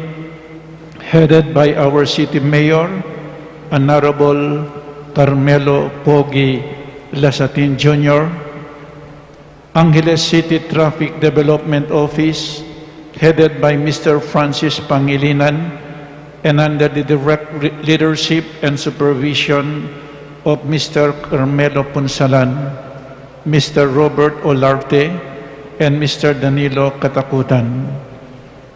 headed by our City Mayor, Honorable Carmelo Pogi Lasatin Junior, Angeles City Traffic Development Office, headed by Mister Francis Pangilinan, and under the direct re-, leadership and supervision of Mister Carmelo Punsalan, Mister Robert Olarte, and Mister Danilo Katakutan.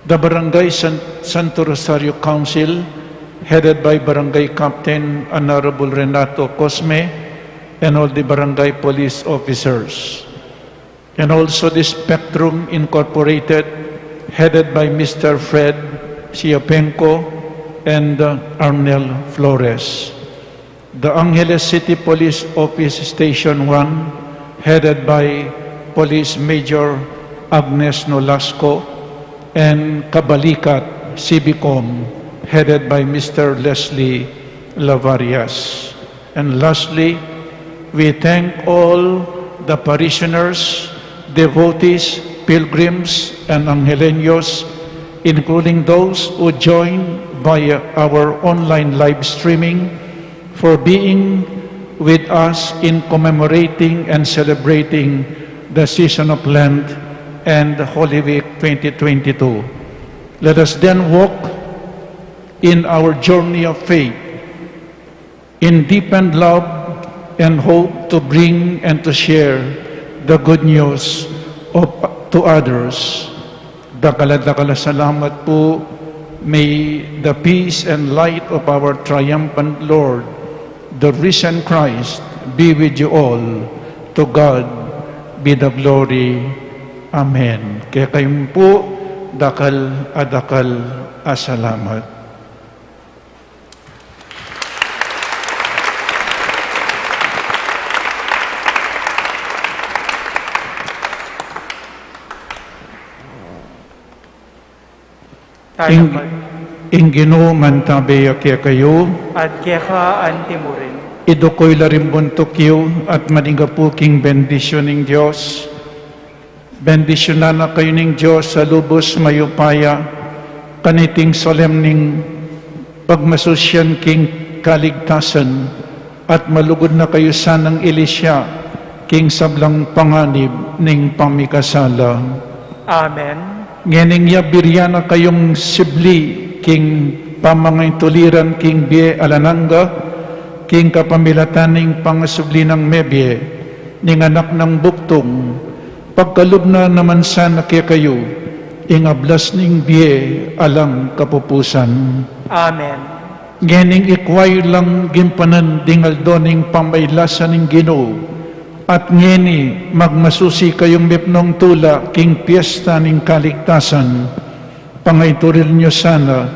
The Barangay San-, Santo Rosario Council, headed by Barangay Captain Honorable Renato Cosme, and all the barangay police officers. And also the Spectrum Incorporated, headed by Mister Fred Siapenco, and, uh, Arnel Flores. The Angeles City Police Office Station one, headed by Police Major Agnes Nolasco, and Kabalikat Civicom, headed by Mister Leslie Lavarias. And lastly, we thank all the parishioners, devotees, pilgrims, and Angeleños, including those who join via our online live streaming, for being with us in commemorating and celebrating the season of Lent and Holy Week twenty twenty-two. Let us then walk in our journey of faith in deepened love and hope to bring and to share the good news of, to others. Dakal a dakal a salamat pu. May the peace and light of our triumphant Lord, the risen Christ, be with you all. To God be the glory. Amen. Kekayu pu, dakal a dakal a salamat. Tayo Ing, naman. Ing Ginu mantabe ya kekayu. At keka anti mu rin. Idukul la ring buntuk yu at manigapu king bendisyun ning Dios. Bendisyunan na kayu ning Dios a lubus mayupaya, kaniting solemning pagmasusyan king kaligtasan, at malugud na kayu sanang ilisya king sablang panganib ning pamikasala. Amen. Ngening ya biryan na kayung sibli king pamangaituliran king bie alang angga, king kapamilatan ning pangasubli nang mebie, ning anak nang bugtung, pagkalub na naman sana kekayu ing ablas ning bie alang kapupusan. Amen. Ngening ikwa yu lang gimpanan ding aldo ning pamailasan ning Ginu, at ngeni magmasusi kayung mipnung tula king piesta ning kaligtasan, pangaituliran yu sana,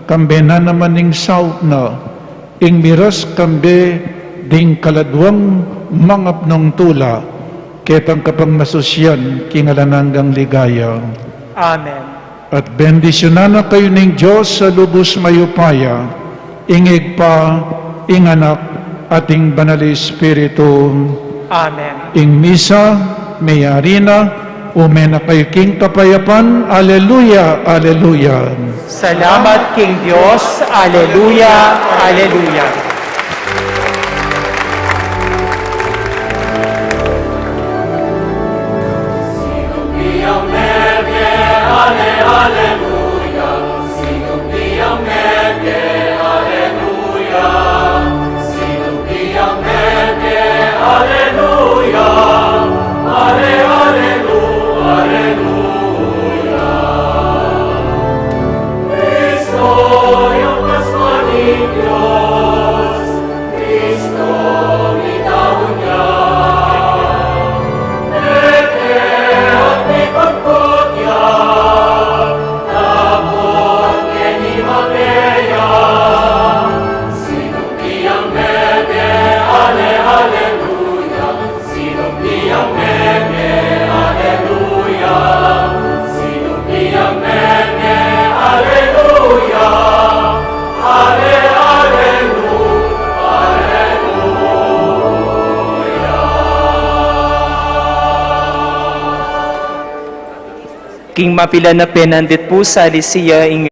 kambe na naman ning saup na, ing miras kambe ding kaladwang mangapnung tula, ketang kapagmasusyan king alang anggang ligaya. Amen. At bendisyunan na kayu ning Dios a lubus mayupaya, ing Ibpa, ing Anak, at ing Banal a Espiritu. Amen. Ing misa meyari na, ume na kayu king kapayapan. Aleluya, aleluya. Salamat king Dios. Aleluya, aleluya. King mapilan a penandit pu, salisi ya ing